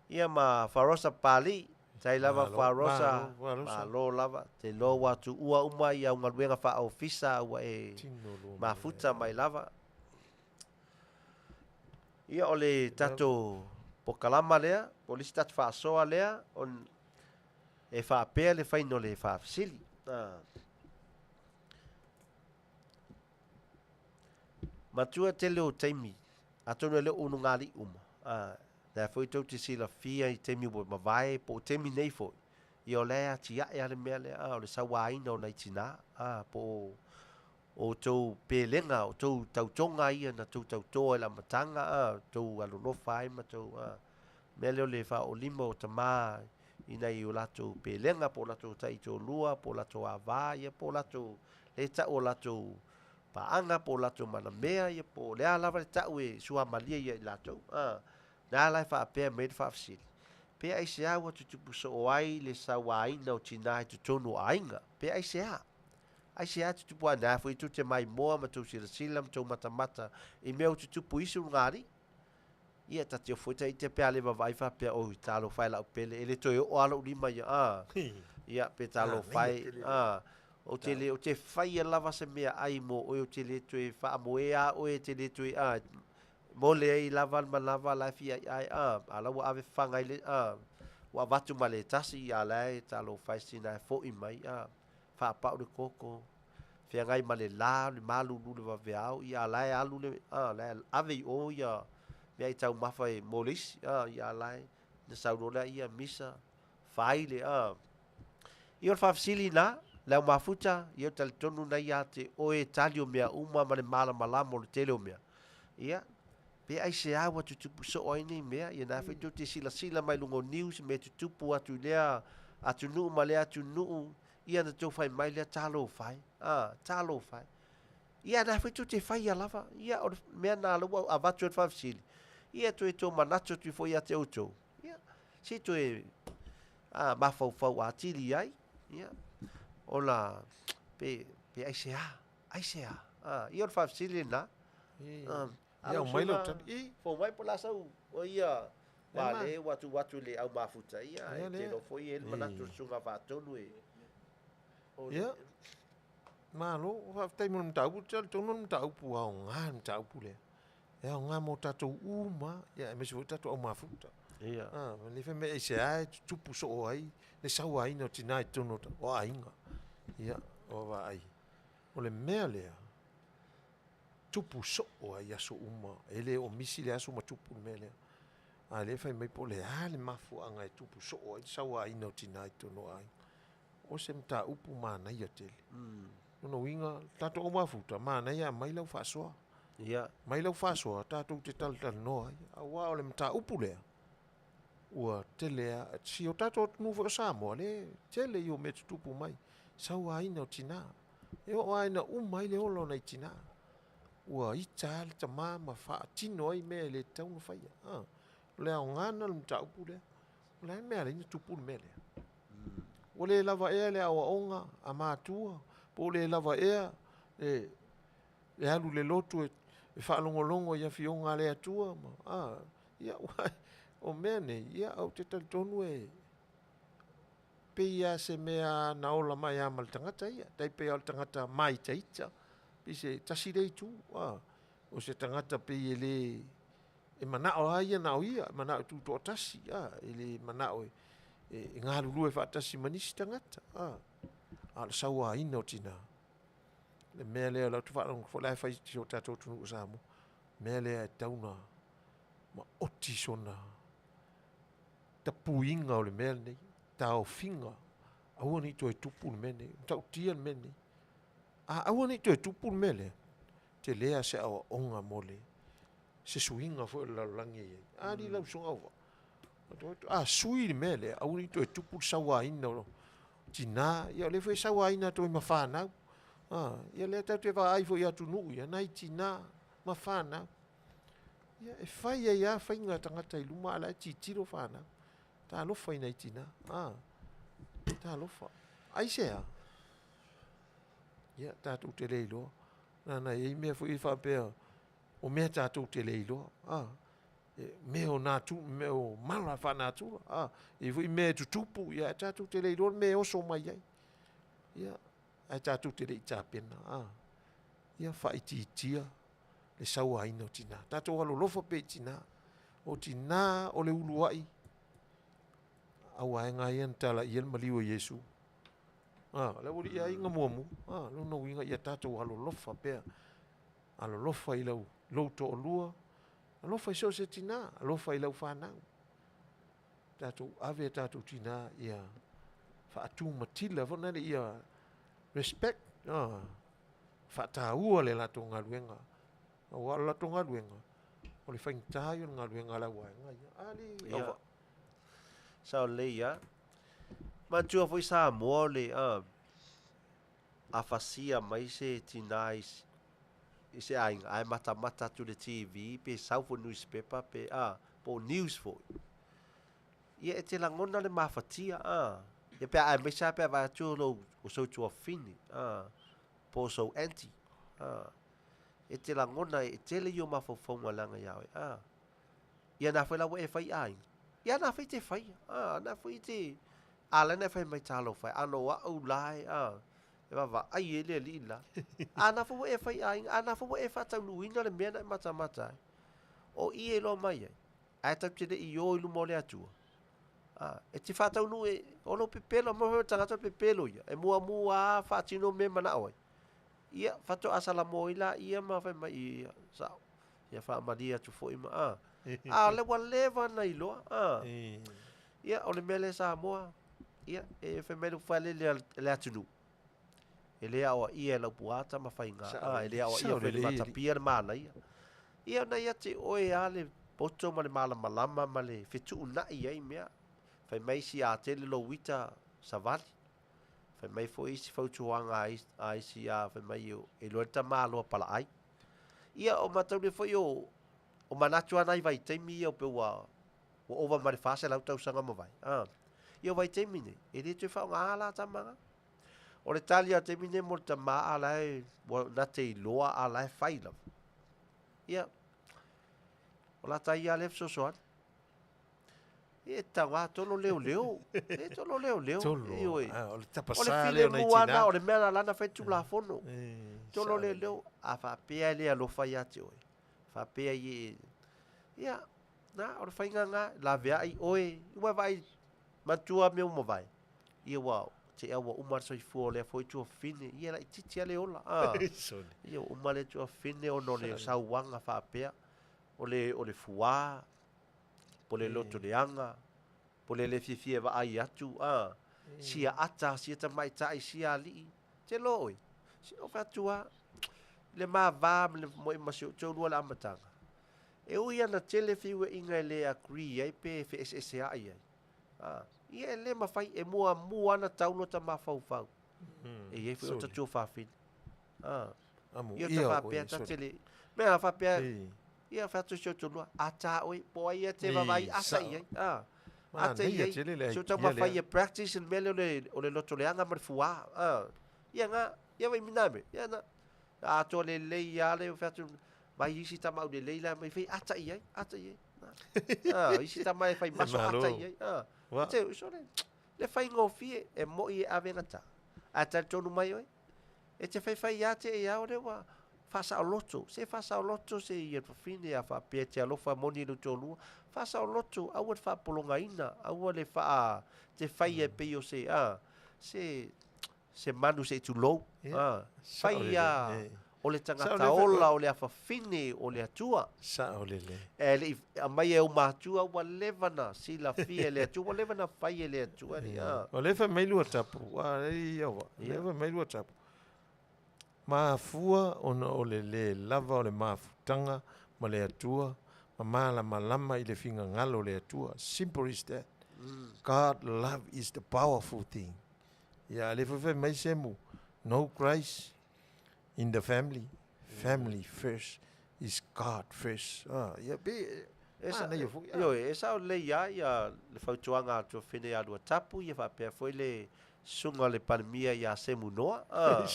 Ia ma Farosa Papalii, faafetai lava Farosa, malo lava, te iloa ua tuua uma i au galuega faa-ofisa ua e mafuta mai lava. Ia o le tatou pokalama lea, po o le isi tatou faasoa lea, on, e faapea le faiga o le faafesili. Matua tele o taimi, atonu e le o ulugalii uma, a, lea foi tou te silafia i taimi ua mavae po o taimi nei foi, ia o la e atiae lava le mea lea, a, o le sauaina o nai tina, a, po o outou pelega, o outou tautoga ia na tou tauto ai i le amataga, a, tou alolofa ai ma tou, a, mea lea o le faaoolima o tama i nai o latou pelega po o latou taitoalua po o latou ava, ia po o latou, lea e tau o latou paaga po o latou malamea, ia po o le a lava le tau e suamalie ia i latou. A, na la e faapea mai ai le faafesili, pe aisea ua tutupu soo ai le sauaina o tinā i totonu o aiga? Pe aisea? Aisea tutupu ai? Na foi tou te maimoa ma tou silasila ma tou matamata i mea ua tutupu i isi ulugalii. Ia, ta te ofo ita pe a le vaavaai faapea, oi, talofa e lau pele, e le toe oo lava lou lima ia, a, ia, pe talofa e, a, ou te le, ou te faia lava se meaai mo oe, ou te le toe faamoe a oe, e te le toe, a, mole ai lava le manava la e fia ai, a, a la ua ave faga i le, a, ua avatu ma le tasi, a la e talofa e sina e foi mai, a, faapau le koko, feagai ma le la, le malulu i le vaveao, ia a la e alu le, a, la e ave i o ia meaai taumafa e mo le isi, a, ia a la e, na sau loa lea, ia misa, fai le, a. Ia o le faafesili lena, le au mafuta, ia ou te talitonu na ia te oe tali o mea uma ma le malamalama o le tele o mea. Ia, pe aisea ua tutupu soo ai nei mea, ia na foi tou te silasila mai luga o news, mea tutupu atu i lea atunuu ma lea atunuu, ia na tou fai mai lea talofa e, a, talofa e. Ia na foi tou te faia lava, ia o le mea na la ua avatu ai le faafesili, ia toe tomanatu atu foi ia te outou, ia, se i toe, a, mafaufau atili ai, ia, ona, pe, pe aisea, aisea, a, ia o le faafesili lena. A, Ia, aumai lau tali. I. Fou mai po o le a sau, o ia, aua lea ua tuu atu i le au mafuta, ia, e te iloa foi e i ai le manatu o le Susuga Faatonu e... Ia, malo, faafetai mo le mataupu. Ou te talitonu o le mataupu aoga le mataupu lea. E aoga mo tatou uma, ia, aemaise foi tatou au mafuta. Ia. Ah, le fai mai aisea e tutupu soo ai le sauaina o tina i totonu o aiga. Ia, o vaai. O le mea lea, tupu soo ai aso uma, e le o misi le aso ma tupu le mea lea. A lea fai mai po o le a le mafuaaga e tupu soo ai le sauaina o tina i totonu o aiga. O se mataupu manaia tele. Lona uiga, tatou au mafuta, manaia aumai lau faasoa. Ia. Aumai lau faasoa, tatou te talatalanoa ai. Aua o le mataupu lea, ua tele a, si o tatou atunuu foi o Samoa, lea e tele ia o mea tutupu mai, sauaina o tina. E oo lava ina uma ai le ola o nai tina, ua ita lava le tama ma faatino ai mea e le tatau ona faia. A, o le aoga lena o le mataupu lea. O le a le mea e ala ai ona tupu le mea lea? Ua le lava ea le aoaoga a matua, po ua le lava ea le alu i le lotu e faalogologo i afioga a le Atua ma, a, ia, o mea nei, ia, ou te talitonu e pei lava se mea na ola mai lava ma le tagata ia, tai pei lava o le tagata māitaita, pei se tasi lea itu, a. O se tagata pei e lē e manao lava ia na o ia, e manao e tutoatasi, a, e lē manao e e galulue faatasi ma nisi tagata, a. A o le sauaina o tinā, le mea lea o lea ou te faalogo atu foi o la e fai i si o tatou atunuu o Samoa, mea lea e tatau ona maoti sona tapuiga o le mea lenei, taofiga, aua ne i toe tupu le mea lenei, e matautia le mea lenei. A aua ne i toe tupu le mea lea, tele lava se aoaoga mo le se suiga foi o le lalolagi e i ai. A alii lau Susuga Auvaa, a sui le mea lea, aua ne i toe tupu le sauaina o tina, ia o lea foi e sauaina atu ai ma fanau. Ia lea tatou te vaai foi i atunuu ia, nai tina ma fanau. Ia e fai ai lava faiga a tagata i luma a o la e tilotilo fanau. Talofa i nai tina. Talofa. Aisea? Ia, tatou te le iloa. Leaga e i ai mea foi ia faapea, o mea tatou te le iloa. A, e, mea o natu, mea o mala faanatura. A, e i ai foi mea e tutupu, ia, ae tatou te le iloa le mea e oso mai ai. Ia, ae tatou te le i tapena. A, ia faaitiitia le sauaina o tina. Tatou alolofa pea i tina. O tina o le uluai auvaega ia na talaia le maliu e Iesu. A, o le aualii aiga muamua. A, lona uiga ia tatou alolofa pea. Alolofa i lau, lou toalua, alofa i so o se tina, alofa i lau fanau. Tatou ave a tatou tina ia faatumatila foi lea ia respect, a, faataua le latou galuega. Aua o le latou galuega, o le faigata ia o le galuega a le auvaega ia. A alii, Ia. Sao lelei lava. Manatua foi Samoa o le a fasia mai se tina i i se aiga ae matamata atu i le TV pe sau foi newspaper pe a po o news foi. Ia e te lagona le mafatia a. Ia pe a aemaise lava pe a vaai atu o lou o sou tuafafine a po o sou aunty a. E te lagona e tele ia o mafaufauga leaga ia oe a. Ia na foi la ua e fai aiga. Ia na foi te faia. A, na foi te a la na fai mai talofa e ano a'u la e a e vaavaai ai le alii la. A na foi ua e fai aiga, a na foi ua e faataunuuina le mea na e matamata ai. O i e iloa mai ai, ae tatou te le i o i luma o le Atua. A, e te faataunuu e, o lou pepelo, mo le tagata o le pepelo ia, e muamua lava faatino mea e manao ai. Ia, faatoa salamo ai laia ma fai mai, ia, sao. Ia faamalie atu foi ma, a. A o lea ua leva ona iloa, a. Ia, o le mea lea Samoa, ia, e fai mai le upu failele a le atunuu, e le aoaia e Laupua Tamafaiga, a, e le aoaia foi e le Matapia le manaia. Ia, ona ia te oe lava le poto ma le malamalama ma le fetuunai ai mea. Fai mai isi, a tele lou ita, savali. Fai mai foi isi fautuaga a isi, a fai mai e iloa le tamaloa palaai. Ia, o mataulia foi o, o manatu lava nai vaitaimi ia o pei ua, ua ova ma le 400 tausaga mavae. A. Ia o vaitaimi nei, e le toe faaaogaina la tama na. O le tali lava o le taimi nei mo le tama a la e, ua na te iloa a la e fai lava. Ia, o la ta ia lea fesoasoani. E taga tolo leoleo. E tolo leoleo. Tolo. Ioe. Ah, o le O le tapasā lea o nai filemu lava tinā. na, o le mea na lana fai tulafono. Eh, Tolo sao lelei. leoleo, a faapea e le alofa ia te oe. Faapea i e, ia, na, o le faiga lena, laveai oe, ua vaai, manatua mea ua mavae. Ia ua, te ea ua uma le soifua o lea foi tuafafine, ia laitiiti lava le ola. Ah. Sole. Ia ua uma le tuafafine ona o le sauaga faapea, o le, o le fuā, po le loto leaga, po le le fiafia e vaai atu, a, sia ata, sia tamaitai, sia alii, te loa oe. Se o fai atu lava, le ma va ma le moe ma si ou toalua i le amataga. E ui ana tele feuaiga e le agree ai pe feeseeseai ai, a, ia e le mafai, e muamua lava ona tau lota mafaufau. E i ai foi ota tuafafine. A, ia ota faapea ta te le, mea a faapea, Ia, fai atu si ou toalua, ata oe, po o ai ia te vaavaai ata i ai. A, ata i ai. Se o taumafai e practice le mea lea o le, o le loto leaga ma le fuā. A, ia na, ia wai mina me, ia na. Atoa lelei lava le fai atu, mai isi tama aulelei la mai fai ata i ai, ata i ai. A, isi tama e fai maso ata i ai. A, te, so le, le faigofie e moi e ave gata. Ae talitonu mai oe, e te faifai ia te ia o lea ua Faasaoloto, se faasaoloto se ia fafine a faapea e te alofa moni i lou toalua, faasaoloto, aua le faapologaina, aua le faa te faia e pei o se, a, se, se manu se i tulou, a, fai a o le tagata ola o le afafine o le Atua. Saolele. E le i aumai e ou matua ua leva na silafia e le Atua, ua leva na fai e le Atua, a. O lea e fai mai lua tapu, a, e i aua, lea e fai mai lua tapu. Mafua ona o le lē lava o le mafutaga ma le Atua ma malamalama i le figagalo o le Atua. Simple is that. God love is the powerful thing. Ia, a lea foi fai mai Semu, no Christ in the family, family first is God first. Ah, ia, pe, E sa, manaia foi. Ah. Ioe, e sao lelei lava ia le fautuaga a Tuafine ia Luatapu, ia faapea foi le susuga o le Palemia ia Semu Noa. Ah.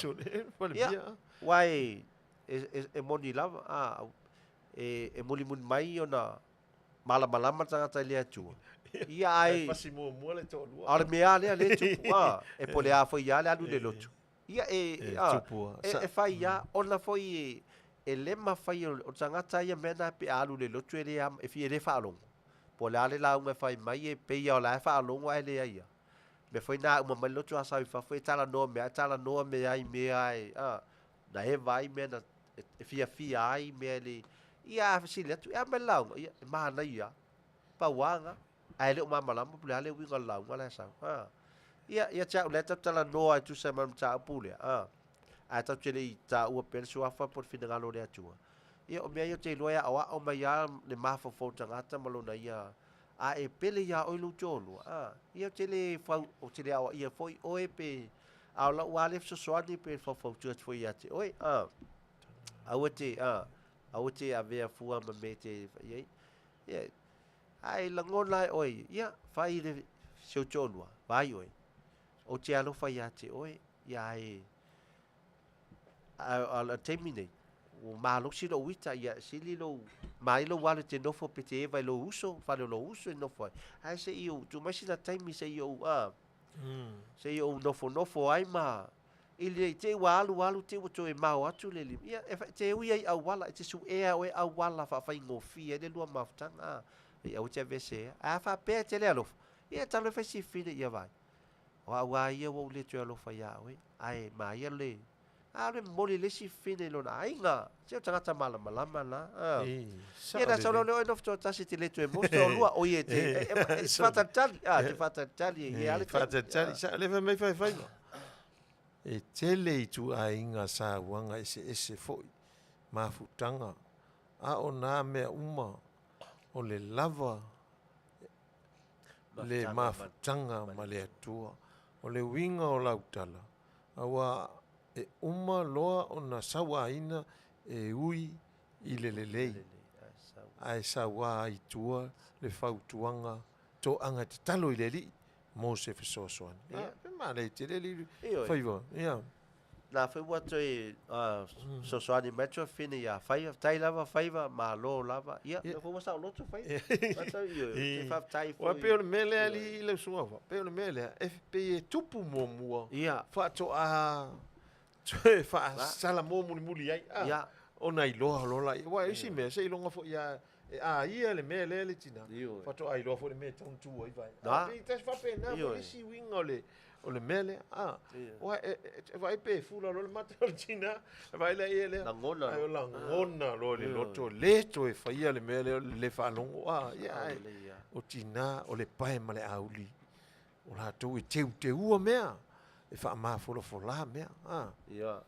Palemia. Ia, aua e, e, e moni lava, ah, e, e mulimuli mai ona malamalama le tagata i le Atua. Ia, ae... Ae pasi muamua le toalua. A o le mea lava lea, lea e tupu, ah, e po o le a foi lava le alu i le lotu. Ia, e, E ah, tupu lava. e, e fai lava, ona foi e, e le mafai o tagata ia mea na pe a alu i le lotu e le, e fia le faalogo. Po o le a le lauga e fai mai e pei lava o la e faalogo ae leai lava. Mea foi na a uma mai le lotu a sau i fafo e talanoa mea, talanoa mea ai mea e, a, na e vaai mea na e fiafia ai mea le, ia a fesili atu, e a mai le lauga, ia, e manaia lava. Pau lava lena. Ae le o malamalama po o le a le uiga o le lauga la e sau. A. Ia, ia te au lea tatou te talanoa e tusa ai ma le mataupu lea, a. Ae tatou te le i taua pea le suafa po o le finagalo o le Atua. Ia, o mea ia ou te iloa e aoao mai lava le mafaufau o le tagata ma lona ia, a e pele iā oe lou toalua, a. Ia, ou te le fau, ou te le aoaia foi oe pe, a o lau lava lea fesoasoani pe faufautua atu foi ia te oe, a. Aua te, a, aua te avea fua ma mea e te fai ai. Ia, Ae lagona e oe, ia, fai le si ou toalua, vaai oe, ou te alofa iā te oe, ia ae, a, a o le taimi nei, ua malosi lou ita, ia sili lou, mai lou alu e te nofo pe te eva i lou uso, fale o lou uso e nofo ai. Ae se i ou, tuu mai sina taimi se i ou, a, se i ou nofonofo ai ma, i le te i ua alu alu te i ua toe mao atu le lima. Ia, e, te ui ai auala, e te suea oe auala faafaigofie ai le lua mafutaga, a, ia aua te aveesea. Ae a faapea e te le alofa, ia talo e fai sifine ia vai. O au lava ia ua ou le toe alofa iā oe, ae maia le, a o le momoli le isi fine i lona aiga. Se o tagata malamalama na. A. Ia na sau loa lea oe nofo toatasi e te le toe maua se toalua, oi e te, e, e, e, te faatalitali, a, te faatalitali e ia lava le taimi. Faatalitali, sa, le fai mai fai faiva. E tele ituaiga sauaga eseese foi, mafutaga, a o nā mea uma o le lava le mafutaga ma le Atua. O le uiga o lau tala, auā e uma loa ona sauaina e ui i le lelei, ae sauā ai i tua le fautuaga toaga e tatalo i le Alii mo se fesoasoani. Ia, pe manaia tele le faiva. Ia. Na foi ua toe fesoasoani mai tuafafine ia Faiva. Faafetai lava Faiva, malo lava. Ia, lea foi ua saoloto Faiva. Faafetai, ioe, ou te faafetai foi. Aua pei o le mea lea alii lau susuga fa, pei o le mea lea, e pei e tupu muamua, faatoa toe faasalamoa mulimuli ai, a, ona iloa loa laia. Aua o isi mea, seiloga foi lava e aia le mea lea le tina, faatoa iloa foi le mea e tatau ona tu ai vai. A, pei e tasi faapena foi le isi uiga o le, o le mea lea. A, aua e, e vaai pe fula loa le mata o le tina, e vaai la ia lea. Lagona. Ai o lagona loa le loto, le toe faia le mea lea o le le faalogo. A, ia, ae, o tina, o le pae ma le auli, o latou e teuteua mea, e faamafolafola mea. A. Ia.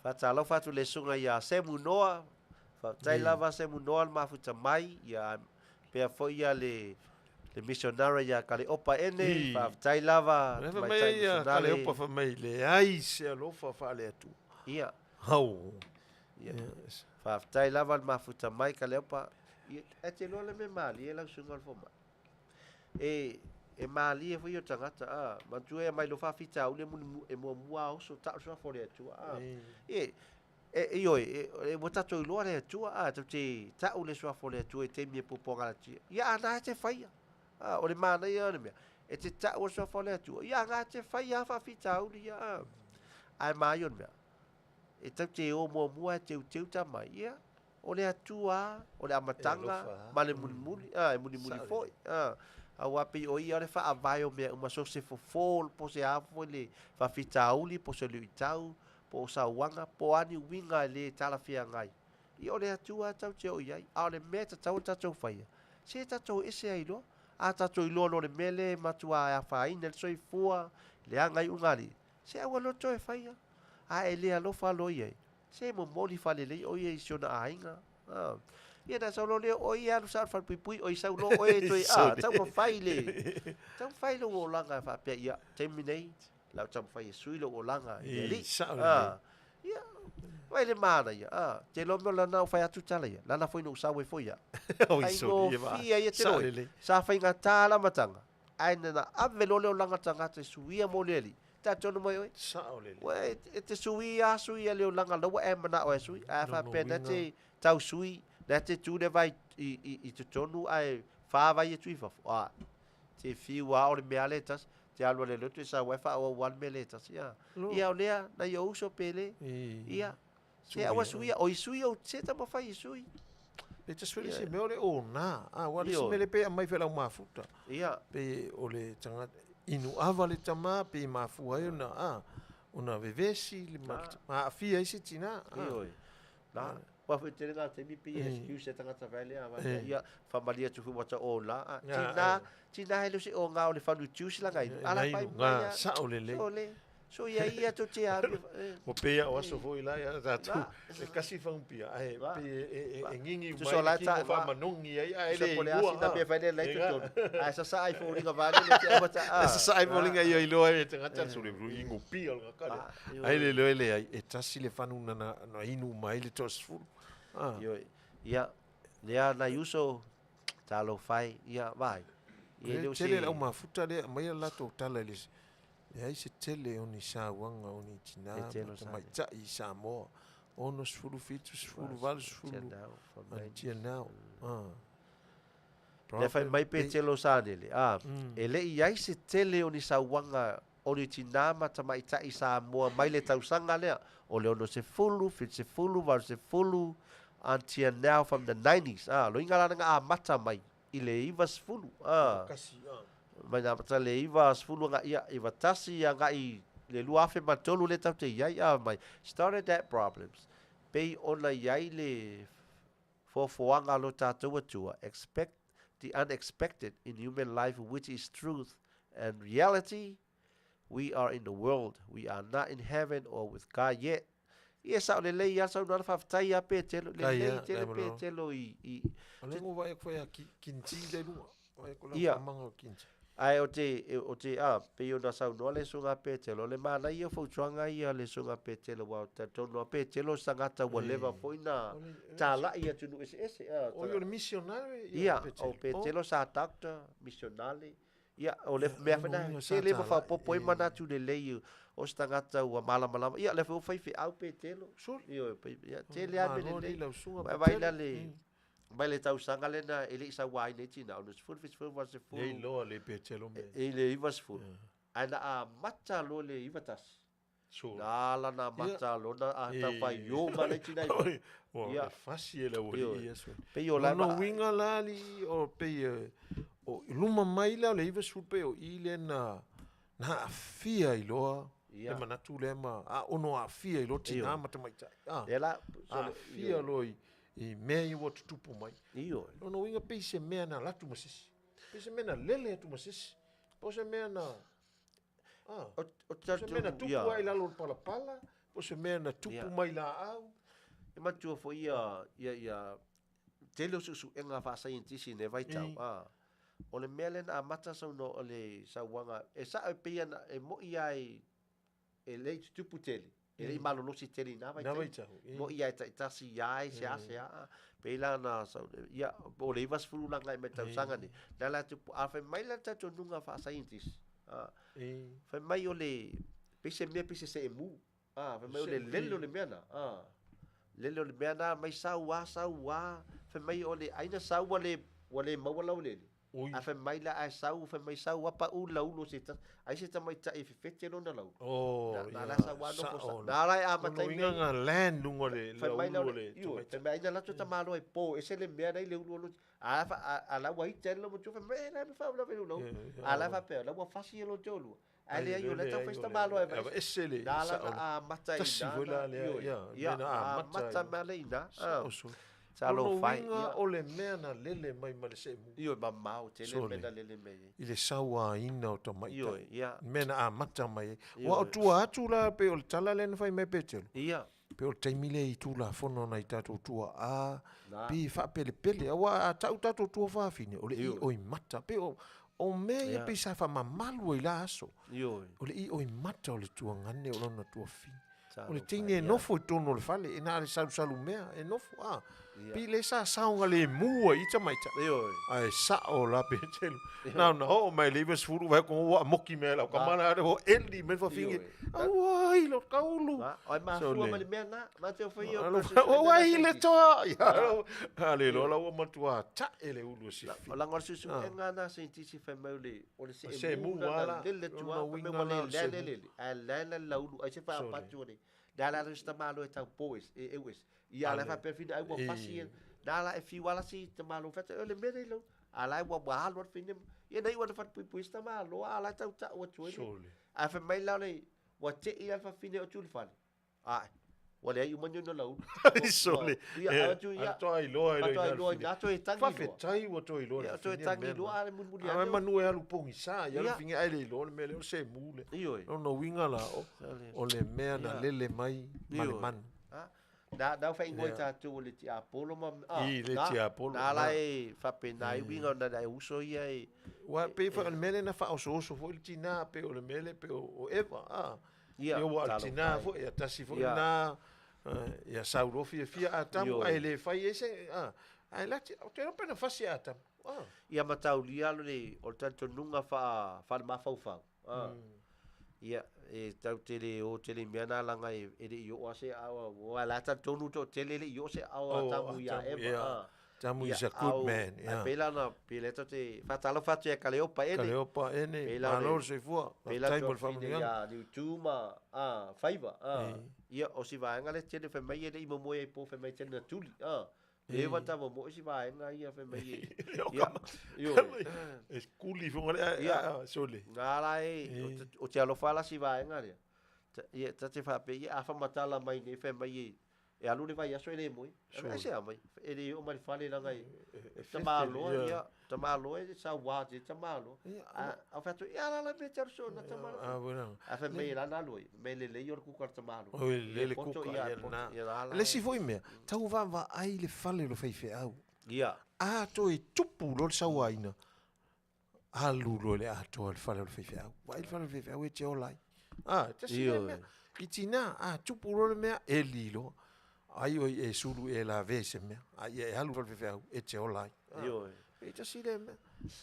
Faatalofa atu le susuga ia Semu Noa, faafetai lava Semu Noa le mafuta mai, ia pea foi ia le le missionary ia Kaleopa Ene, faafetai lava Fai mai ia Kaleopa fai mai, leai se alofa faale-Atua. Ia. Au. Ia. Faafetai lava le mafuta mai Kaleopa. Ia, e te iloa le mea malie lau susuga o le fomai. E, e malie foi o tagata, a, manatua e aumai loa faafitauli e mulimu, e muamua a oso tau le suafa o le Atua, a. E, e, ioe, e, e, ua tatou iloa le Atua, a, tatou te tau le suafa o le Atua i taimi e puapuagalatia. Ia, a na e te faia. A, o le manaia o le mea, e te tau le suafa o le Atua, ia, a na e te faia a faafitauli ia, a. Ae maio le mea. E tatou te o muamua e teuteu tama, ia, o le Atua o le amataga ma le mulimuli, a, e mulimuli foi, a, auā pei o ia o le faavae o mea uma, so o se fofo po o se a foi le faafitauli po o se luitau po o sauaga po o a ni uiga e le talafeagai, ia o le Atua lava tatou te oo i ai. A o le mea e tatau ona tatou faia, se tatou ese ai loa. A tatou iloa loa le mea lea e matua e afaina ai le soifua, leaga iuga a Alii, se aua loa toe faia. A e le alofa loa i ai, se momoli faalelei ʻo ia i si ona aiga. A. Ia na sau loa lea o ia alu sao i le falepuipui, oi sau loa oe e toe, a, taumafai le, taumafai lou olaga e faapea, ia, taimi nei, o le a ou taumafai e sui lou olaga i le Alii. A. Ia, vaai le manaia, a, te iloa mea o lana ua fai atu tala ia, lana foi na ou sau ai foi au. Faigofie ia te loe. Sa faigata le amataga, ae na ave loa le olaga tagata e suia mo le Alii, talitonu mai oe. Sao lelei. Ua e te sui lava sui le olaga la ua e manao e sui, ae faapea na te tau sui, na te tu le vai i totonu ae fa vai atu i fafo. A, te fiu lava o le mea lea e tasi, te alu a le lotu e sau ai faaauau lava le mea lea e tasi. A, ia o lea, nai ou uso pele. Ia, se aua suia, oi sui ou, se taumafai e sui. Pe te sui se mea o le ona, a ua le se mea le pe aumai foi lau mafuta. Ia. Pe o le tagata inu ava le tama pe mafua ai ona a ona vevesi le ma aafia ai se tina. Ioe. Na, ua foi tele ngā taimi pei e excuse e tagata fai lea, vai ia whamalia atu foi wata o la. Tina, tina he le se o ngā o le whanu juice la ngai. Ala pai mai. Sao lelei. So le. So ia ia to te alu. Ua pei a o aso foi la ia tatou e kasi fagumpia ae pei e ngingi mai le kino faamanoni ai ae le iloa. Tusa po le asina mea fai le lai totonu. Ae sasaa ai foliga vaeane le te amata a. E sasaa ai foliga ia iloa ai e tagata so le inupia o le tagata lea. Ae le iloa e leai e tasi le fanu na inu uma ai le toasefulu. Ioe. Ia, lea nai uso, talofa e, ia vaai. Ia e le o se. Tele le au mafuta lea e aumaia le latou tala i le Leai se tele o ni sauaga o ni tinā ma tamaitai i Samoa, 60, 70, 80 until now. Lea fai mai Petelo Sanele, a, e le i ai se tele o ni sauaga o ni tinā ma tamaitai i Samoa mai le tausaga lea o le 60, 70, 80 until now from the nineties, a, loiga la na amata mai i le 90, a. Mai na amata le 90 agai, ia, 91 agai le 2003 lea tatou te i ai, a, mai started that problems. Pei ona i ai le foafoaga a lo tatou Atua, expect the unexpected in human life which is truth and reality, we are in the world, we are not in heaven or with God yet. Ia e sao lelei lava saunoaga faafetai lava Petelo, lelei tele Petelo i, i. O lea ua vaai atu foi a Kinti le lua. Vaai atu la faamanga o Kinti. Ae o te, o te, a, pei ona saunoa le Susuga Petelo, o le manaia o fautuaga ia a le Susuga Petelo, aua ou te talitonu lava o Petelo o se tagata ua leva foi na talai i atunuu eseese. O ia o le misionare ia Petelo. Ia, o Petelo sa doctor, misionale, Ia, o le mea foi lena, tele ma faaopoopo ai manatu lelei o se tagata ua malamalama. Ia, o lea foi ua faifeau Petelo. Ioe, ia, tele lava mea lelei. Vaai vaai la le, mai le tausaga lena e le i sauaina ai tina, 60, 70, 80. E iloa le Petelo mea. I le 90. Ae na amata loa le 91. Na ala na amata loa na a tau whai o ma le tina i. Ua Ia. fasi e le aualii ia sui. Pei o la Lona uiga la alii o pei e, o luma mai la o le 90 pei o i lea na na aafia ai loa Ia. le manatu lea ma a ono aafia ai loa tina ma tamaitai. A, Lea la, so le- aafia loa i, i mea ia ua tutupu mai. Ioe. Lona uiga pei se mea na alu atu ma se isi. Pei se mea na lele atu ma se isi. Po o se mea na Ah. O, o Se mea na tupu ai i lalo o le palapala, po o se mea na tupu Ia. mai laau. E matua foi ia, ia, ia, tele o suesuega faasaienitisi i lenei vaitau, a. O le mea lea na amata saunoa o le sauaga, e sao e pei ona, e moi lava i, e le i tutupu tele, e le i malolosi tele i na vaitaimi. Moi lava e taitasi ia e seasea, a. Pei la na sau, ia, po o le 90 la agai mai tausaga nei, lea la e tupu, a fai mai la le talitonuga faasaienitisi, a, fai mai o le, pei se mea pei se seemu, a, fai mai o le lele o le mea na, a, lele o le mea na, mai sau a, sau a, fai mai o le, ai na sau ua le, ua le maua laueleele. Ui. A fai mai la ae sau, fai mai sau a paʻu le lauulu o se tasi. Ai se tamaitai e fefete lona lauulu. Oh, Na, na ia, la sau a nofo sa. sa'o. Na la e amata Lona ai uiga mea na land luga o le Fai mai la lauulu o o le le, ioe, tamaitai. fai mai ai na latou tamaloa e po ese le mea la i le ulu o lo. A fa a, a la ua ita ai le matua fai mai, e la e faalavelave i lou lauulu. A la e faapea, la ua fasi e lo te olua. Ae leai o lea e tau fai si tamaloa e vae ese le Na la sa'o na amata i Tasi ina foi la lea, ioe. ia, Ia, mea na amata amata ai. mai le ina. Sa'o sole. Talofa e, Lona uiga ia. o le mea na lele mai ma le seemu. Ioe, mamao tele Sole. mea na lele mai ai. I le sauaina o tamaitai. Ioe, ia. Mea na amata mai ai. Ioe. Ua o tua atu la pei o le tala lea na fai mai Petelo. Ia. Pei o le taimi lea i Tulafono nai tatou tuaa, Na. pei e faapelepele. Aua a tau tatou tuafafine, o le Ioe. ioimata. Pei o, o mea ia Ia. pei sa faamamalu ai la aso. Ioe. O le ioimata o le tuagane o lona tuafine. O le Talofa, teine e ia. nofo i totonu o le fale, e na o le salusalu mea, e nofo, a. Ia. Pei le sa saogalemu ai i tamaitai. Ioe. Ae sa'o la Petelo. Na ona oo mai le 90 vai ko ua moki mea lau kamana are o eli me fafine. Ioe. Auai lo kaulu. Na, o ai mafua Sole. ma le mea na, ma te ofo ia o Alo, process o na ai le scientist. toa. Ia, alo, ale lo la ua matua ta'e le ulu o si O laga o le suesuega na scientist fai mai o le o le Se seemu mu na na ala, lele lona tua, fai mai uiga ua la le o lele se mu. lele. Ae lele le laulu, ai se Sole. faapatu o le. Na la le si tamalo e tau po e, e eu ese. Ia la Ale. faapea fina ai ua E. fasi e. Na la e fiu ala si tamalo fata, o le mea nei lau. A la e ua ua alu ala fina. Ia nei ua na fatupuipui si tamalo, a la e tau ta'u atu ai le. Sole. Ae fai mai la o le, ua te'i ala fafine o tu i le fale. Ae, ua leai uma ni ona laulu. Sole. Ia, Eh, atu ia. atoa iloa e Atoa lo ina iloa le ina, atoa e tagi iloa. Faafetai ua toe iloa le Ia, toe fafine tagi mea iloa, na. a le mulimuli A ane o- manu e alu pogisa, ia le Ia. fafine ai le iloa le mea lea o se mu le. Ioe. Lona uiga la o, Sole. o le mea na Ia. lele mai ma le Ioe. manu. Ah, na na whaingoa Ia. tātou o le tiapolo ma ah, I le na- tiapolo, Na la na. e whapena i winga o na e uso ia e Ua pei foi o le mea lea na faaosooso foi le tinā pei o le mea lea pei o o Eva, a. Ia, Ia ua o le talofa tinā ai. foi, ia tasi foi Ia. lena, eh, ia saulo fiafia Atamu, Ioe. ae le fai ai se, a. Ae la ti, o te iloa pe na fasi ia Atamu, a. Ia mataulia lo le o le talitonuga wha wha le mafaufau. Ah. Ia e tau tele o tele mea na langa e e le i o ase awa o la talitonu to tele le i o se awa Oh, Atamu ia Atamu, Eva. yeah. Ah. Atamu Ia, is a good au, man, ai yeah. pela na pele to te whatalofa atu ia Kaleopa ene. Kaleopa ene, Pela malo le- le soifua, Pela faafetai mo le toa fine faamanuiaga. ia ni utuma, ah, faiva, ah. Eh. Ia, o si vaenga le tele fai mai e le i momoe ai po fai mai tele na tuli, ah. Le wa tava mo si vaenga ia fai mai e. O Ia, kama- io. E skuli fonga le, a- Ia. a- a, sole. Ngā la e, o Eh. te- o te alofa la si vaenga lea. Ta- Ia, ta te whape, ia, a whamatala mai nei fai mai e. E alu le vai aso e le moe. Sure. Ai se a mai. E le o mai fale langa e. E Ta maloa, ia. ia, ta maloa e sa wā te ta maloa. Ia, A, a whatu, ia la la me te aruso na ta maloa. A, bueno. A fai mai e lana aloi, me le lei o le kuka o le tamalo. O le lele Ia, poto, kuka, ia, ia poto, lena. ia la la Le isi e. foi mea, tau vaavaai le fale o le faifeau. Ia. A toe tupu loa le sauaina, alu loa le atoa le fale o le faifeau. Vaai le fale o le faifeau e te ola ai. A, tasi lea Ioe. mea. I tinā, a tupu loa le mea, e lilo. Ai oi e sulu e lavea i se mea. A ia e alu le fale o le faifeau e te ola ai. A, Ioe. e tasi lea mea.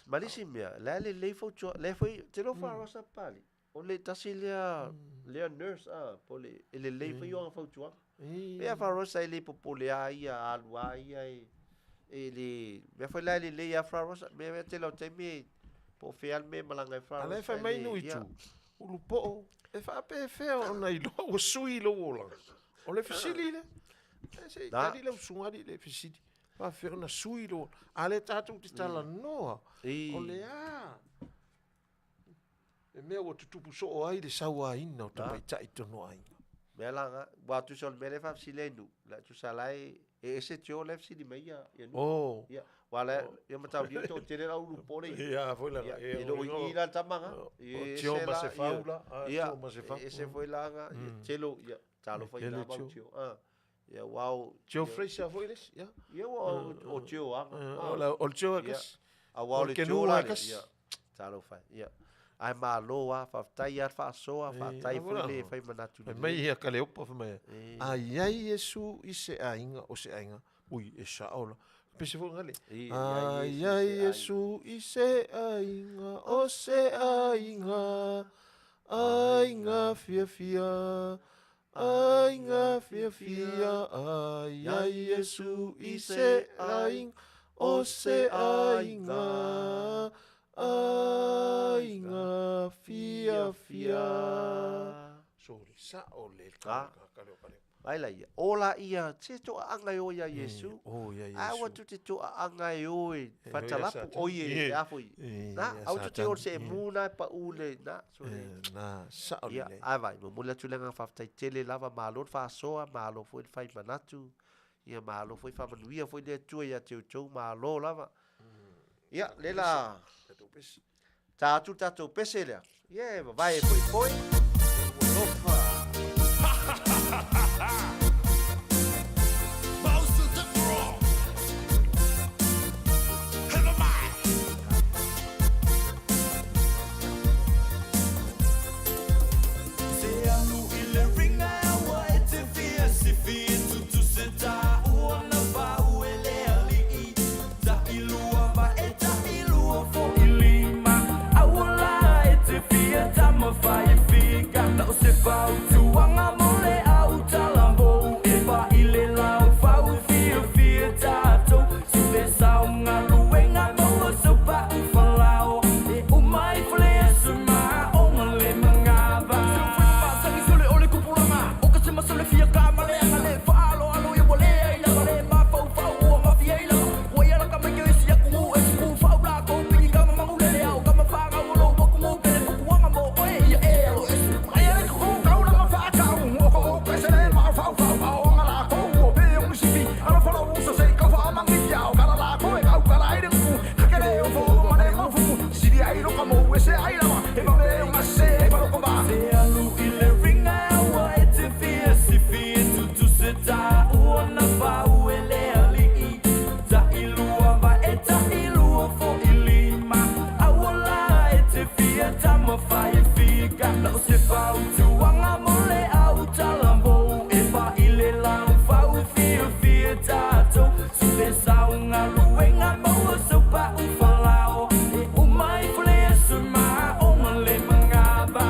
Ma le isi mea, la le lei fautua, le foi, te lo wharosa pali. O le tasi lea, lea nurse, ah, po le, e le lei foi o anga fautuaga. E. Pea wharosa e le popole a ia, alu a ia, e, e le, mea foi la e le lei a wharosa, mea mea te lau taimi e, po o whea me malanga e A la e wharosa. fai e mai le- nu i ia. tu. Ulu po'o, e faapefea ona iloa ua sui lou olaga. O le fesili lea. E se i Na. tali lau susuga alii le fesili. Faapefea ona sui lou olaga. A le tatou te talanoa. I. O le a. E mea ua tutupu soo ai le sauaina o tamaitai tonu o aiga. Mea langa, wa tu sol mele fa sile nu, la tu salai e ese tio le sili mai ia ia nu. Oh. Ia, wa la ia matau dia to tele la ulu pole. Ia, foi la. Ia, e lo i la tamanga. O E tio ese ma la, se ia. faula, a, Ia, tio ma se fa. e ese foi langa, ia telo ia talo foi Tele na mau tio. tio. Ah. Ia wao. Tio Fraser foi le isi, ia. Ia wa o tio anga. O la o le tio Ia. akas. A wao O le le tio kenu la. akas. Ia. Talo fai. Ia. Ai malo a faafetai ia faasoa, faafetai a foi vola. le fai manatu Fai lelei. mai ia Kaleopa fai mai. E. A iai Iesu i se aiga o se aiga. Ui, e sa'o la. Pese foi ngale. I, A iai iai Iesu Iesu i se aiga o se aiga. Aiga fiafia. Aiga fiafia. A iai Iesu i se aiga O se aiga, aiga fiafia. Sorry, sa'o le Ah. ka leo ka leo. Vai laia, o laia, se to'a'aga e o iā Iesu. O ia A ua Iesu. tu te to'a'aga e o e E o ia fatalapu, Satani. o ie, Ie. a foi. E Na, ia aua tu te o se Satani. e mu na e pa'u le, na, so le. E, na, sa'o Ia, lelei. ae vai, momoli atu le agaga faafetai tele lava, malo le faasoa, malo foi le fai manatu, ia malo foi faamanuia foi le Atua iā te outou, malo lava. Ia, le la, Tatou pese. tā atu le tatou pese lea. Ia, e vavae e poipoi. Alofa. Se alu i le ringa aua e te fia sifi e tutu se tā ua na vau e le alii. Ta ilua ma e ta ilua fo i lima. Aua la e te fia tama fai e fika. Tau se fau tuanga mo le au talamou. E pa i le lau fau fia fia tātou. Supe sau ngā luenga maua sau pa uwhalao. E umai fale asu ma onga le mangava. Se alu i le ringa aua e te fia sifi e tutu se tā ua na fau e le alii. Ta ilua ma e ta ilua fo i lima. Aua la e te fia tama fai e fika. Lau se fau tuanga mo le au talamou. E pa i le lau fau e fia fia tātou. Supe sau ngā luenga maua sau pa uwhalao. E umai fale asu ma onga le mangava.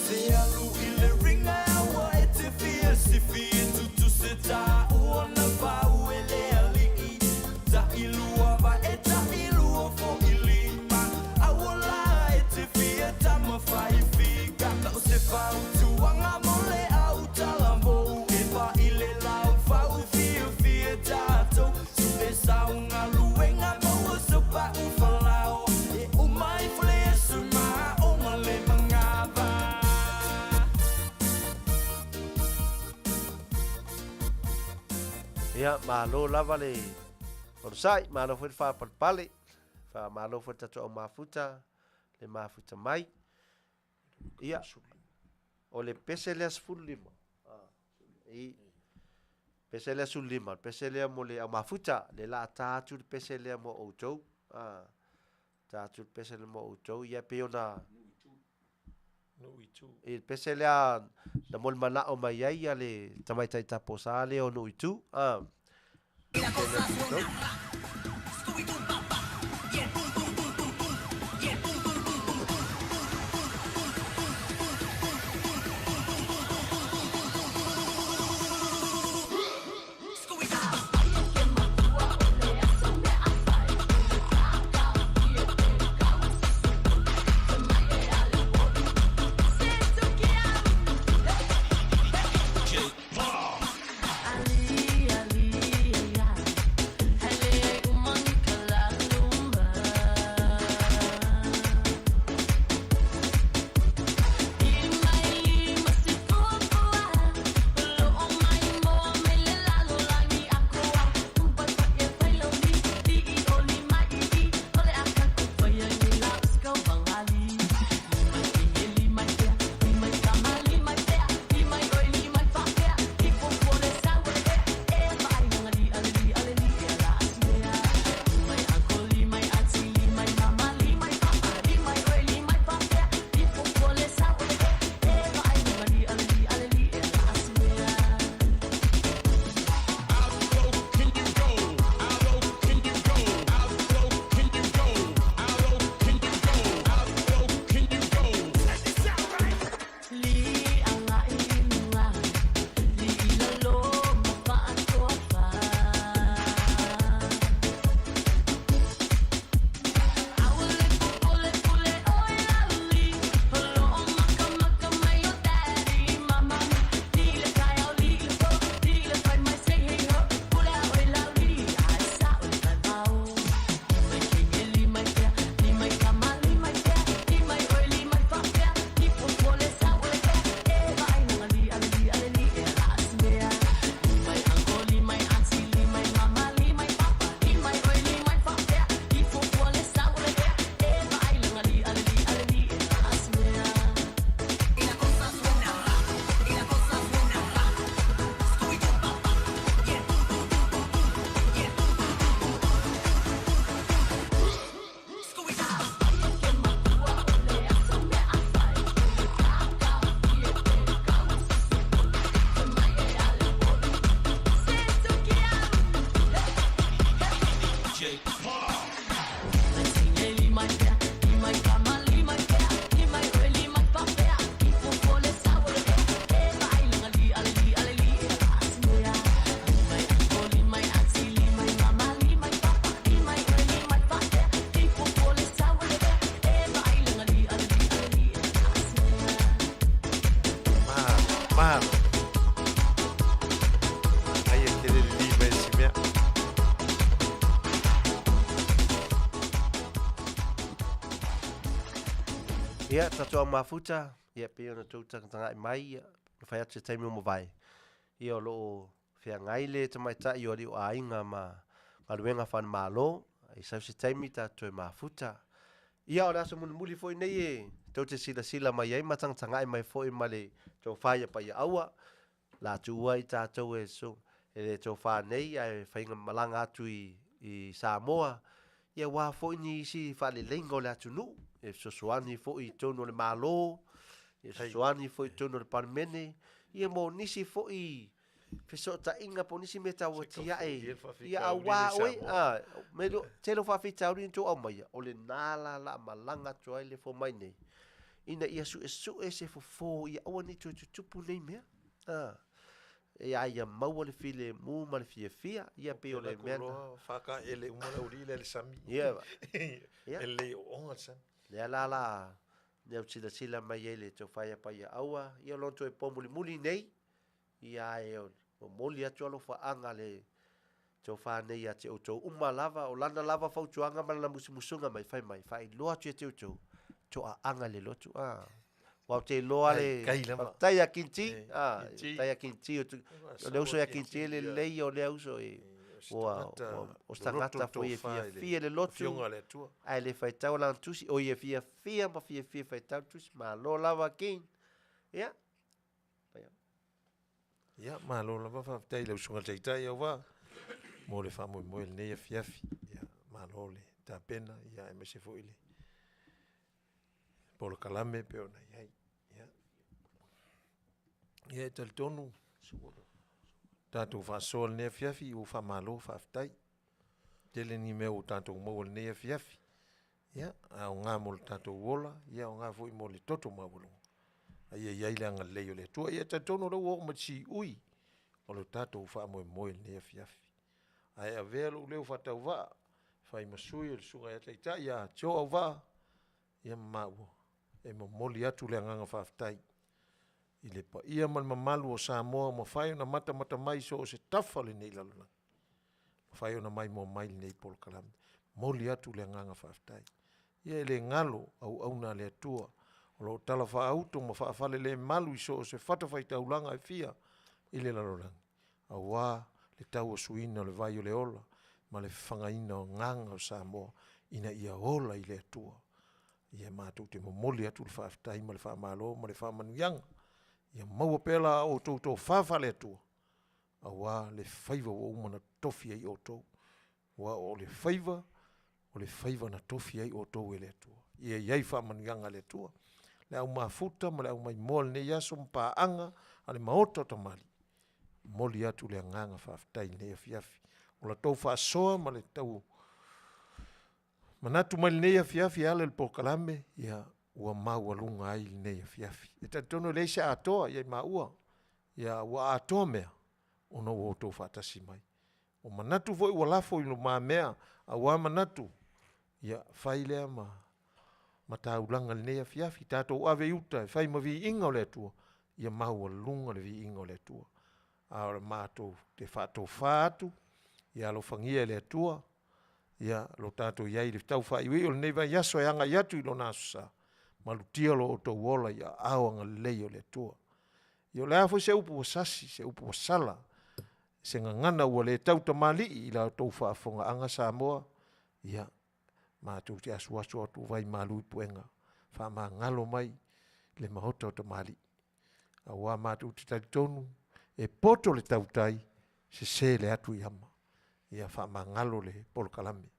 Se alu i le ringa aua e te fia sifi e tutu se tā ua na vau e le alii. Ta ilua va e ta ilua fo i lima. Aua la e te fia tama fai e fika. Lau se fau tuanga mo le au talamou. E pa i le lau fau e fia fia tātou. Supe sau ngā luenga maua sau pa uwhalao. E umai fale asu ma onga le mangava. Ia, malo lava le onosai, malo foi le faapalepale, faamalo foi le tatou au mafuta, le mafuta mai. Ia, o le pese lea 15. I pese lea 15, pese lea mo le au mafuta, le la tā atu le pese lea mo outou. Tā atu le pese lea mo outou, ia pe ona No i tu. i le pese lea na mo le mana'o mai ai ia le tamaitai taposā lea o nuu i tu. Pese lea mo outou. Ali, ali, ali. Malo. Ai e tele le lima e si mea. Ia, tatou mafuta, ia pei ona tou tagatagai mai, ia, na fai atu se taimi ua mavae, ia o lo o feagai le tamaitai o alii o aiga ma galuega faale-Malo, ai sau se taimi tatou toe mafuta. Ia o le aso mulimuli foi nei e tou te silasila mai ai ma tagatagai mai foi ma le tofa ia Paiaaua, la tuua i tatou e so, e le tofa nei ae faiga malaga atu i, i Samoa, ia aua foi ni isi faaleleiga o le atunuu, e fesoasoani foi i totonu o le Malo, e fesoasoani foi i totonu o le Palemene, ia mo nisi foi fesootaiga po o nisi mea taua tiae, ia aua oe, a, me lo, tele o faafitauli na tou aumaia, o lena la la malaga atu ai le fomai nei, ina ia suesue se fofo ia aua ne i toe tutupu nei mea. A, ia ia maua le filemu ma le fiafia, ia pei o le mea lena. Whakaele uma le aualii lea i le sami. Ia, E lelei ooga le sami. Lea la la lea silasila mai ai le tofa ia Paiaaua, ia o lona toe po mulimuli nei, ia ae momoli atu alofaaga le tofa nei ia te outou uma lava, o lana lava fautuaga ma lana musumusuga mai, fai mai, faailoa atu ia te outou, toaaga le lotu, a. Aua ou te iloa le... Faafetai ia Kinti, a, faafetai ia Kinti, o le uso ia Kinti e lelei o lea uso e, ua, o se tagata foi e fiafia le lotu, ae le faitau lana tusi, o ia fiafia ma fiafia faitau le tusi, malo lava King. Ia, Ia, malo lava faafetai i lau Susuga i le Taitai aua mo le faamoemoe i lenei afiafi. Ia, malo le tapena, ia aemaise foi le polokalame pei ona i ai. Ia, ia e talitonu tatou faasoa i lenei afiafi, ua faamalo faafetai. Tele ni mea ua tatou maua i lenei afiafi. Ia, aoga mo le tatou ola, ia aoga foi mo le toto maualuga. A ia i ai le agalelei o le Atua. Ia, e talitonu o lea ua oo mai le siui o le tatou faamoemoe i lenei afiafi. Ae avea lou leo faatauvaa, fai ma sui o le Susuga ia Taitai ia Joe Auvaa, ia ma maua, e momoli atu le agaga faafetai i le paia ma le mamalu o Samoa ua mafai ona matamata mai i so o se tafa o lenei lalolagi. Mafai ona maimoa mai lenei polokalame. Momoli atu le agaga faafetai. Ia e le galo auauna a le Atua o lo o talafaauto ma faafalelemalu i so o se fatafaitaulaga e fia i le lalolagi, aua le tauasuina o le vai o le ola ma le fafagaina o agaga o Samoa ina ia ola i le Atua. Ia matou te momoli atu le faafetai ma le faamalo ma le faamanuiaga. Ia maua pea la outou tofa faale-Atua aua le faiva ua uma ona tofi ai outou. Aua o le faiva, o le faiva na tofi ai outou e le Atua. Ia i ai faamanuiaga a le Atua. Le au mafuta ma le au maimoa o lenei aso ma paaga a le Maota o Tamalii, momoli atu le agaga faafetai i lenei afiafi. O la tou faasoa ma le tau manatu mai lenei afiafi e ala i le polokalame, ia ua maualuga ai lenei afiafi. E talitonu e leai se atoa ia i maua, ia ua atoa mea ona ua outou faatasi mai. O manatu foi ua lafo i lumamea aua manatu, ia fai lea ma mataulaga i lenei afiafi, tatou ave i uta e fai ma viiga o le Atua, ia maualuga le viiga o le Atua. A o le matou te faatofa atu, ia alofagia e le Atua, ia lo tatou i ai i le tau faaiuiu o lenei vaiaso e agai atu i lona Aso Sa, malutia lo outou ola i aao agalelei o le Atua. Ia o le a foi se upu ua sasi, se upu ua sala, se gagana ua le tau tamalii i la outou faafofogaaga Samoa, ia, matou te asuasu atu vai malu i puega, faamagalo mai le maota o tamalii. Aua matou te talitonu, e poto le tautai, sese le atu i ama. Ia faamagalo le polokalame.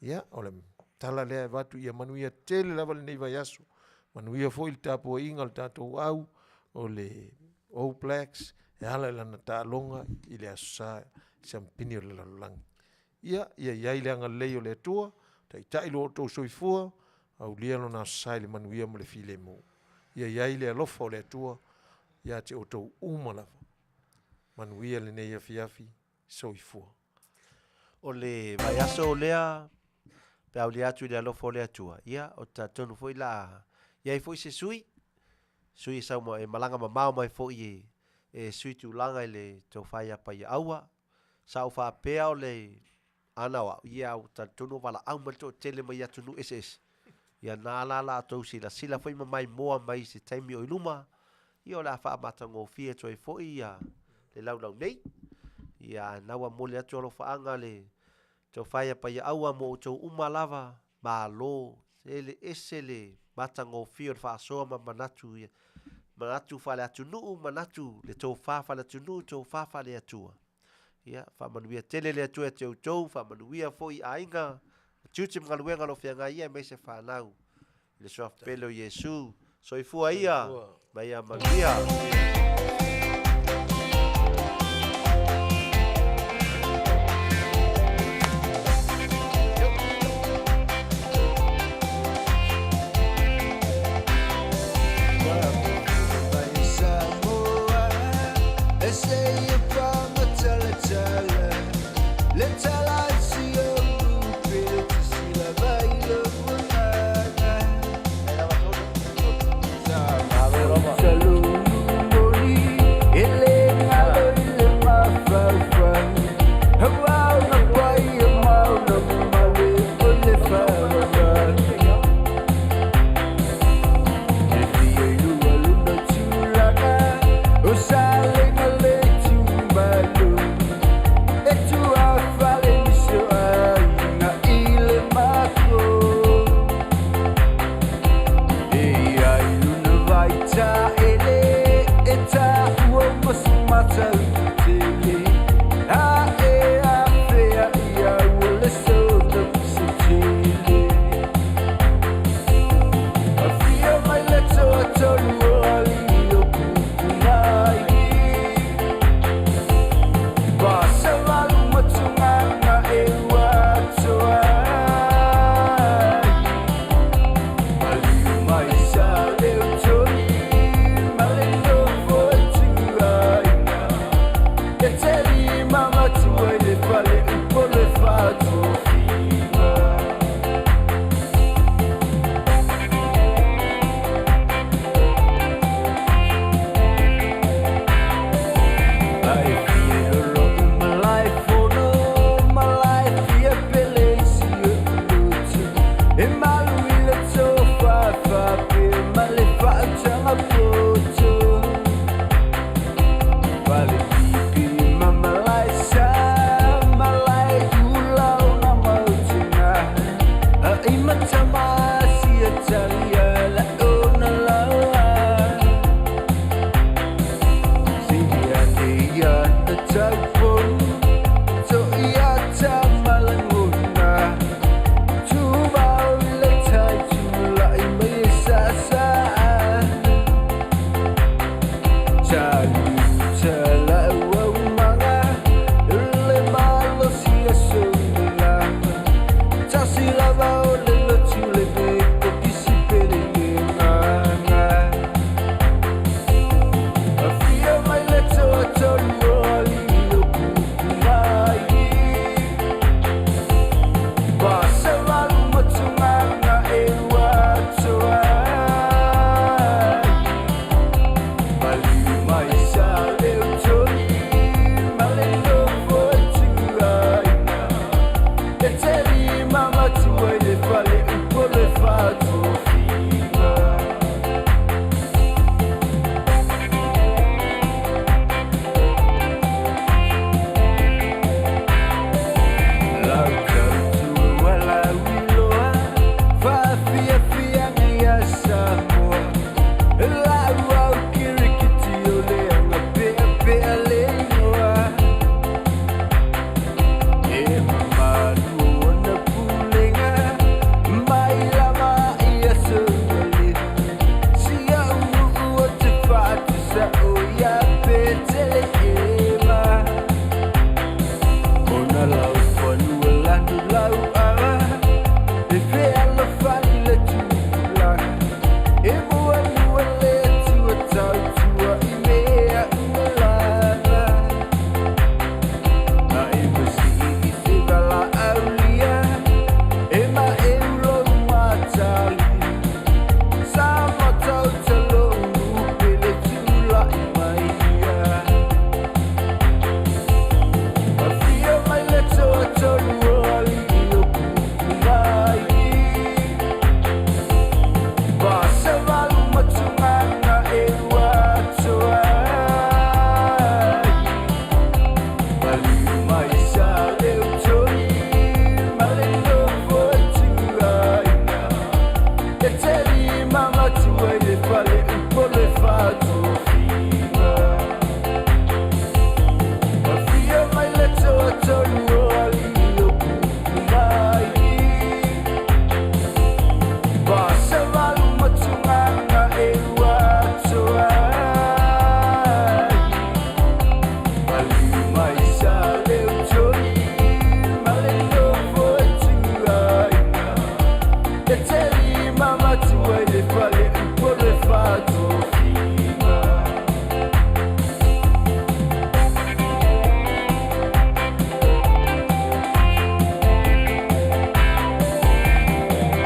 Ia, o le tala lea e avatu, ia manuia tele lava lenei vaiaso. Manuia foi le tapuaiga a le tatou au o le All Blacks e ala i lana taaloga i le Aso Sa i Siamupini o le Lalolagi. Ia, ia i ai le agalelei o le Atua, taitai lo outou soifua, aulia lona Aso Sa i le manuia ma le filemu. Ia i ai le alofa o le Atua ia te outou uma lava. Manuia lenei afiafi. Soifua. O le vaiaso lea, pe aulia atu i le alofa o le Atua, ia, ou te talitonu foi la i ai foi se sui, sui e sau e malaga mamao mai foi e e sui tulaga i le tofa ia Paiaaua. Sa ou faapea o le ana o au, ia ua talitonu ua valaau mai le toatele mai atunuu eseese, ia na la la outou silasila foi ma maimoa mai i se taimi o i luma, ia o le a faamatagofie atu ai foi ia le laulau nei. Ia a na ua momoli atu alofaaga le tofa ia Paiaaua mo outou uma lava, malo, e ese le matagofie o le faasoa ma manatu ia, manatu faale-atunuu, manatu le tofa faale-atunuu, tofa faale-Atua. Ia, faamanuia tele le Atua ia te outou, faamanuia foi i aiga, tiute ma galuega o lo o feagai ia aemaise fanau. I le suafa pele o Iesu, soifua ia, ma ia manuia.